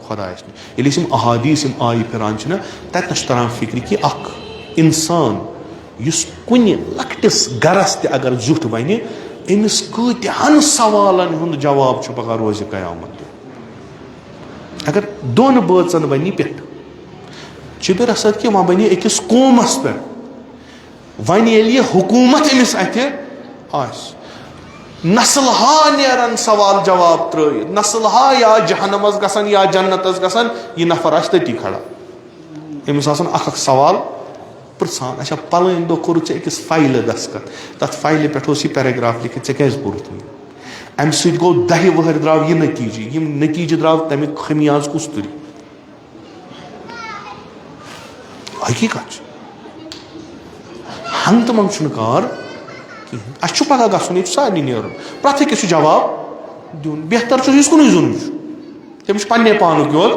خۄدایس نِش۔ ییٚلہِ أسۍ یِم احادیث، یِم آیہِ پھِران چھِنہ، تتہِ نَس چھُ تران فِکرِ کہِ اکھ اِنسان یُس کُنہِ لۄکٹِس گرس تہِ اگر زیُٹھ ونہِ، أمِس کۭتِہن سوالن ہُنٛد جواب چھُ پگاہ روزِ قیامت دۄہ۔ اگر دۄن بٲژن ونہِ پٮ۪ٹھ، چھُ بیٚیہِ رژھا کہِ وۄنۍ بنہِ أکِس قومس پٮ۪ٹھ، وۄنۍ ییٚلہِ یہِ حکوٗمت أمِس اَتھِ آسہِ، نسل ہا نیرن سوال جواب ترٲیِتھ، نسل ہا یا جہنمس گژھن یا جنتس گژھن، یہِ نفر آسہِ تٔتی کھڑا۔ أمِس آسن اکھ اکھ سوال پرژھان، "اچھا، پلٲنۍ دۄہ کوٚرُتھ ژےٚ أکِس فایلہِ دستخط، تتھ فایلہِ پٮ۪ٹھ اوس یہِ paragraph لیکھِتھ، ژےٚ کیٛازِ کوٚرُتھ نہٕ یہِ؟" امہِ سۭتۍ گوٚو دہہِ وٕہٕرۍ درٛاو یہِ نتیٖجہٕ، یِم نتیٖجہٕ درٛاو تمیُک خمیازٕ کُس تُلہِ؟ حقیٖقت چھِ۔ ہنٛگتہٕ منٛگ چھُنہٕ کار کِہیٖنۍ۔ اَسہِ چھُ پگاہ گژھُن، ییٚتہِ چھُ سارنٕے نیرُن۔ پرٛٮ۪تھ أکِس چھُ جواب دیُن۔ بہتر چھُ یُس کُنُے زوٚنُے چھُ، تٔمِس چھُ پننہِ پانُک یوت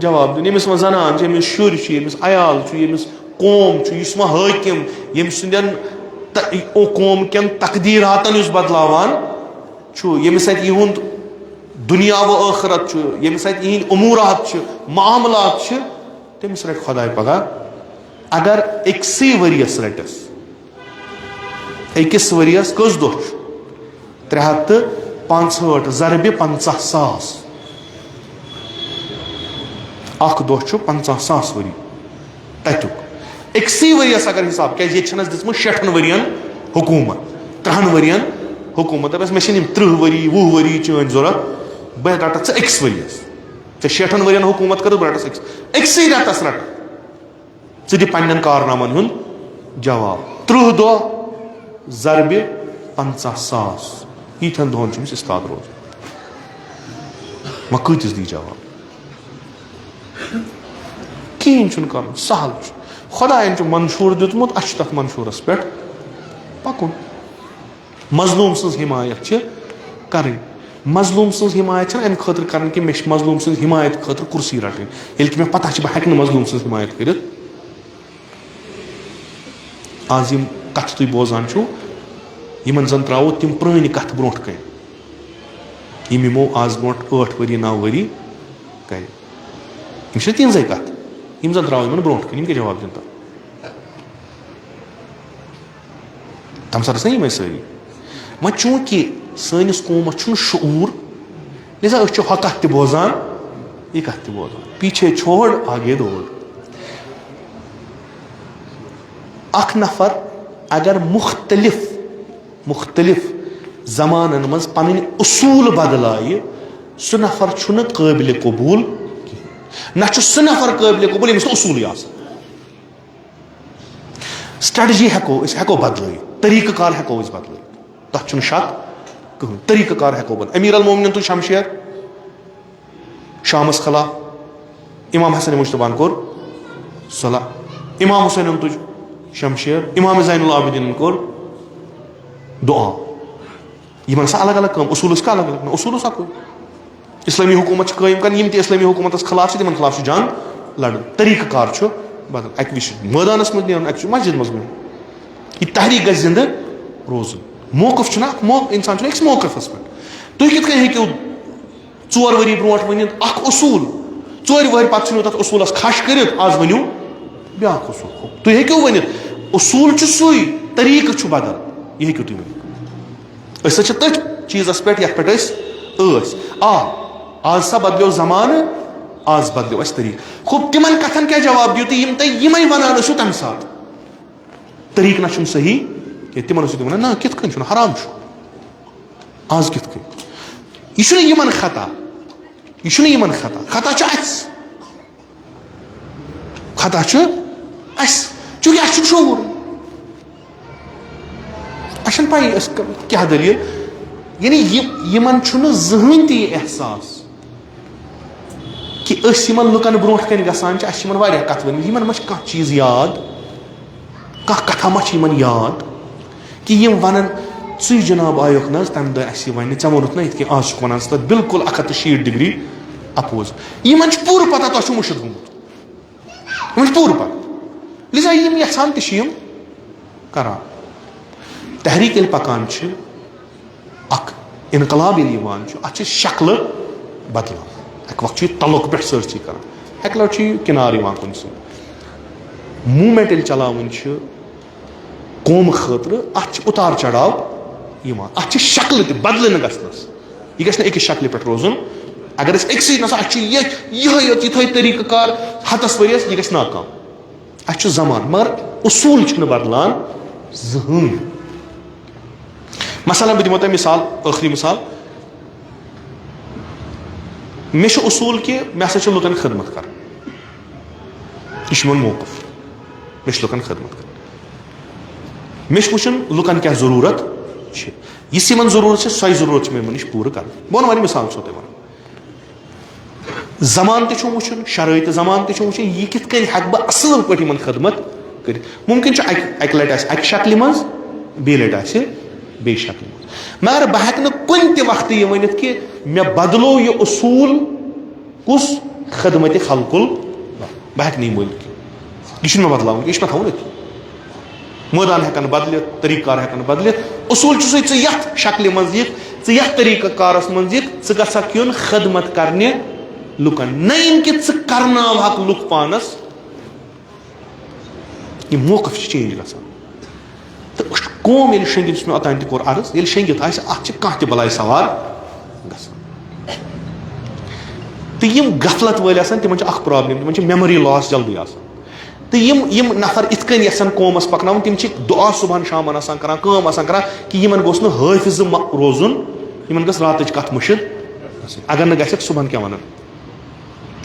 جواب دیُن۔ ییٚمِس وۄنۍ زنان چھِ، ییٚمِس شُرۍ چھِ، ییٚمِس عیال چھُ، ییٚمِس قوم چھُ، یُس وۄنۍ حٲکِم، ییٚمۍ سٕنٛدٮ۪ن تہ-، او قوم کٮ۪ن تقدیٖراتن یُس بدلاوان چھُ، ییٚمِس اَتہِ یِہُنٛد دُنیا و ٲخرت چھُ، ییٚمِس اَتہِ یِہِنٛدۍ اموٗرات چھِ، معاملات چھِ، تٔمِس رَٹہِ خۄداے پگاہ۔ اگر أکسٕے ؤریَس رَٹٮ۪س، أکِس ؤریَس کٔژ دۄہ چھُ؟ ترٛےٚ ہَتھ تہٕ پانٛژہٲٹھ ضربِ پنٛژاہ ساس۔ اَکھ دۄہ چھُ پنٛژاہ ساس ؤری۔ تَتیُک۔ أکسٕے ؤریَس اگر حساب، کیٛازِ ییٚتہِ چھَنَس دِژمٕژ شیٹھَن ؤرِیَن حکوٗمت، ترٛہَن ؤرِیَن حکوٗمت۔ دَپٮ۪س، "مےٚ چھِنہٕ یِم تٕرٛہ ؤری، وُہ ؤری چٲنۍ ضوٚرَتھ، بہٕ رَٹَتھ ژٕ أکِس ؤریَس۔ ژےٚ شیٹھَن ؤرِیَن حکوٗمت کٔرٕتھ، بہٕ رَٹَس أکِس۔" أکسٕے رٮ۪تَس رَٹَکھ ژٕ دِ پنٛنٮ۪ن کارنامَن ہُنٛد جواب۔ تٕرٛہ دۄہ ضربِ پنٛژاہ ساس، ییٖتھٮ۪ن دۄہَن چھُ أمِس استاد روزُن۔ وۄنۍ کۭتِس دی جواب؟ کِہیٖنۍ چھُنہٕ کَرُن، سہل چھُ۔ خۄدایَن چھُ منشوٗر دیُتمُت، اَسہِ چھُ تَتھ منشوٗرَس پٮ۪ٹھ پَکُن۔ مظلوٗم سٕنٛز حمایت چھِ کَرٕنۍ۔ مظلوٗم سٕنٛز حمایت چھَنہٕ اَمہِ خٲطرٕ کَرٕنۍ کہِ مےٚ چھِ مظلوٗم سٕنٛز حمایت خٲطرٕ کُرسی رَٹٕنۍ، ییٚلہِ کہِ مےٚ پَتہ چھِ بہٕ ہٮ۪کہٕ نہٕ مظلوٗم سٕنٛز حمایت کٔرِتھ۔ آز یِم کَتھٕ تُہۍ بوزان چھِو، یِمَن زَن ترٛاوو تِم پرٛٲنۍ کَتھٕ برونٛٹھ کَنہِ، یِم یِمو آز برونٛٹھ ٲٹھ ؤری، نَو ؤری کَرِ۔ یِم چھِنہ تِہنٛزٕے کَتھٕ، یِم زَن ترٛاوو یِمَن برونٛٹھ کَنہِ، یِم کیٛاہ جواب دِنۍ تَتھ؟ تَمہِ ساتہٕ ٲسۍ نہ یِمَے سٲری۔ وۄنۍ چوٗنٛکہِ سٲنِس قومَس چھُنہٕ شعوٗر، لہذا أسۍ چھِ ہۄ کَتھ تہِ بوزان، یہِ کَتھ تہِ بوزان۔ پیچھے چھوڑ، آگے دوڑ۔ اکھ نفر اگر مختلف، مختلف زمانن منٛز پنٕنۍ اصوٗل بدلایہِ، سُہ نفر چھُنہٕ قٲبلِ قبوٗل کِہیٖنۍ۔ نہ چھُ سُہ نفر قٲبلِ قبوٗل، ییٚمِس نہٕ اصوٗلٕے آسہِ۔ Strategy ہٮ۪کو أسۍ، ہٮ۪کو بدلٲیِتھ، طریٖقہٕ کار ہٮ۪کو أسۍ بدلٲیِتھ، تَتھ چھُنہٕ شک کٕہٕنۍ۔ طریٖقہٕ کار ہٮ۪کو بدلٲیِتھ۔ امیر المومنین تُج شمشیر شامس خلاف، امام حسن مجتبیٰ ہن کوٚر صلح، امام حسینن تُج شمشیر، امام زین العابدینن کوٚر دعا۔ یِمن آسان الگ الگ کٲم، اصوٗل ٲسۍ الگ الگ، نہ، اصوٗل اوس اکُے۔ اسلٲمی حکوٗمت چھِ قٲیِم کرٕنۍ، یِم تہِ اسلٲمی حکوٗمتس خلاف چھِ، تِمن خلاف چھُ جنگ لڑُن۔ طریٖقہٕ کار چھُ بدل، اکہِ وِزِ چھُ مٲدانس منٛز نیرُن، اکہِ وِزِ چھُ مسجد منٛز نیرُن۔ یہِ تحریٖک گژھِ زِندٕ روزُن۔ موقف چھُنہ اکھ موقف، انسان چھُنہ أکِس موقفس پٮ۪ٹھ۔ تُہۍ کِتھ کٔنۍ ہیٚکِو ژور ؤری برونٛٹھ ؤنِتھ اکھ اصوٗل، ژورِ ؤہرۍ پتہٕ ژھٕنِو تتھ اصوٗلس کھش کٔرِتھ، از ؤنِو بیٛاکھ اصوٗل۔ تُہۍ ہیٚکِو ؤنِتھ، اصوٗل چھُ سُے، طریٖقہٕ چھُ بدل۔ یہِ ہیٚکِو تُہۍ ؤنِتھ۔ أسۍ حظ چھِ تٔتھۍ چیٖزس پٮ۪ٹھ یتھ پٮ۪ٹھ أسۍ ٲسۍ۔ آ، آز سا بدلیو زمانہٕ، آز بدلیو اَسہِ طریٖقہٕ۔ خوب، تِمن کتھن کیٛاہ جواب دِیِو تُہۍ، یِم تۄہہِ یِمے ونان ٲسِو تمہِ ساتہٕ؟ طریٖقہٕ نہ چھُنہٕ صحیح کینٛہہ۔ تِمن ٲسِو تُہۍ ونان، نہ، کِتھ کٔنۍ چھُنہٕ، حرام چھُ۔ آز کِتھ کٔنۍ؟ یہِ چھُنہٕ یِمن خطا، یہِ چھُنہٕ یِمن خطا، خطا چھُ اَسہِ۔ خطا چھُ اَسہِ، چونکہ اَسہِ چھُنہٕ شعوٗر۔ اَسہِ چھَنہٕ پَیی أسۍ ک-، کیٛاہ دٔلیٖل۔ یعنی یہِ، یِمَن چھُنہٕ زٕہٕنۍ تہِ یہِ احساس کہِ أسۍ یِمَن لُکَن برونٛٹھ کَنہِ گژھان چھِ، اَسہِ چھِ یِمَن واریاہ کَتھٕ ؤنمٕژ، یِمَن ما چھِ کانٛہہ چیٖز یاد، کانٛہہ کَتھا ما چھِ یِمَن یاد کہِ یِم وَنَن، "ژٕے جِناب آیوکھ نہ حظ تَمہِ دۄہ اَسہِ یہِ وَننہِ، ژےٚ ووٚنُتھ نہ یِتھ کٔنۍ آز چھُکھ وَنان ژٕ تَتھ بِلکُل اَکھ ہَتھ تہٕ شیٖٹھ ڈگری اَپوز۔" یِمَن چھُ پوٗرٕ پَتہ تۄہہِ چھُو مُشِتھ گوٚمُت۔ یِمن چھُ پوٗرٕ پَتہ۔ لہذا یِم یَژھان تہِ چھِ یِم کران۔ تحریٖک ییٚلہِ پَکان چھِ، اَکھ اِنقلاب ییٚلہِ یِوان چھُ، اَتھ چھِ شکلہٕ بدلان۔ اَکہِ وقتہٕ چھُ یہِ تَلُک پٮ۪ٹھ سٲرسٕے کران، اَکہِ لَٹہِ چھُ یہِ کِنارٕ یِوان کُنہِ سۭتۍ۔ موٗمٮ۪نٛٹ ییٚلہِ چلاوٕنۍ چھِ قومہٕ خٲطرٕ، اَتھ چھِ اُتار چڑاو یِوان، اَتھ چھِ شکلہٕ تہِ بدلہٕ نہٕ گژھنَس۔ یہِ گژھِ نہٕ أکِس شکلہِ پٮ۪ٹھ روزُن۔ اگر أسۍ أکسٕے نسا، اَسہِ چھُ یہِ، یِہوٚے یوت، یِتھوٚے طریٖقہٕ کار ہَتَس ؤریَس، یہِ گژھِ ناکام۔ اَسہِ چھُ زمانہٕ، مگر اصوٗل چھُنہٕ بدلان زٕہٕنۍ۔ مثلاً، بہٕ دِمو تۄہہِ مثال، ٲخری مثال۔ مےٚ چھُ اصوٗل کہِ مےٚ ہسا چھُ لُکن خدمت کرٕنۍ۔ یہِ چھُ میون موقف۔ مےٚ چھُ لُکن خدمت کرٕنۍ۔ مےٚ چھُ وٕچھُن لُکن کیٛاہ ضروٗرت چھِ۔ یِژھ یِمن ضروٗرت چھِ، سۄے ضروٗرت چھِ مےٚ یِمن نِش پوٗرٕ کرٕنۍ۔ بہٕ وَنہٕ وۄنۍ مثال چھُسو تۄہہِ وَنان۔ زمان تہِ چھُم وٕچھُن، شرٲیطِ زمان تہِ چھُم وٕچھُن، یہِ کِتھ کٔنۍ ہٮ۪کہٕ بہٕ اَصٕل پٲٹھۍ یِمَن خدمت کٔرِتھ۔ مُمکِن چھُ اَکہِ، اَکہِ لَٹہِ آسہِ اَکہِ شکلہِ منٛز، بیٚیہِ لَٹہِ آسہِ بیٚیہِ شکلہِ منٛز۔ مگر بہٕ ہٮ۪کہٕ نہٕ کُنہِ تہِ وقتہٕ یہِ ؤنِتھ کہِ مےٚ بدلو یہِ اصوٗل کُس خدمتِ خلقُل، بہٕ ہٮ۪کہٕ نہٕ یہِ ؤنِتھ کینٛہہ۔ یہِ چھُنہٕ مےٚ بدلاوُن کینٛہہ، یہِ چھُ مےٚ تھاوُن أتھی۔ مٲدان ہٮ۪کن بدلِتھ، طریٖقہٕ کار ہٮ۪کن بدلِتھ۔ اصوٗل چھُ سُے، ژٕ یتھ شکلہِ منٛز یِکھ، ژٕ یتھ طریٖقہٕ کارس منٛز یِکھ، ژٕ گژھکھ یُن خدمت کرنہِ لُکن، نہ یِم کہِ ژٕ کرناوہکھ لُکھ پانس۔ یہِ موقف چھُ چینج گژھان۔ تہٕ أسۍ چھِ قوم ییٚلہِ شٔنگِتھ، یُس مےٚ اوٚتانۍ تہِ کوٚر عرض، ییٚلہِ شٔنگِتھ آسہِ، اتھ چھِ کانٛہہ تہِ بلاے سوار گژھان۔ تہٕ یِم غفلت وٲلۍ آسان، تِمن چھِ اکھ پرابلم، تِمن چھِ میموری لاس جلدی آسان۔ تہٕ یِم، یِم نفر اِتھ کٔنۍ یژھن قومس پکناوُن، تِم چھِ دُعا صبحن شامن آسان کران، کٲم آسان کران، کہِ یِمن گوٚژھ نہٕ حٲفظ مہ روزُن، یِمن گٔژھ راتٕچ کتھ مٔشِتھ گژھٕنۍ۔ اگر نہٕ گژھٮ۪کھ، صبحن کیٛاہ ونن؟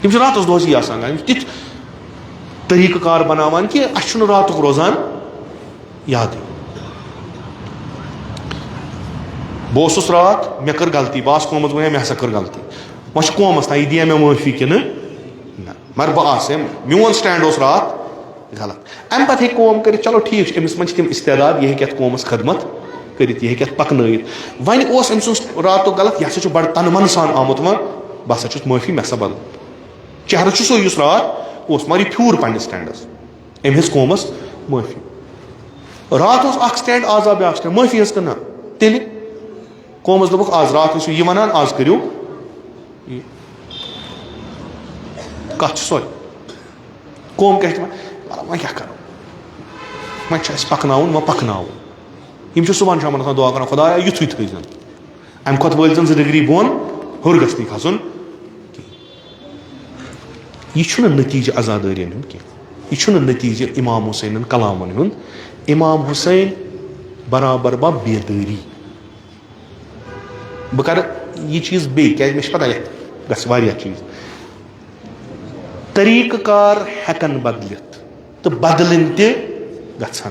تِم چھِ راتس دۄہس یی آسان کران، یِم چھِ تِتھۍ طریٖقہٕ کار بناوان کہِ اَسہِ چھُنہٕ راتُک روزان یادٕے۔ بہٕ اوسُس راتھ، مےٚ کٔر غلطی، بہٕ آس قومس، بہٕ وَنہٕ، مےٚ ہسا کٔر غلطی۔ وۄنۍ چھُ قومس تام، یہِ دِیا مےٚ معٲفی کِنہٕ نہ؟ مگر بہٕ آسہٕ، میون سٹینڈ اوس راتھ غلط۔ اَمہِ پتہٕ ہیٚکہِ قوم کٔرِتھ، چلو ٹھیٖک چھُ، أمِس منٛز چھِ تِم استعداد، یہِ ہیٚکہِ یَتھ قومس خدمت کٔرِتھ، یہِ ہیٚکہِ یَتھ پَکنٲیِتھ۔ وۄنۍ اوس أمۍ سُنٛد راتُک غلط، یہِ ہسا چھُ بڑٕ تَنہٕ منہٕ سان آمُت وۄنۍ، بہٕ ہسا چھُس معٲفی، مےٚ ہسا بدل۔ چہرٕ چھُ سُے یُس راتھ اوس، مگر یہِ پھیوٗر پننِس سٹینڈس۔ أمۍ ہیٚژ قومس معٲفی۔ راتھ اوس اکھ سٹینڈ، آز آو بیٛاکھ سٹینڈ، معٲفی ہیٚژ کِنہٕ نہ؟ تیٚلہِ قومس دوٚپُکھ، آز راتھ ٲسِو یہِ ونان، آز کٔرِو یہِ۔ کتھ چھِ سۄے۔ قوم کیٛاہ چھِ دپان؟ مطلب، وۄنۍ کیٛاہ کرو؟ وۄنۍ چھُ اَسہِ پکناوُن، وۄنۍ پکناوو۔ یِم چھِ صبحن شامن آسان دعا کران، "خدایا، یُتھُے تھٲیزٮ۪ن۔ اَمہِ کھۄتہٕ وٲلۍزٮ۪ن زٕ ڈگری بۄن، ہیوٚر گژھِ نہٕ کھسُن کینٛہہ۔" یہِ چھُنہٕ نتیٖجہٕ عزادٲرین ہُنٛد کینٛہہ۔ یہِ چھُنہٕ نتیٖجہٕ امام حسینن کلامن ہُنٛد۔ امام حسین برابر با بیدٲری۔ بہٕ کرٕ یہِ چیٖز بیٚیہِ، کیٛازِ مےٚ چھِ پتہ یَتھ گژھِ واریاہ چیٖز۔ طریٖقہٕ کار ہٮ۪کن بدلِتھ تہٕ بدلٕنۍ تہِ گژھن۔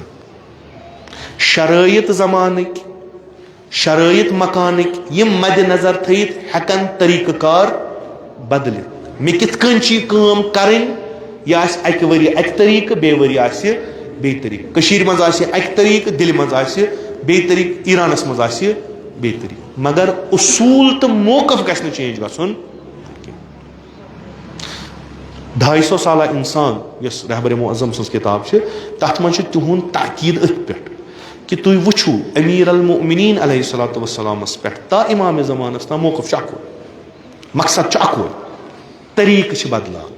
شرٲیط زمانٕکۍ، شرٲیط مکانٕکۍ، یِم مدِ نظر تھٲیِتھ ہٮ۪کن طریٖقہٕ کار بدلِتھ۔ مےٚ کِتھ کٔنۍ چھِ یہِ کٲم کرٕنۍ، یہِ آسہِ اکہِ ؤری اکہِ طریٖقہٕ، بیٚیہِ ؤری آسہِ بیٚیہِ طریٖقہٕ۔ کٔشیٖرِ منٛز آسہِ اکہِ طریٖقہٕ، دِلہِ منٛز آسہِ بیٚیہِ طریٖقہٕ، ایرانس منٛز آسہِ بیٚیہِ طریٖقہٕ۔ مگر اصوٗل تہٕ موقف گژھِ نہٕ چینج گژھُن کینٛہہ۔ ڈھائی سو سالہ انسان، یۄس رہبر معظم سٕنٛز کتاب چھِ، تتھ منٛز چھِ تِہُنٛد تاکید أتھۍ پٮ۪ٹھ کہِ تُہۍ وٕچھِو امیر المؤمنین علیہ الصلوۃ والسلامس پٮ۪ٹھ تا امام زمانس تام موقف چھُ اکوے، مقصد چھُ اکوے، طریٖقہٕ چھِ بدلان۔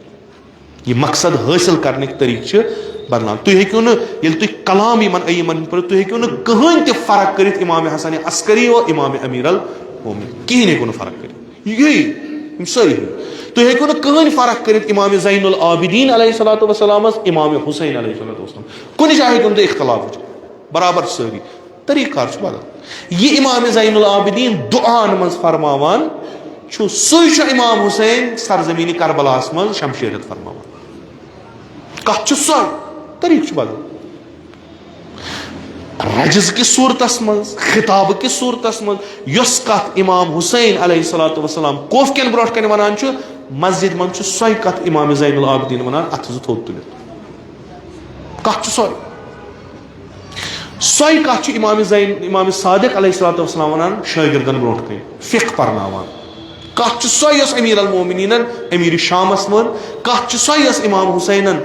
یہِ مقصد حٲصِل کرنٕکۍ طریٖقہٕ چھِ بدلان۔ تُہۍ ہیٚکِو نہٕ، ییٚلہِ تُہۍ کلام یِمن ائمن ہُنٛد پٔرِو، تُہۍ ہیٚکِو نہٕ کٕہٕنۍ تہِ فرق کٔرِتھ امام حسن عسکری و امام امیر المؤمنین، کِہیٖنۍ ہیٚکِو نہٕ فرق کٔرِتھ۔ یِہے یِم سٲری ہِوۍ۔ تُہۍ ہیٚکِو نہٕ کٕہٕنۍ فرق کٔرِتھ امام زین العابدین علیہ الصلوۃ والسلامس، امام حسین علیہ الصلوۃ والسلام۔ کُنہِ جایہِ ہیٚکِو نہٕ تُہۍ اختلاف وٕچھِتھ، برابر سٲری۔ طریٖقہٕ کار چھُ بدل۔ یہِ امام زین العابدین دُعاہن منٛز فرماوان چھُ، سُے چھُ امام حسین سرزمین کربلاہس منٛز شمشیر ہیٚتھ فرماوان۔ کتھ چھِ سۄے، طریٖقہٕ چھُ بدل۔ رجز کِس صورتس منٛز، خطاب کِس صورتس منٛز یۄس کتھ امام حسین علیہ الصلوۃ والسلام کوفہٕ کٮ۪ن برونٛٹھ کنہِ ونان چھُ، مسجد منٛز چھُ سۄے کتھ امام زین العابدین ونان اتھٕ زٕ تھوٚد تُلِتھ۔ کتھ چھِ سۄے۔ سۄے کتھ چھُ امام زین، امام صادق علیہ الصلوۃ والسلام ونان شاگردن برونٛٹھ کنہِ فقہ پرناوان۔ کتھ چھِ سۄے یۄس امیر المومنینن امیر شامس وٲن، کتھ چھِ سۄے یۄس امام حسینن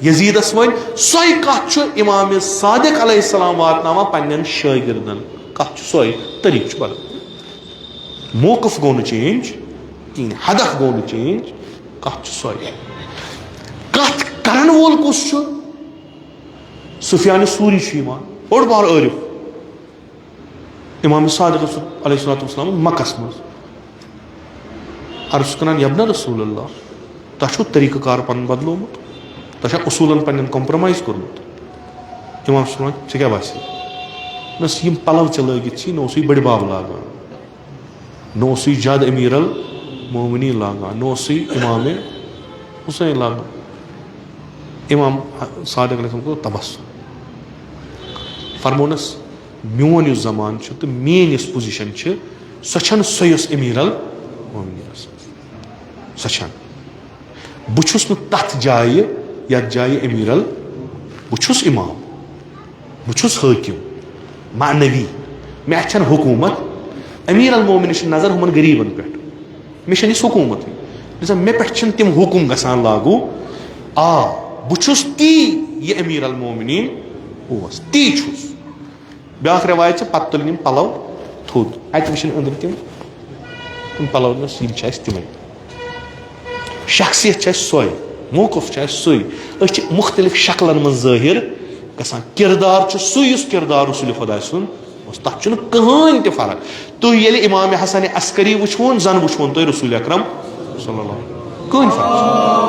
یزیدس ؤنۍ۔ سۄے کتھ چھُ امام صادق علیہ السلام واتناوان پننٮ۪ن شٲگردن۔ کتھ چھُ سۄے، طریٖقہٕ چھُ بدل۔ موقف گوٚو نہٕ چینج کِہیٖنۍ، ہدف گوٚو نہٕ چینج، کتھ چھُ سۄے۔ کتھ کرن وول کُس چھُ؟ سفیان ثوری چھُ یِوان، بوٚڑ بار عٲرف۔ امام صادق علیہ الصلوۃ والسلام مکس منٛز عرض کران، یبن رسول اللہ، تۄہہِ چھُو طریٖقہٕ کار پنُن بدلومُت، تۄہہِ چھا اصوٗلن پننٮ۪ن کمپرومائز کوٚرمُت؟ امام صٲب وَنان، ژےٚ کیٛاہ باسہِ؟ نہ، یِم پلو ژےٚ لٲگِتھ چھی، نہ اوسُے بٔڈِ بب لاگان، نہ اوسُے زیادٕ امیر المومنین لاگان، نہ اوسُے امام حسین لاگان۔ امام صادق علیہ السلام کوٚر تبسم، فرمونس، میون یُس زمانہٕ چھُ تہٕ میٲنۍ یۄس پوزیشن چھِ، سۄ چھنہٕ سۄ یۄس امیر المومنین ٲس۔ سۄ چھنہٕ۔ بہٕ چھُس نہٕ تتھ جایہِ یتھ جایہِ امیر ال، بہٕ چھُس امام، بہٕ چھُس حٲکِم معنوی، مےٚ اَتھِ چھنہٕ حکوٗمت۔ امیر المومنین چھِ نظر ہُمن غریٖبن پٮ۪ٹھ، مےٚ چھنہٕ یہِ حکوٗمتٕے، لہذا مےٚ پٮ۪ٹھ چھِنہٕ تِم حُکُم گژھان لاگوٗ۔ آ، بہٕ چھُس تی یہِ امیر المومنین اوس، تی چھُس۔ بیٛاکھ رٮ۪وایت چھِ، پتہٕ تُلِن یِم پلو تھوٚد، اتہِ وٕچھِن أنٛدرۍ تِم، تِم پلو، دوٚپنس، یِم چھِ اَسہِ تِمے۔ شخصیت چھِ اَسہِ سۄے، موقف چھُ اَسہِ سُے۔ أسۍ چھِ مُختٔلِف شکلن منٛز ظٲہِر گژھان۔ کردار چھُ سُے، یُس کردار رسول خۄداے سُنٛد اوس، تَتھ چھُنہٕ کٕہٕنۍ تہِ فرق۔ تُہۍ ییٚلہِ امام حسن عسکری وٕچھوُن، زن وٕچھوُن تُہۍ رسول اکرم صلی اللہ علیہ وسلم۔ کٕہٕنۍ فرق چھُنہٕ۔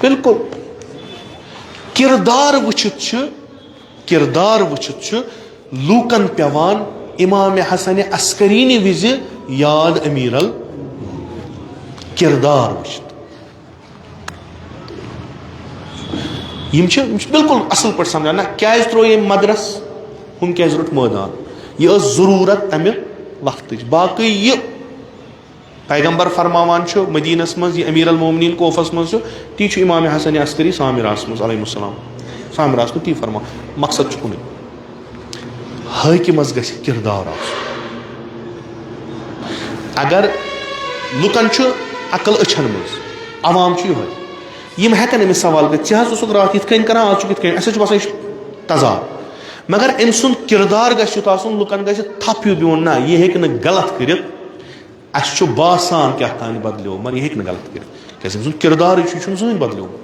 بالکل۔ کردار وٕچھِتھ چھُ، کردار وٕچھِتھ چھُ لوٗکن پٮ۪وان امام حسن عسکرینہِ وِزِ یاد امیر ال، کردار وٕچھِتھ۔ یِم چھِ، یِم چھِ بالکل اصل پٲٹھۍ سمجھان، نہ کیازِ ترٛوو ییٚمۍ مدرس، ہُم کیازِ روٚٹ مٲدان۔ یہِ ٲس ضروٗرت امہِ وقتٕچ۔ باقٕے یہِ پیغمبر فرماوان چھُ مدینس منٛز، یہِ امیر المومنین کوفس منٛز چھُ، تی چھُ امام حسن عسکری سامراہس منٛز علیہ السلام، سامراہس منٛز تی فرمان۔ مقصد چھُ کُنُے، حٲکمس گژھِ کردار آسُن۔ اگر لُکن چھُ عقل أچھن منٛز، عوام چھُ یِہوٚے، یِم ہٮ۪کن أمِس سوال کٔرِتھ، "ژےٚ حظ اوسُکھ راتھ یِتھ کٔنۍ کران، آز چھُکھ یِتھ کٔنۍ، اَسہِ حظ چھُ باسان یہِ چھُ تضاد۔" مگر أمۍ سُنٛد کردار گژھِ یُتھ آسُن، لُکن گژھِ تھپھ ہیوٗ بِہُن، نہ، یہِ ہیٚکہِ نہٕ غلط کٔرِتھ۔ اَسہِ چھُ باسان کیٛاہ تام بدلیو، مگر یہِ ہیٚکہِ نہٕ غلط کٔرِتھ، کیٛازِ أمۍ سُنٛد کِردارٕے چھُ، یہِ چھُنہٕ زٕہٕنۍ بدلیومُت۔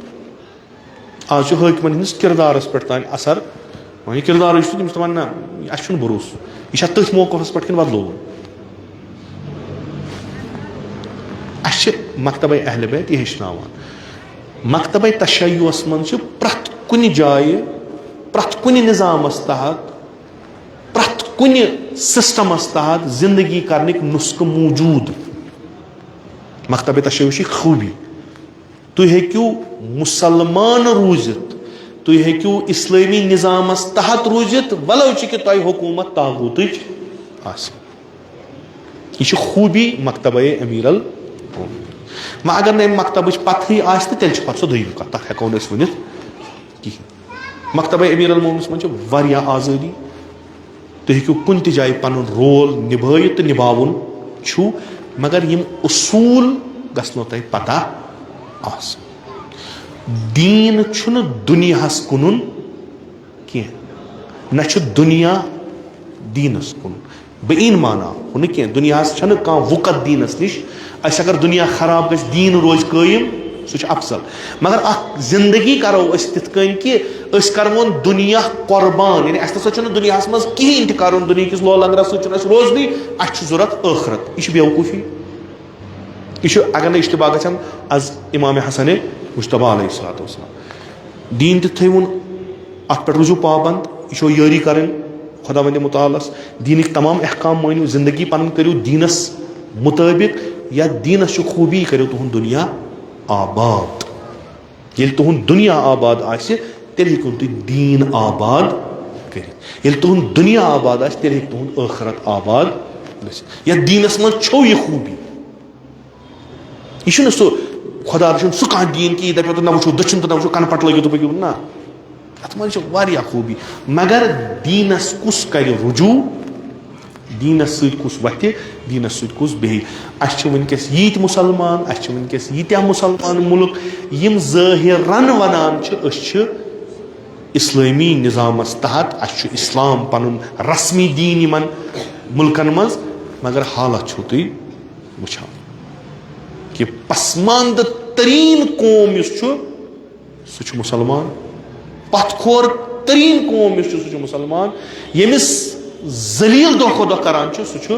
آز چھُ حٲکمَن ہٕنٛدِس کِردارَس پٮ۪ٹھ تام اثر، وۄنۍ یہِ کِردارٕے چھُ، تٔمِس دَپان، نہ، اَسہِ چھُنہٕ بروسہٕ، یہِ چھا تٔتھۍ موقفَس پٮ۪ٹھ کِنہٕ بدلووُن؟ اَسہِ چھِ مکتبَے اہل بیت یہِ ہیٚچھناوان۔ مکتبَے تشیعس منٛز چھِ پرٛٮ۪تھ کُنہِ جایہِ، پرٛٮ۪تھ کُنہِ نظامَس تحت، پرٛٮ۪تھ کُنہِ سسٹمس تحت زندگی کرنٕکۍ نسخہٕ موجود۔ مکتب تشیع چھِ خوٗبی۔ تُہۍ ہیٚکِو مسلمان روٗزِتھ، تُہۍ ہیٚکِو اسلٲمی نظامس تحت روٗزِتھ، ولو چہِ کہِ تۄہہِ حکوٗمت طاغوتٕچ آسہِ۔ یہِ چھِ خوٗبی مکتبہ امیر ال۔ وۄنۍ اگر نہٕ امہِ مکتبٕچ پتہٕے آسہِ، تہٕ تیٚلہِ چھِ پتہٕ سۄ دوٚیِم کتھ، تتھ ہٮ۪کو نہٕ أسۍ ؤنِتھ کِہیٖنۍ۔ مکتبہ امیر المومنس منٛز چھِ واریاہ آزٲدی۔ تُہۍ ہیٚکِو کُنہِ تہِ جایہِ پنُن رول نِبٲیِتھ تہٕ نِباوُن چھُو، مگر یِم اصوٗل گژھنو تۄہہِ پتہ آسٕنۍ۔ دیٖن چھُنہٕ دُنیاہس کُنُن کینٛہہ، نہ چھُ دُنیا دیٖنس کُن۔ بہٕ یی نہٕ مانان، ہُہ نہٕ کینٛہہ، دُنیاہس چھنہٕ کانٛہہ وُقت دیٖنس نِش۔ اسہِ اگر دُنیا خراب گژھِ، دیٖن روزِ قٲیِم، سُہ چھُ افضل۔ مگر اکھ زندگی کرو أسۍ تِتھ کٔنۍ کہِ أسۍ کرون دُنیا قۄربان، یعنی اَسہِ نسا چھُنہٕ دُنیاہَس منٛز کِہیٖنۍ تہِ کرُن، دُنیاہکِس لولنگرس سۭتۍ چھُنہٕ اَسہِ روزنٕے، اَسہِ چھُ ضوٚرتھ ٲخرت۔ یہِ چھِ بیوقوٗفی۔ یہِ چھُ، اگر نہٕ اشتباہ گژھن، از امام حسن مجتبیٰ علیہ الصلوۃ والسلام۔ دیٖن تہِ تھٲیوُن، اتھ پٮ۪ٹھ روٗزِو پابند، یہِ چھو یٲری کرٕنۍ خداوند متعالس۔ دیٖنٕکۍ تمام احکام مٲنِو، زندگی پنٕنۍ کٔرِو دیٖنس مطٲبق، یا دیٖنس چھِ خوٗبی، یہِ کٔرِو تُہُنٛد دُنیا آباد۔ ییٚلہِ تُہُنٛد دُنیا آباد آسہِ، تیٚلہِ ہیٚکِو تُہۍ دیٖن آباد کٔرِتھ۔ ییٚلہِ تُہُنٛد دُنیا آباد آسہِ، تیٚلہِ ہیٚکہِ تُہُنٛد ٲخرت آباد گٔژھِتھ۔ یَتھ دیٖنَس منٛز چھو یہِ خوٗبی۔ یہِ چھُنہٕ سُہ، خۄدا رٔچھِن، سُہ کانٛہہ دیٖن کہِ یہِ دَپیو تہٕ نہ وٕچھو دٔچھُن تہٕ نہ وٕچھو کَنہٕ پَٹہٕ لٲگِو تہٕ پٔکِو۔ نہ، اَتھ منٛز چھِ واریاہ خوٗبی۔ مگر دیٖنَس کُس کَرِ رجوع؟ دیٖنَس سۭتۍ کُس وَتھِ، دیٖنَس سۭتۍ کُس بیٚہہِ؟ اَسہِ چھِ وٕنکیٚس ییٖتۍ مُسلمان، اَسہِ چھِ وٕنکیٚس ییٖتیٛاہ مُسلمان مُلک، یِم ظٲہِرَن وَنان چھِ، أسۍ چھِ اِسلٲمی نِظامَس تحت، اَسہِ چھُ اِسلام پَنُن رسمی دیٖن یِمَن مُلکَن منٛز، مگر حالت چھُو تُہۍ وٕچھان کہِ پسماندٕ تریٖن قوم یُس چھُ، سُہ چھُ مُسلمان۔ پتھ کھور تریٖن قوم یُس چھُ، سُہ چھُ مُسلمان۔ ییٚمِس ذلیل دۄہ کھۄتہٕ دۄہ کران چھُ، سُہ چھُ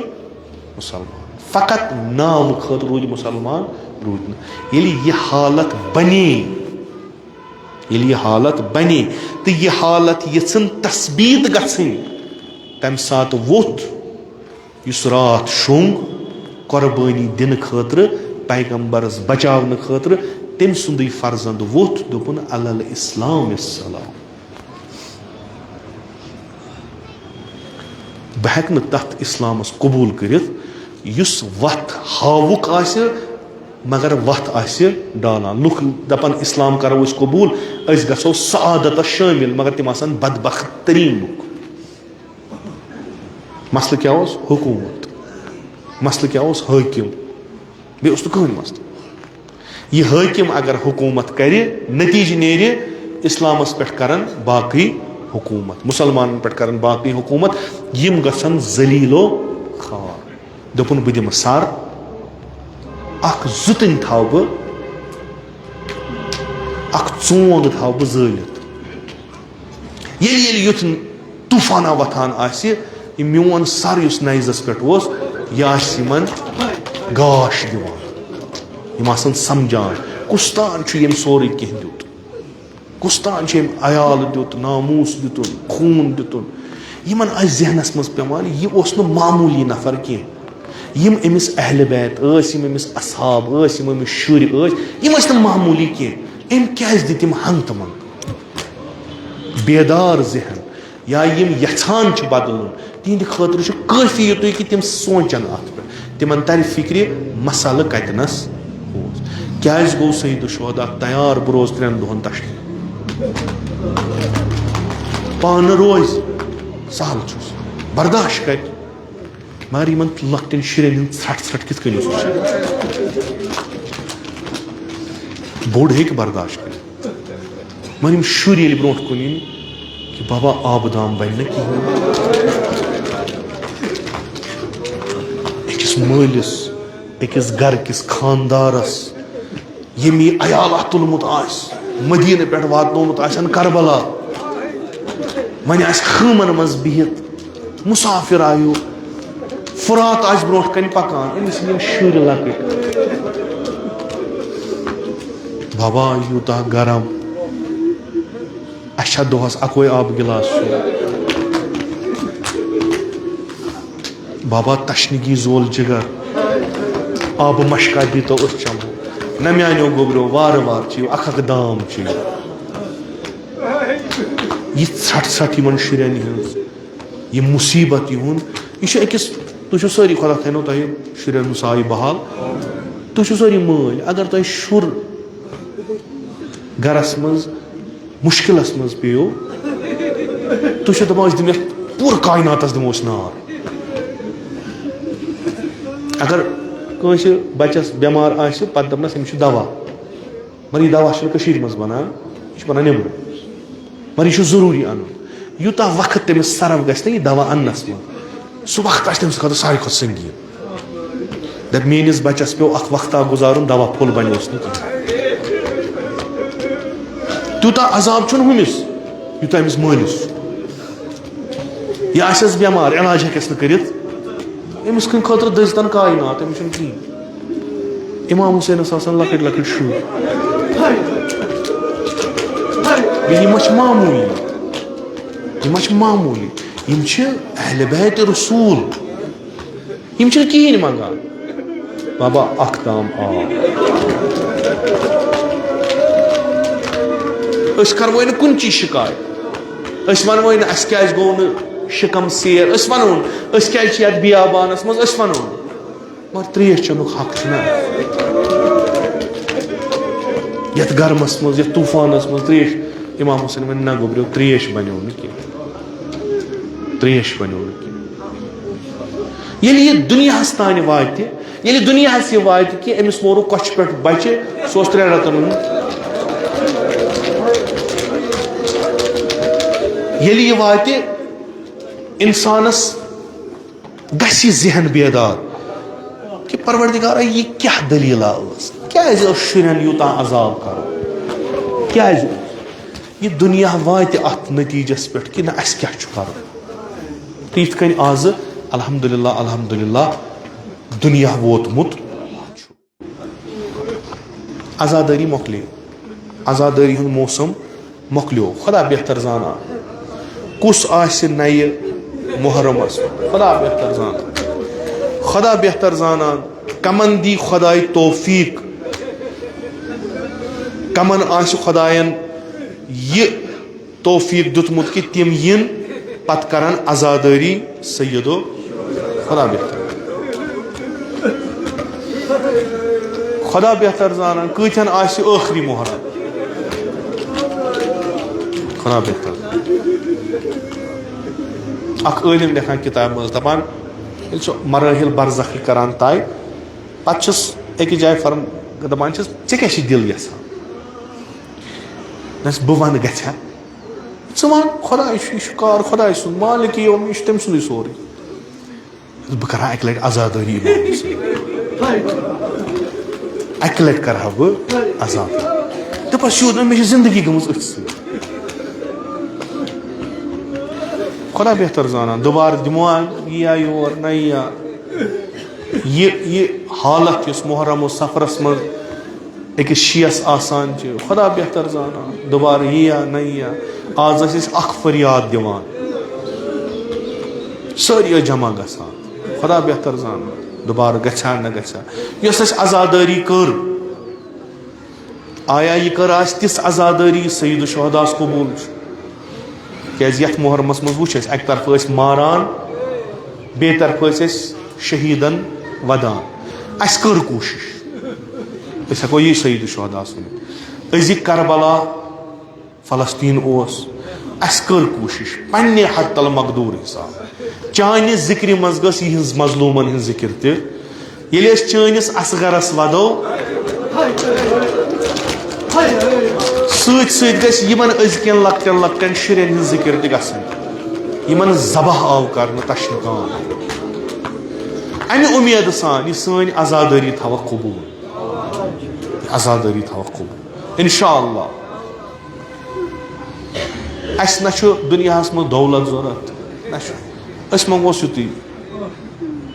مُسلمان۔ فقط ناوٕ خٲطرٕ روٗدۍ مُسلمان، روٗدۍ نہٕ۔ ییٚلہِ یہِ حالت بنے، ییٚلہِ یہِ حالت بنے تہٕ یہِ حالت یژھن تثبیت گژھٕنۍ، تمہِ ساتہٕ ووٚتھ یُس راتھ شوٚنٛگ قۄربٲنی دِنہٕ خٲطرٕ، پیغمبرس بچاونہٕ خٲطرٕ، تٔمۍ سُنٛدٕے فرزند ووٚتھ، دوٚپُن، "علی الاسلام السلام۔" بہٕ ہٮ۪کہٕ نہٕ تتھ اسلامس قبول کٔرِتھ یُس وتھ ہاوُک آسہِ، مگر وتھ آسہِ ڈالان۔ لُکھ دپان، "اسلام کرو أسۍ قبول، أسۍ گژھو سعادتس شٲمِل"، مگر تِم آسن بدبخت تریٖن لُکھ۔ مسلہٕ کیٛاہ اوس؟ حکوٗمت۔ مسلہٕ کیٛاہ اوس؟ حٲکِم۔ بیٚیہِ اوس نہٕ کٕہٕنۍ مسلہٕ۔ یہِ حٲکِم اگر حکوٗمت کرِ، نتیٖجہٕ نیرِ، اسلامس پٮ۪ٹھ کرن باقٕے حکوٗمت، مُسلمانن پٮ۪ٹھ کرن باقٕے حکوٗمت، یِم گژھن ذلیل و خوار۔ دوٚپُن، "بہٕ دِمہٕ سر، اکھ زُتٕنۍ تھاوٕ بہٕ، اکھ ژونگ تھاوٕ بہٕ زٲلِتھ۔" ییٚلہِ، ییٚلہِ یُتھ طوٗفانہ وۄتھان آسہِ، یہِ میون سر یُس نیزس پٮ۪ٹھ اوس، یہِ آسہِ یِمن گاش دِوان۔ یِم آسن سمجھان، کُس تان چھُ ییٚمۍ سورُے کینٛہہ دیُت، کُس تان چھُ ییٚمۍ عیال دیُت، ناموس دیُتُن، خوٗن دیُتُن۔ یِمن آسہِ ذہنس منٛز پٮ۪وان، یہِ اوس نہٕ معموٗلی نفر کینٛہہ۔ یِم أمِس اہل بیت ٲسۍ، یِم أمِس اصحاب ٲسۍ، یِم أمِس شُرۍ ٲسۍ، یِم ٲسۍ نہٕ معموٗلی کینٛہہ۔ أمۍ کیازِ دِتۍ یِم ہنٛگتہٕ منٛگہٕ؟ بیدار ذہن یا یِم یژھان چھِ بدلُن، تِہنٛدِ خٲطرٕ چھُ کٲفی یُتُے کہِ تِم سونٛچن اتھ پٮ۪ٹھ، تِمن ترِ فکرِ مسلہٕ کتنس اوس۔ کیازِ گوٚو سید الشہدا تیار؟ بہٕ روزٕ ترٛٮ۪ن دۄہن تشریٖف، پانہٕ روزِ، سہل چھُس، برداشت کرِ۔ مگر یِمن لۄکٹٮ۪ن شُرٮ۪ن ہُنٛد ژھرٛٹھ ژھرٛٹھ کِتھ کٔنۍ اوس وٕچھان؟ بوٚڑ ہیٚکہِ برداشت کٔرِتھ، مگر یِم شُرۍ ییٚلہِ برونٛٹھ کُن یِن کہِ بابا، آبہٕ دام بنہِ نہٕ کِہیٖنۍ۔ أکِس مٲلِس، أکِس گرٕ کِس خاندارس ییٚمۍ یہِ عیال اتھ تُلمُت آسہِ، مدیٖنہٕ پٮ۪ٹھ واتنومُت آسن کربلا، وۄنۍ آسہِ خۭمن منٛز بِہِتھ، مُسافِر آیو، فرات آسہِ برونٛٹھ کنہِ پکان، أمِس یِم شُرۍ لۄکٕٹۍ۔ بابا، یوٗتاہ گرم، اَسہِ چھا دۄہس اکوے آبہٕ گِلاس چیوٚن؟ بابا، تشنگی زول جگر، آبہٕ مشکا دیٖتو أسۍ چمو۔ نہ میانیو گوٚبریو، وارٕ وارٕ چیٚیِو، اکھ اکھ دام چیٚیِو۔ یہِ ژھٹھ ژھٹھ یِمن شُرٮ۪ن ہٕنٛز، یہِ مُصیٖبت یِہُنٛد، یہِ چھُ أکِس، تُہۍ چھِو سٲری، خۄدا تھٲینو تۄہہِ شُرٮ۪ن ہُنٛد سایہِ بحال۔ تُہۍ چھِو سٲری مٲلۍ، اگر تۄہہِ شُر گرس منٛز مُشکِلس منٛز پیٚیو، تُہۍ چھِو دَپان، "أسۍ دِمو یَتھ پوٗرٕ کایناتس دِمو أسۍ نار۔" اگر کٲنٛسہِ بچس بٮ۪مار آسہِ، پتہٕ دَپنس، "أمِس چھُ دوا۔" مگر یہِ دوا چھُنہٕ کٔشیٖرِ منٛز بنان، یہِ چھُ بنان نٮ۪برٕ۔ مگر یہِ چھُ ضروٗری اَنُن۔ یوٗتاہ وقت تٔمِس صرف گژھِ نہ یہِ دوا اَننَس منٛز، سُہ وقت آسہِ تٔمۍ سٕنٛدِ خٲطرٕ ساروی کھۄتہٕ سنٛگیٖن۔ دَپہِ، میٛٲنِس بَچَس پیوٚو اَکھ وقتہ گُزارُن، دوا پھوٚل بَنیوس نہٕ کِہیٖنۍ۔ یوٗتاہ عذاب چھُنہٕ ہُمِس، یوٗتاہ أمِس مٲلِس چھُ۔ یہِ آسٮ۪س بٮ۪مار، علاج ہیٚکٮ۪س نہٕ کٔرِتھ، أمِس کٕنہِ خٲطرٕ دٔزۍ تن کاینات، أمِس چھُنہٕ کِہیٖنۍ۔ امام حسینس آسان لۄکٕٹۍ لۄکٕٹۍ شُرۍ۔ بیٚیہِ یِم ما چھِ معموٗلی، یِم ما چھِ معموٗلی، یِم چھِ اہل بیت رسول۔ یِم چھِنہٕ کِہیٖنۍ منٛگان۔ بابا، اکھ تام آو۔ أسۍ کرو نہٕ کُنہِ چیٖز شِکایت۔ أسۍ وَنو نہٕ اَسہِ کیٛازِ گوٚو نہٕ شِکم سیر۔ أسۍ وَنو نہٕ أسۍ کیٛازِ چھِ یَتھ بیابانَس منٛز، أسۍ وَنو نہٕ۔ مگر ترٛیش چٮ۪نُک حق چھُنہ اَسہِ۔ یَتھ گرمَس منٛز، یَتھ طوٗفانَس منٛز ترٛیش۔ امام حسین وَنہِ، نہ گوٚبریو، ترٛیش بَنیو نہٕ کینٛہہ۔ ترٛیش بَنیو نہٕ کینٛہہ۔ ییٚلہِ یہِ دُنیاہَس تانۍ واتہِ، ییٚلہِ دُنیاہَس یہِ واتہِ کہِ أمِس مورُکھ کۄچھِ پٮ۪ٹھ بَچہِ، سُہ اوس ترٛٮ۪ن رٮ۪تَن ہُنٛد۔ ییٚلہِ یہِ واتہِ، اِنسانَس گژھِ یہِ ذہن بیدار کہِ پروردگارا، یہِ کیٛاہ دٔلیٖلہ ٲس؟ کیٛازِ اوس شُرٮ۪ن یوٗتاہ عذاب کَرُن؟ کیٛازِ اوس؟ یہِ دُنیا واتہِ اَتھ نتیٖجَس پٮ۪ٹھ کہِ نہ، اَسہِ کیٛاہ چھُ کَرُن؟ تہٕ یِتھ کٔنۍ آزٕ، الحمدللہ، الحمدللہ، دُنیا ووتمُت چھُ۔ عزادٲری مۄکلے، عزادٲری ہُنٛد موسم مۄکلیو۔ خۄدا بہتر زانان، کُس آسہِ نَیہِ محرمس، خۄدا بہتر زانان۔ خۄدا بہتر زانان، کمن دی خۄداے توفیق، کمن آسہِ خۄداین یہِ توفیق دیُتمُت کہِ تِم یِن پتہٕ کرن عزادٲری سیدو۔ خدا بہتر، خدا بہتر زانان کۭتٮ۪ن آسہِ ٲخری محرم۔ خدا بہتر۔ اکھ عٲلِم لیکھان کِتابہِ منٛز، دپان، ییٚلہِ سُہ مراحل برزخ کران طے، پتہٕ چھُس أکِس جایہِ فرم-، دپان چھِس، "ژےٚ کیٛاہ چھِ دِل یژھان؟" دَپس، "بہٕ وَنہٕ گژھِ ہا۔" ژٕ وَن، خۄداے چھُ، یہِ چھُ کار خۄداے سُنٛد، مالک یوم، یہِ چھُ تٔمۍ سُنٛدُے سورُے۔ بہٕ کَرٕ ہا اَکہِ لَٹہِ عزادٲری امامَس سۭتۍ۔ اَکہِ لَٹہِ کَرٕ ہا بہٕ عزادٲری۔ دوٚپَس، یوٗت نہٕ مےٚ چھِ زِندگی گٔمٕژ أتھۍ سۭتۍ۔ خۄدا بہتر زانان، دُبارٕ دِمو یہِ یا یور، نہ یہِ یا۔ یہِ، یہِ حالت یۄس محرم و صفرس منٛز أکِس شیعس آسان چھِ، خۄدا بہتر زانان، دُبارٕ یی یا نہ یی یا۔ آز ٲسۍ أسۍ اکھ فریاد دِوان، سٲری ٲسۍ جمع گژھان، خۄدا بہتر زانان، دُبارٕ گژھِ ہا نہ گژھِ ہا۔ یۄس اَسہِ عزادٲری کٔر، آیا یہِ کٔر آسہِ تِژھ عزادٲری یہِ سید الشہداس قبوٗل چھُ؟ کیٛازِ یَتھ محرمس منٛز وُچھ اَسہِ، اَکہِ طرفہٕ ٲسۍ ماران، بیٚیہِ طرفہٕ ٲسۍ أسۍ شہیٖدن ودان۔ اَسہِ کٔر کوٗشِش، أسۍ ہٮ۪کو یی سید الشہداس ؤنِتھ۔ أزِکۍ کربلا فلسطین اوس، اَسہِ کٔر کوٗشِش پننہِ حد تل مقدوٗر حساب۔ چانہِ ذِکرِ منٛز گٔژھ یِہنٛز مظلوٗمن ہٕنٛز ذِکر تہِ۔ ییٚلہِ أسۍ چٲنِس اصغرس ودو، سۭتۍ سۭتۍ گژھِ یِمن أزکٮ۪ن لۄکٹٮ۪ن لۄکٹٮ۪ن شُرٮ۪ن ہٕنٛز ذِکر تہِ گژھٕنۍ، یِمن ذبح آو کرنہٕ تشنہٕ کان۔ امہِ اُمیدٕ سان یہِ سٲنۍ عزادٲری تھاوکھ قبوٗل، عزادٲری تھاوکھ قبوٗل، انشاءاللہ۔ اَسہِ نہ چھُ دُنیاہَس منٛز دولت ضوٚرَتھ، نہ چھُ۔ أسۍ منٛگوس یُتُے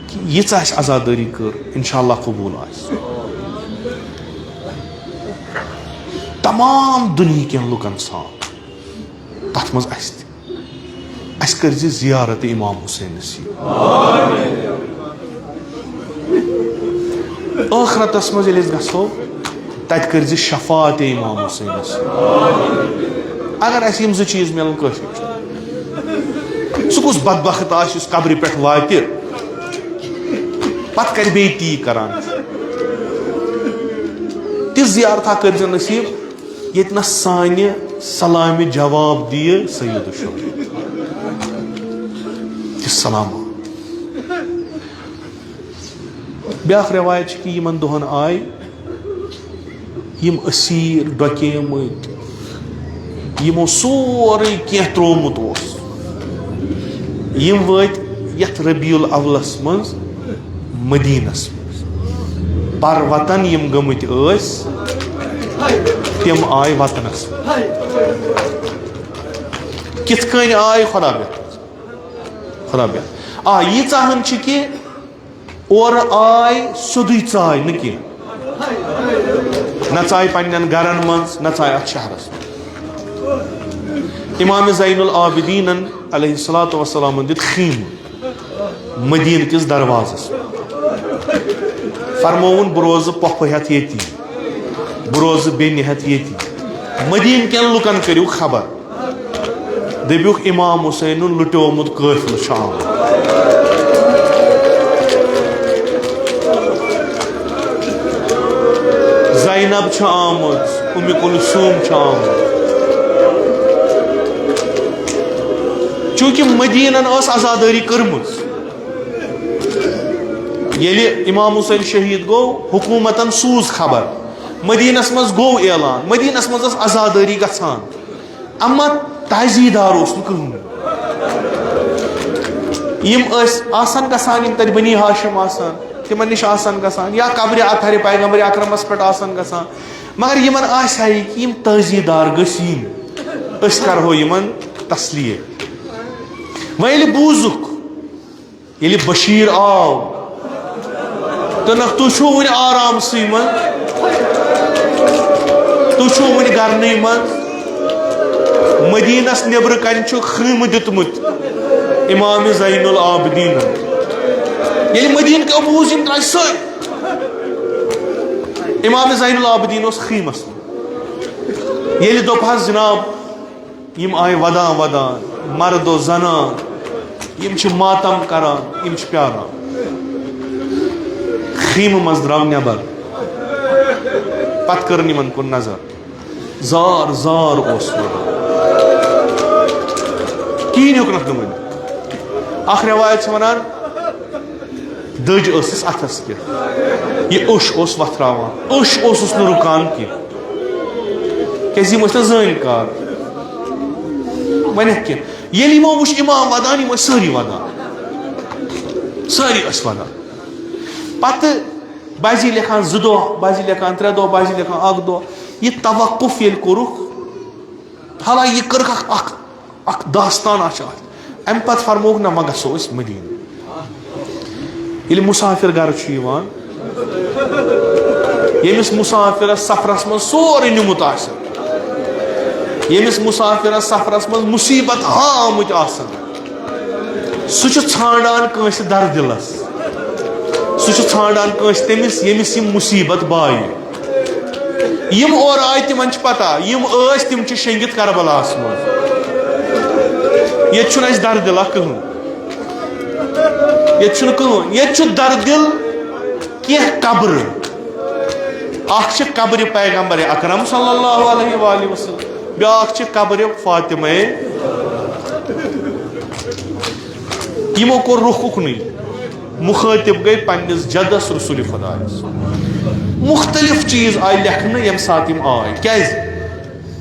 کہِ ییٖژاہ اَسہِ عزادٲری کٔر، انشاءاللہ قبوٗل آسہِ۔ تمام دُنہیٖکٮ۪ن لُکَن سان، تَتھ منٛز اَسہِ تہِ۔ اَسہِ کٔرۍ زِ زیارت امام حسینس یہِ۔ ٲخرتس منٛز ییٚلہِ أسۍ گژھو، تتہِ کٔرۍ زِ شفاعت امام حسینس۔ اگر اَسہِ یِم زٕ چیٖز میلن، کٲفی چھُ۔ سُہ کُس بدبخت آسہِ یُس قبرِ پٮ۪ٹھ واتہِ، پتہٕ کرِ بیٚیہِ تی کران؟ تِژھ زیارتھا کٔرۍ زِ نصیب، ییٚتہِ نَس سانہِ سلامہِ جواب دِیہِ سید الشہداء۔ تہِ سلام۔ بیٛاکھ رٮ۪وایت چھِ کہِ یِمن دۄہن آے یِم اسیٖر ڈۄکیمٕتۍ، یِمو سورُے کینٛہہ ترٛوومُت اوس، یِم وٲتۍ یَتھ ربیع الاولس منٛز مدیٖنس منٛز۔ پر وطن یِم گٔمٕتۍ ٲسۍ، تِم آے وطنس۔ کِتھ کٔنۍ آے؟ خدا بہتر، خدا بہتر۔ آ، ییٖژاہ ہن چھِ کہِ اورٕ آے سیوٚدُے ژاے نہٕ کینٛہہ، نہ ژاے پننٮ۪ن گرن منٛز، نہ ژاے اتھ شہرس منٛز۔ امام زین العابدینن علیہ الصلوۃ والسلام دیُت خیمہٕ مدینہٕ کِس دروازس۔ فرمووُن، بہٕ روزٕ پۄپھٕ ہٮ۪تھ ییٚتی، بہٕ روزٕ بیٚنہِ ہٮ۪تھ ییٚتی۔ مدینہٕ کٮ۪ن لُکن کٔرِو خبر، دٔپِوکھ، امام حسینُن لُٹیومُت قٲفلہٕ چھُ آمُت۔ زینب چھِ آمٕژ، ام کلثوم چھِ آمٕژ۔ چونکہ مدینن ٲس عزادٲری کٔرمٕژ۔ ییٚلہِ امام حسین شہید گوٚو، حکومتن سوٗز خبر، مدینس منٛز گوٚو اعلان، مدینس منٛز ٲس عزادٲری گژھان، اما تعزیدار اوس نہٕ کٕہٕنۍ۔ یِم ٲسۍ آسان گژھان، یِم تتہِ بنی ہاشم آسان، تِمن نِش آسان گژھان، یا قبرِ اطہرِ پیغمبر اکرمس پٮ۪ٹھ آسان گژھان، مگر یِمن آسہِ ہا یہِ کہِ یِم تعزیدار گٔژھۍ یِنۍ، أسۍ کرہو یِمن تسلیہ۔ وۄنۍ ییٚلہِ بوٗزُکھ، ییٚلہِ بشیٖر آو، تہٕ نہ تُہۍ چھِو وُنہِ آرامسٕے منٛز، تُہۍ چھِو وُنہِ گرنٕے منٛز۔ مدینس نیبرٕ کنہِ چھُ خیمہٕ دیُتمُت امام زین العابدینن۔ ییٚلہِ مدینہٕ کیو بوٗز، یِم درٛاے سٲری۔ امام زین العابدین اوس خیمس منٛز۔ ییٚلہِ دوٚپ حظ، جناب، یِم آیہِ ودان ودان، مرد و زنان، یِم چھِ ماتم کران، یِم چھِ پیاران۔ خیمہٕ منٛز درٛاو نٮ۪بر، پتہٕ کٔرٕن یِمن کُن نظر۔ زار زار اوس ودان، کِہیٖنۍ ہیوٚکنکھ نہٕ ؤنِتھ۔ اکھ رٮ۪وایت چھِ ونان، دٔج ٲسٕس اَتھس کٮ۪تھ، یہِ اوٚش اوس وۄتھراوان، اوٚش اوسُس نہٕ رُکان کینٛہہ، کیازِ یِم ٲسۍ نہٕ زٲنۍ کار۔ وۄنۍ کینٛہہ، ییٚلہِ یِمو وٕچھ امام ودان، یِم ٲسۍ سٲری ودان، سٲری ٲسۍ ودان۔ پتہٕ بعضی لیکھان زٕ دۄہ، بعضی لیکھان ترٛےٚ دۄہ، بعضی لیکھان اکھ دۄہ۔ یہِ توقف ییٚلہِ کوٚرُکھ، حالانکہ یہِ کٔرٕکھ اکھ، اکھ، اکھ داستان اکھ چھِ اتھ۔ امہِ پتہٕ فرمووُکھ، نہ، وۄنۍ گژھو أسۍ مدینہ۔ ییٚلہِ مسافر گرٕ چھُ یِوان، ییٚمِس مسافرس سفرس منٛز سورُے نیُمُت آسہِ، ییٚمِس مسافرس سفرس منٛز مصیبت ہا آمٕتۍ آسن، سُہ چھُ ژھانڈان کٲنٛسہِ دردِلس، سُہ چھُ ژھانڈان کٲنٛسہِ تٔمِس، ییٚمِس یِم مصیبت بایہِ۔ یِم اورٕ آے، تِمن چھِ پتہ، یِم ٲسۍ، تِم چھِ شٔنگِتھ کربلاہس منٛز۔ ییٚتہِ چھُنہٕ اَسہِ دردِلا کٕہٕنۍ، ییٚتہِ چھُنہٕ کٕہٕنۍ، ییٚتہِ چھُ دردِل کینٛہہ قبرٕ۔ اکھ چھِ قبرِ پیغمبر اکرم صلی اللہ علیہ وآلہ وسلم، بیٛاکھ چھِ قبرِ فاطمہ۔ یِمو کوٚر رُخ اُکنُے، مُخٲطِب گٔے پننِس جدس رسول خدایس۔ مُختٔلِف چیٖز آیہِ لیکھنہٕ ییٚمہِ ساتہٕ یِم آے۔ کیازِ؟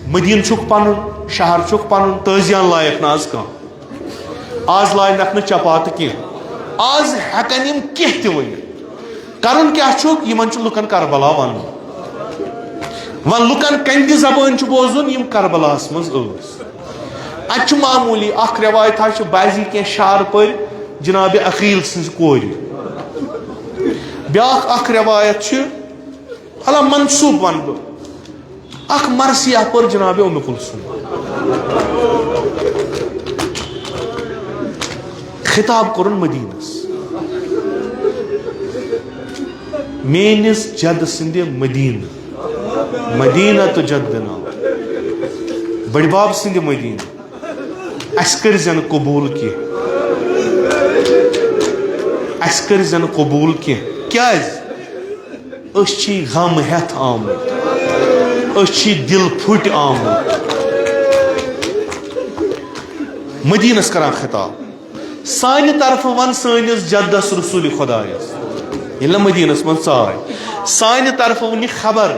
مدیٖنہٕ چھُکھ پنُن، شہر چھُکھ پنُن، تٲزیان لایق نہٕ آز کانٛہہ۔ آز لاینکھ نہٕ چپاتہٕ کینٛہہ۔ آز ہٮ۪کن یِم کینٛہہ تہِ ؤنِتھ۔ کرُن کیٛاہ چھُکھ؟ یِمن چھُ لُکن کربلا ونُن۔ وۄنۍ لُکن کَنہِ زبٲنۍ چھُ بوزُن، یِم کربلاہس منٛز ٲسۍ۔ اتہِ چھُ معموٗلی اکھ رٮ۪وایت حظ چھِ، بعضی کینٛہہ شعر پٔرۍ جناب عقیل سٕنٛزِ کورِ۔ بیٛاکھ اکھ رٮ۪وایت چھِ، حالا منسوٗب ونہٕ بہٕ، اکھ مرثیہ پٔر جناب ام کلثوم۔ خطاب کوٚرُن مدیٖنس، میٲنِس جد سٕنٛدِ مدیٖنہٕ، مدینہ تہٕ جدنا، بٔڈبب سٕنٛدِ مدیٖنہٕ۔ اسہِ کٔرۍ زن قبوٗل کینٛہہ، اسہِ کٔرۍ زن قبوٗل کینٛہہ۔ کیازِ؟ أسۍ چھی غم ہٮ۪تھ آمٕتۍ، أسۍ چھی دِل پھُٹۍ آمٕتۍ۔ مدیٖنس کران خطاب، سانہِ طرفہٕ ون سٲنِس جدس رسول خدایس، ییٚلہِ نہٕ مدیٖنس منٛز ژاے، سانہِ طرفہٕ ؤنہِ خبر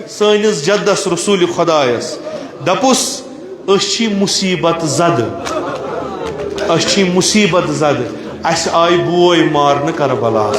سٲنِس جدس رسول خدایس، دپُس، أسۍ چھی مصیبت زدٕ، أسۍ چھی مصیبت زدٕ، اسہِ آیہِ بوے مارنہٕ کربلاہس۔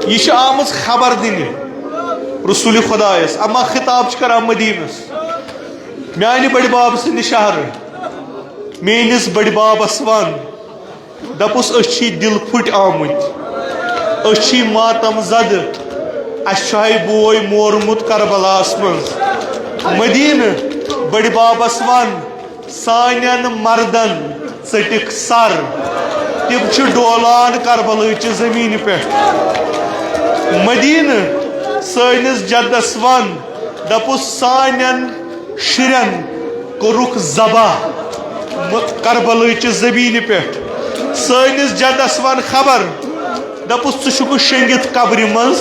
یہِ چھِ آمٕژ خبر دِنہِ رسول خدایس، اما خطاب چھِ کران مدینس۔ میانہِ بٔڈِ بب سٕنٛدِ شہرٕ، میٲنِس بٔڈِ ببس ون، دپُس، أسۍ چھی دِل پھُٹۍ آمٕتۍ، أسۍ چھی ماتم زدٕ، اسہِ چھُ ہے بوے مورمُت کربلاہس منٛز۔ مدینہٕ بٔڈِ ببس ون، سانٮ۪ن مردن ژٔٹِکھ سر، تِم چھِ ڈولان کربلہٕچہِ زمینہِ پٮ۪ٹھ۔ مدینہٕ سٲنِس جدس ون، دپُس، سانٮ۪ن شُرٮ۪ن کوٚرُکھ ذبح م-، کربلہٕچہِ زمینہِ پٮ۪ٹھ۔ سٲنِس جدس ون خبر، دپُس، ژٕ چھُکھ شٔنگِتھ قبرِ منٛز،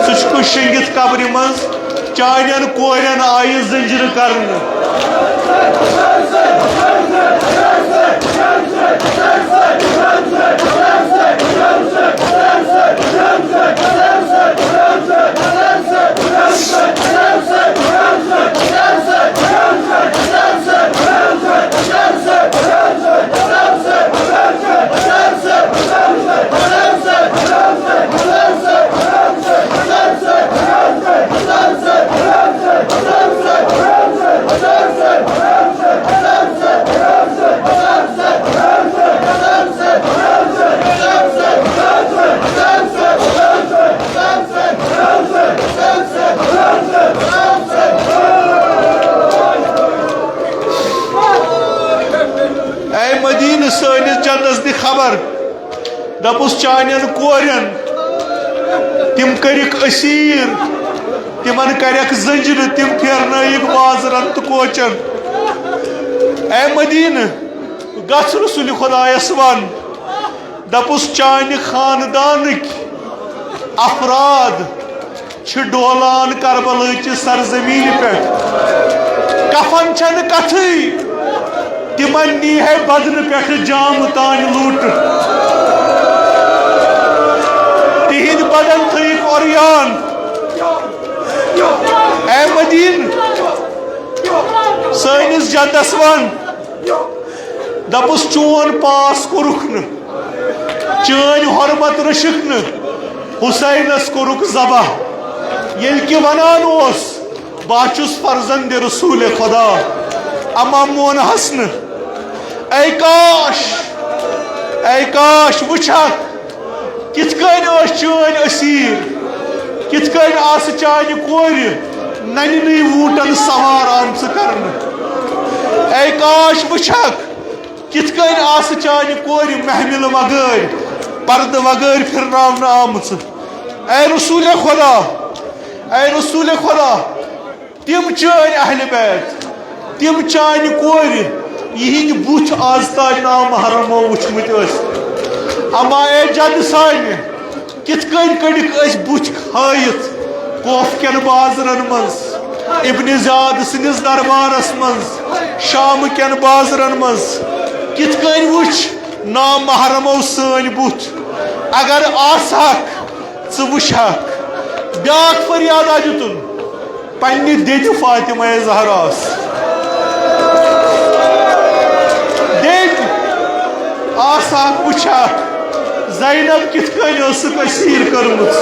ژٕ چھُکھ شٔنگِتھ قبرِ منٛز، چانٮ۪ن کورٮ۪ن آیہِ زنجیرٕ کرنہٕ۔ اے مدینہٕ سٲنِس جدس دِ خبر، دپُس، چانٮ۪ن کورٮ۪ن، تِم کٔرِکھ اسیٖر، تِمن کَرٮ۪کھ زنجیرٕ، تِم پھیرنٲیِکھ بازرن تہٕ کوچن۔ اے مدینہٕ، گژھ رسول خدایس ون، دپُس، چانہِ خاندانٕکۍ افراد چھِ ڈولان کربلہٕچہِ سرزمینہِ پٮ۪ٹھ۔ کفن چھنہٕ کتھٕے، تِمن نی ہے بدنہٕ پٮ۪ٹھٕ جامہٕ تانۍ لوٗٹہٕ۔ تِہنٛدۍ بدن تھٲیِکھ عریان۔ اے مدینہٕ، سٲنِس جدس ون، دپُس، چون پاس کوٚرُکھ نہٕ، چٲنۍ حرمت رٔچھِکھ نہٕ، حسینس کوٚرُکھ ذبح۔ ییٚلہِ کہِ ونان اوس، بہٕ ہا چھُس فرزند رسول خدا، اما مونہس نہٕ۔ اے کاش، اے کاش، وٕچھکھ، کِتھ کٔنۍ ٲسۍ چٲنۍ اسیٖر؟ کِتھ کٔنۍ آسہٕ چانہِ کورِ ننہِ نٕے ووٗٹن سوار آمژٕ کرنہٕ؟ اے کاش وٕچھکھ، کِتھ کٔنۍ آسہٕ چانہِ کورِ محمل وغٲرۍ، پردٕ وغٲرۍ پھِرناونہٕ آمژٕ؟ اے رسول خدا، اے رسول خدا، تِم چٲنۍ اہلِ بیت، تِم چانہِ کورِ، یِہِنٛدۍ بُتھۍ آز تام نامحرمو وٕچھمٕتۍ ٲسۍ۔ اما اے جد سانہِ، کِتھ کٔنۍ کٔڑِکھ أسۍ بُتھۍ ہٲیِتھ کوفہٕ کٮ۪ن بازرن منٛز، ابن زیاد سٕنٛدِس دربارس منٛز، شام کٮ۪ن بازرن منٛز؟ کِتھ کٔنۍ وٕچھ نامحرمو سٲنۍ بُتھ؟ اگر آسہکھ، ژٕ وٕچھکھ۔ بیٛاکھ فریادا دیُتُن پننہِ دٮ۪دِ فاطمہ زہراہس۔ دٮ۪دِ آسہکھ، وٕچھکھ زینب کِتھ کٔنۍ ٲسٕکھ اسیٖر کٔرمٕژ۔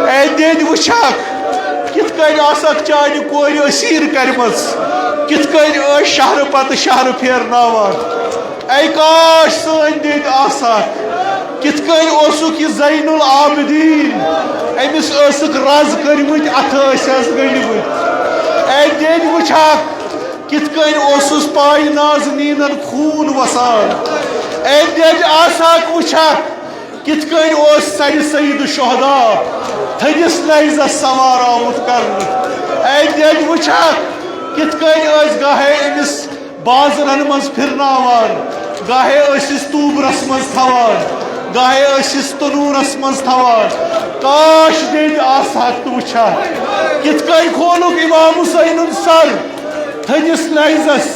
اے دٮ۪دِ، وٕچھکھ کِتھ کٔنۍ آسکھ چانہِ کورِ اسیٖر کرِمژ، کِتھ کٔنۍ ٲسۍ شہرٕ پتہٕ شہرٕ پھیرناوان۔ اے کاش سٲنۍ دٮ۪دِ آسہکھ، کِتھ کٔنۍ اوسُکھ یہِ زین العابدین؟ أمِس ٲسٕکھ رز کٔرمٕتۍ، اَتھٕ ٲسٮ۪س گٔنڈمٕتۍ۔ اے دٮ۪دِ وٕچھکھ، کِتھ کٔنۍ اوسُس پایہِ نازنیٖنن خوٗن وسان۔ اے دٮ۪دِ آسہکھ وٕچھکھ، کِتھ کٔنۍ اوس سرِ سید الشہداء تھٔدِس نیزس سوار آمُت کرنہٕ۔ اے دٮ۪دِ وٕچھکھ، کِتھ کٔنۍ ٲسۍ گاہے أمِس بازرن منٛز پھِرناوان، گاہے ٲسِس طوٗبرس منٛز تھاوان، گاہے ٲسِس تنوٗرس منٛز تھاوان۔ کاش دِتۍ آسہٕ ہاکھ تہٕ وٕچھ ہاکھ۔ کِتھ کٔنۍ کھولُکھ امام حسینُن سر تھٔدِس نیزس،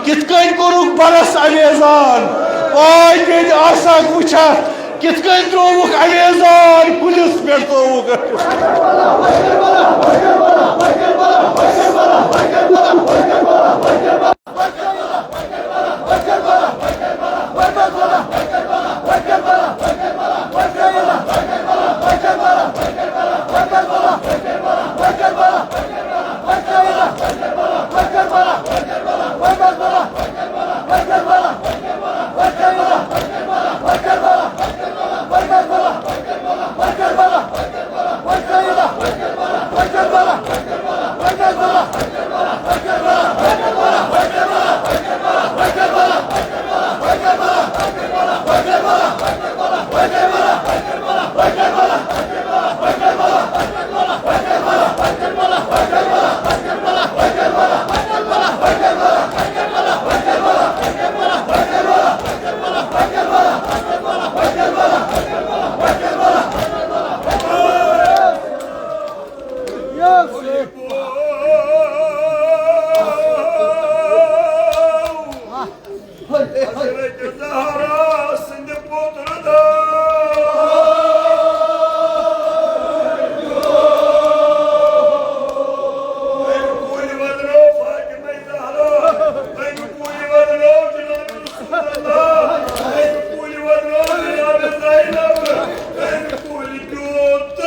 کِتھ کٔنۍ کوٚرُکھ برس اویزان۔ واے دِتۍ آسہٕ ہاکھ وٕچھ ہاکھ، کِتھ کٔنۍ ترٛووُکھ اویزان کُلِس پٮ۪ٹھ ترٛووُکھ۔ حضرت زہرا سٕنٛدِ پُترٕ دٲو۔ أمۍ کُلۍ ودنٲو فاطمہ زہرا، أمۍ کُلۍ ودنٲو جناب رسول اللہ، أمۍ کُلۍ ودنٲو جناب زینب، أمۍ کُلۍ دیُت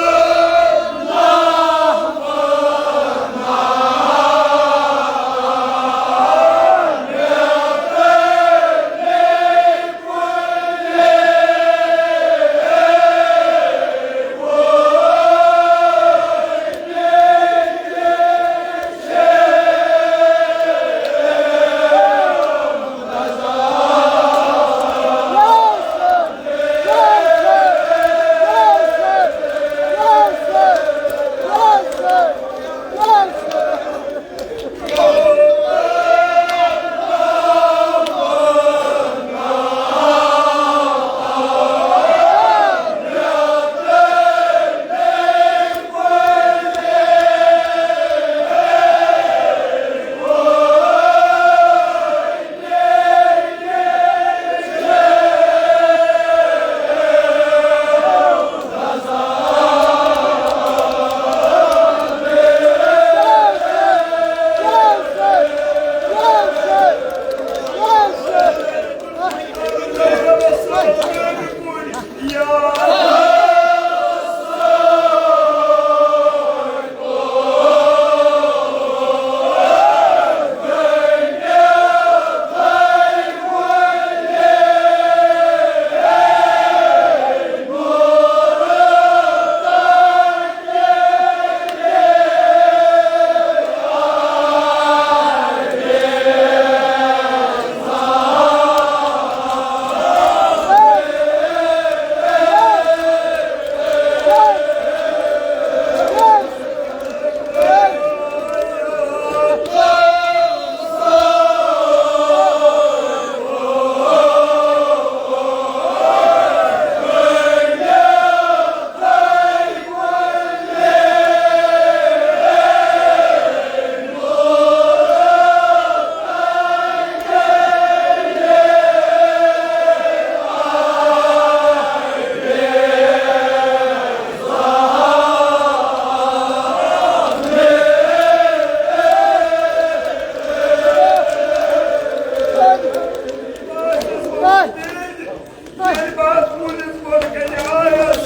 ییٚلہِ بہٕ اَتھ کُلِس بۄن کَنہِ آیَس،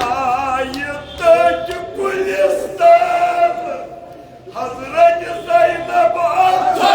آیہِ تٔتۍ کُلِس تَل حضرت زینب اَتھٕ۔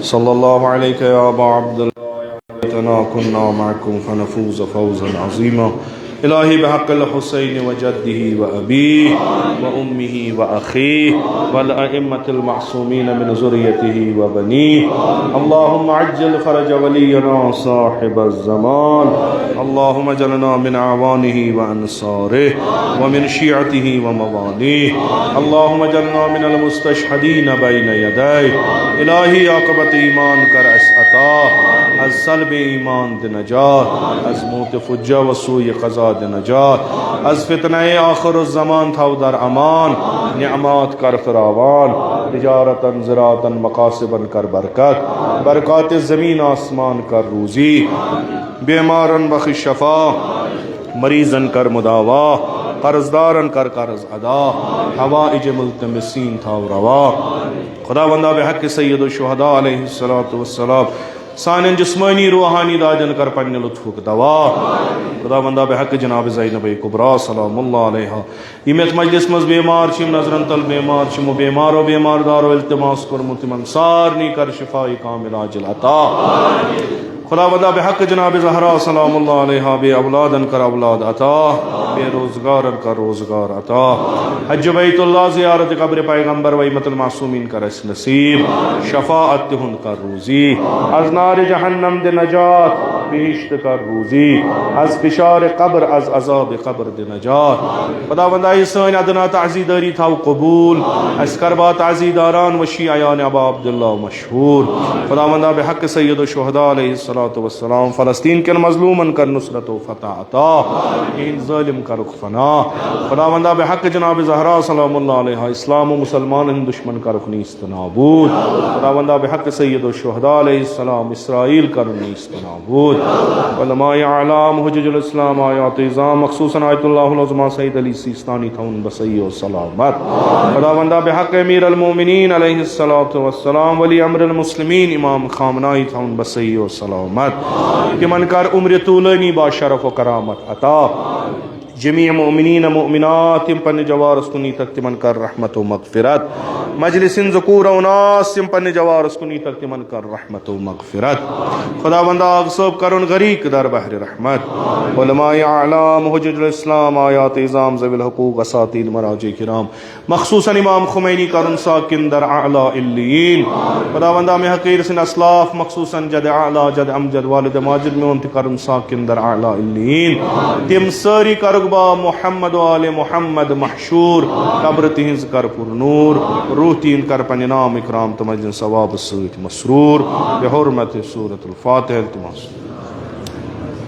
صلى الله عليك يا أبا عبد الله، يا ليتنا كنا معكم فنفوز فوزا عظيما. إلهي بحق الحسين وجده وأبيه وأمه وأخيه والأئمة المعصومين من ذريته وبنيه، اللهم عجل فرج ولينا صاحب الزمان، اللهم اجعلنا من أعوانه وأنصاره ومن شيعته ومواليه، اللهم اجعلنا من المستشهدين بين يديه. إلهي عاقبت ایمان کر اسہِ عطا، از سلب ایمان دِ نجات، از موت فجأة و سوء قضا دِ نجات، از فتنہ آخر الزمان تھاو در امان، نعمات کر فراوان، تجارتاً زراعتاً مکاسباً کر برکت، برکات زمین آسمان کر روزی، بیمارن بخش شفا، مریضن کر مداوا، قرض دارن کر قرض ادا، حوائج ملتمسین تھاو روا۔ خداوندا بحق سید الشہداء علیہ الصلوۃ والسلام سانٮ۪ن جسمٲنی روحانی دادٮ۪ن کر پننہِ لطفُک دوا۔ خداوندا بحق جناب زینب کبریٰ سلام اللہ علیہا، یِم یتھ مجلس منٛز بیمار چھِ، یِم نظرن تل بیمار چھِ، یِمو بیمارو بیمار دارو التماس کوٚرمُت، تِمن سارنٕے کر شفاء کامل عاجل عطا۔ خداوندا بحق جناب زہرا سلام اللہ علیہا، بے اولادن کر اولاد عطا، بے روزگارن کر روزگار عطا۔ حج بیت اللہ، زیارت قبر پیغمبر و ائمۃ المعصومین کر اسہِ نصیب، شفاعت تِہُنٛد کر روزی، از نار جہنم دِ نجات، بہشت کر روزی، از فشار قبر، از عذاب قبر دِ نجات۔ خداوندا، یہِ سٲنۍ ادنا تعزیدٲری تھاو قبول، اسہِ کربا تعزیداران و شیعیان ابا عبداللہ مشہور۔ خداوندا، بحق سید الشہداء علیہ الصلوۃ والسلام فلسطین کٮ۪ن مظلومن کر نصرت و فتح عطا، یِہنٛدۍ ظٲلم کرُکھ فنا۔ خداوندا، بحق جناب زہرا سلام اللہ علیہا اسلام و مسلمانن ہٕنٛدۍ دشمن کرُکھ نیست نابود۔ خداوندا، بحق سید الشہداء علیہ السلام اسرائیل کرُن نیست نابود۔ علماء اعلام، حجج الاسلام، آیات عظام، مخصوصاً آیت اللہ العظمیٰ سید علی سیستانی تھاوُن بصحیح و سلامت۔ خداوندا، بحق امیر المومنین علیہ الصلوۃ والسلام، ولی امر المسلمین امام خامنائی تھاوُن بصحیح و سلامت۔ تِمن کر عمر طولانی با شرف و کرامت عطا۔ جمیع مؤمنین مؤمنات یِم پننہِ جوارس کُن ییٖتکھ تِمن کر رحمت و مغفرت۔ مجلس ذکور و اناس یِم پننہِ جوارس کُن ییٖتکھ تِمن کر رحمت و مغفرت۔ خداوندا، آغہٕ صٲب کرُن غریق در بحر رحمت۔ علماء اعلام، حجج الاسلام، آیات عظام، ذوی الحقوق، اساتید، مراجع کرام، مخصوصاً امام خمینی کرُن ساکن در اعلیٰ علیین۔ خداوندا، مےٚ حقیٖر سٕنٛدۍ اسلاف، مخصوصاً جد اعلیٰ، جد امجد، والد ماجد میون تہِ کرُن ساکن در اعلیٰ علیین۔ تِم سٲری کرُکھ با محمد و آل محمد محشور، قبر تِہنٛز کر پر نور، روح تِہنٛد کر پننہِ نام اکرام تہٕ مجلس ثواب سۭتۍ مسرور۔ بحرمت سورۃ الفاتحہ التماس۔